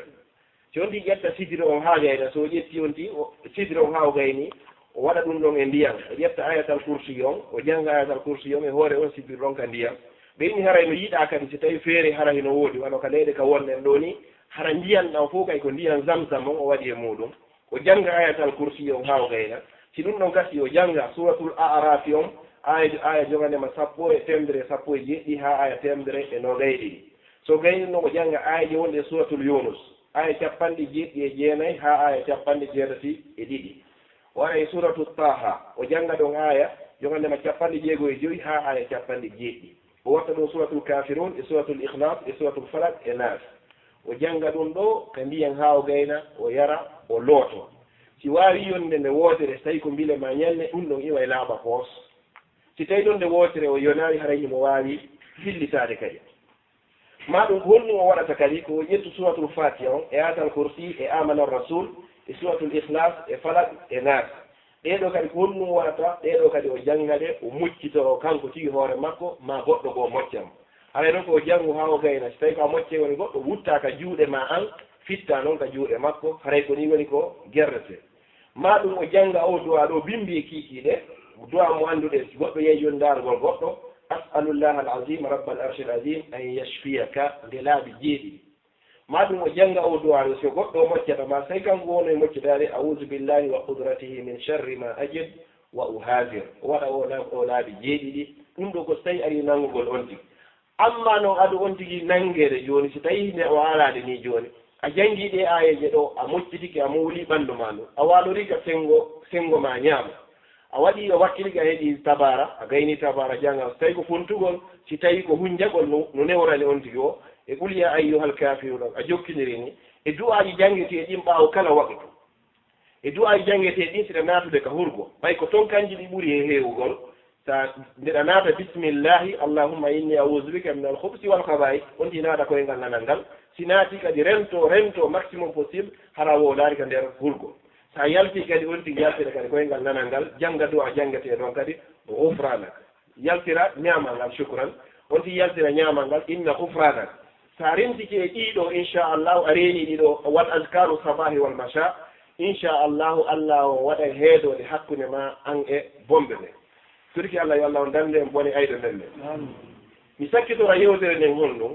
Si on tigi ƴetta sidira on haa gayna, so o ƴetti on tigi o- sidira on haa o gayni, o waɗa ɗum ɗon e ndiyan. O ƴetta ayatal kursi on, o jannga ayatal kursi on e hoore on sidira ɗon ka ndiyan. Ɓe inni haray no yiɗaa kadi si tawi feere hara hino woodi, wano ka leyɗe ka wonɗen ɗoo ni, hara ndiyan ɗan fow kay ko ndiyan zamzam on o waɗi e muuɗum. O jannga ayatal kursi on haa o gayna. Si ɗum ɗon gasi, o jannga suratul A'rafi on, aya, aya jogande ma sappo e teemedere e sappo e jeeɗiɗi haa aya teemedere e noogay e ɗiɗi. So gayni non, o jannga aayeeje wonɗe e suratul Yunus, aya capanɗe jeeɗiɗi e jeenay haa aya capanɗe jeetati e ɗiɗi. O ara e suratu Taha, o jannga ɗon aya jogande ma capanɗe jeego e jowi haa aya capanɗe jeeɗiɗi. O watta ɗon suratul Kafirun e suratul Ikhlas e suratul Falaq e Nas. O jannga ɗum ɗo ka ndiyan haa o gayna, o yara, o looto. Si waawi yonde nde wootere, so tawi ko mbile ma ñalne, ɗum ɗon iwa e laaɓa poos. Si tawi ɗon nde wootere o yonaali, haray himo waawi fillitaade kadi. Ma ɗum ko honɗum o waɗata kadi? Ko o ƴettu suratul Fatiha on, e ayatal kursi, e amana rasul, e suratul Ikhlas, e Falaq, e Nas. Ɗee ɗoo kadi ko honɗum o waɗata? Ɗee ɗoo kadi o jannga ɗe, o moccitoro kanko tigi hoore makko, ma goɗɗo goo mocca mo. Haray non ko o janngu haa o gayna, si tawi ko a moccay woni goɗɗo, wuttaa ka juuɗe ma an, fittaa non ka juuɗe makko, haray ko nii woni ko gerretee. Ma ɗum o jannga o du'a ɗo bimbi e kiikiiɗe, du'a mo annduɗen, si goɗɗo yehi joni ndaarugol goɗɗo, "As'alullaha al-azim rabbal arshil azim an yashfiyaka," nde laabi jeeɗiɗi. Ma ɗum o jannga o du'a ɗo, si goɗɗo o moccata ma, sey kanko woni e moccudaade, "A'udhu billahi wa qudratihi min sharri ma ajid wa uhazir." O waɗa o na-, o laabi jeeɗiɗi. Ɗum ɗo ko so tawi ari nanngugol on tigi. Amma non ado on tigi nanngeede jooni, si tawii nde o haalaade nii jooni, a janngii ɗee aayeeje ɗoo, a moccitike, a mowlii ɓanndu maa ndu, a waalorii ka senngo, senngo maa ñaamo, a waɗii, a wakkilike, a heɗii tabaara, a gaynii tabaara jannga, so tawii ko funtugol, si tawii ko hunjagol no, no newrani on tigi o, e qul yaa ayyuhal kaafiruuna, a jokkindiri ni, e du'aaji janngetee ɗin ɓaawo kala waqtu. E du'aaji janngetee ɗin, siɗa naatude ka hurgo, ɓay ko ton kanji ɗi ɓuri e heewugol, sa, ndeɗa naata, "Bismillahi, Allahumma inni a'udhu bika min al-khubuthi wal khaba'ith." On tigi naata koyngal nanal ngal. Si naati kadi, rento, rento maximum possible, hara wowlaari ka nder hurgo. Sa yalti kadi, on tigi yaltira kadi koyngal nanal ngal, jannga du'a janngetee ɗon kadi, "Ghufranak." Yaltira ñaamal ngal, "Shukran." On tigi yaltira ñaamal ngal, "Inna ghufranak." Sa rentike e ɗiɗo, inchallahu, a reeni ɗiɗo, wal azkaru sabahi wal masha, inchallahu, Allah o waɗay heedoode hakkunde ma an e bonɓe ɓe. Turki Allah, yo Allah on dande en bone ayɗo nden nden. Mi sakkitora yewtere nden honɗum?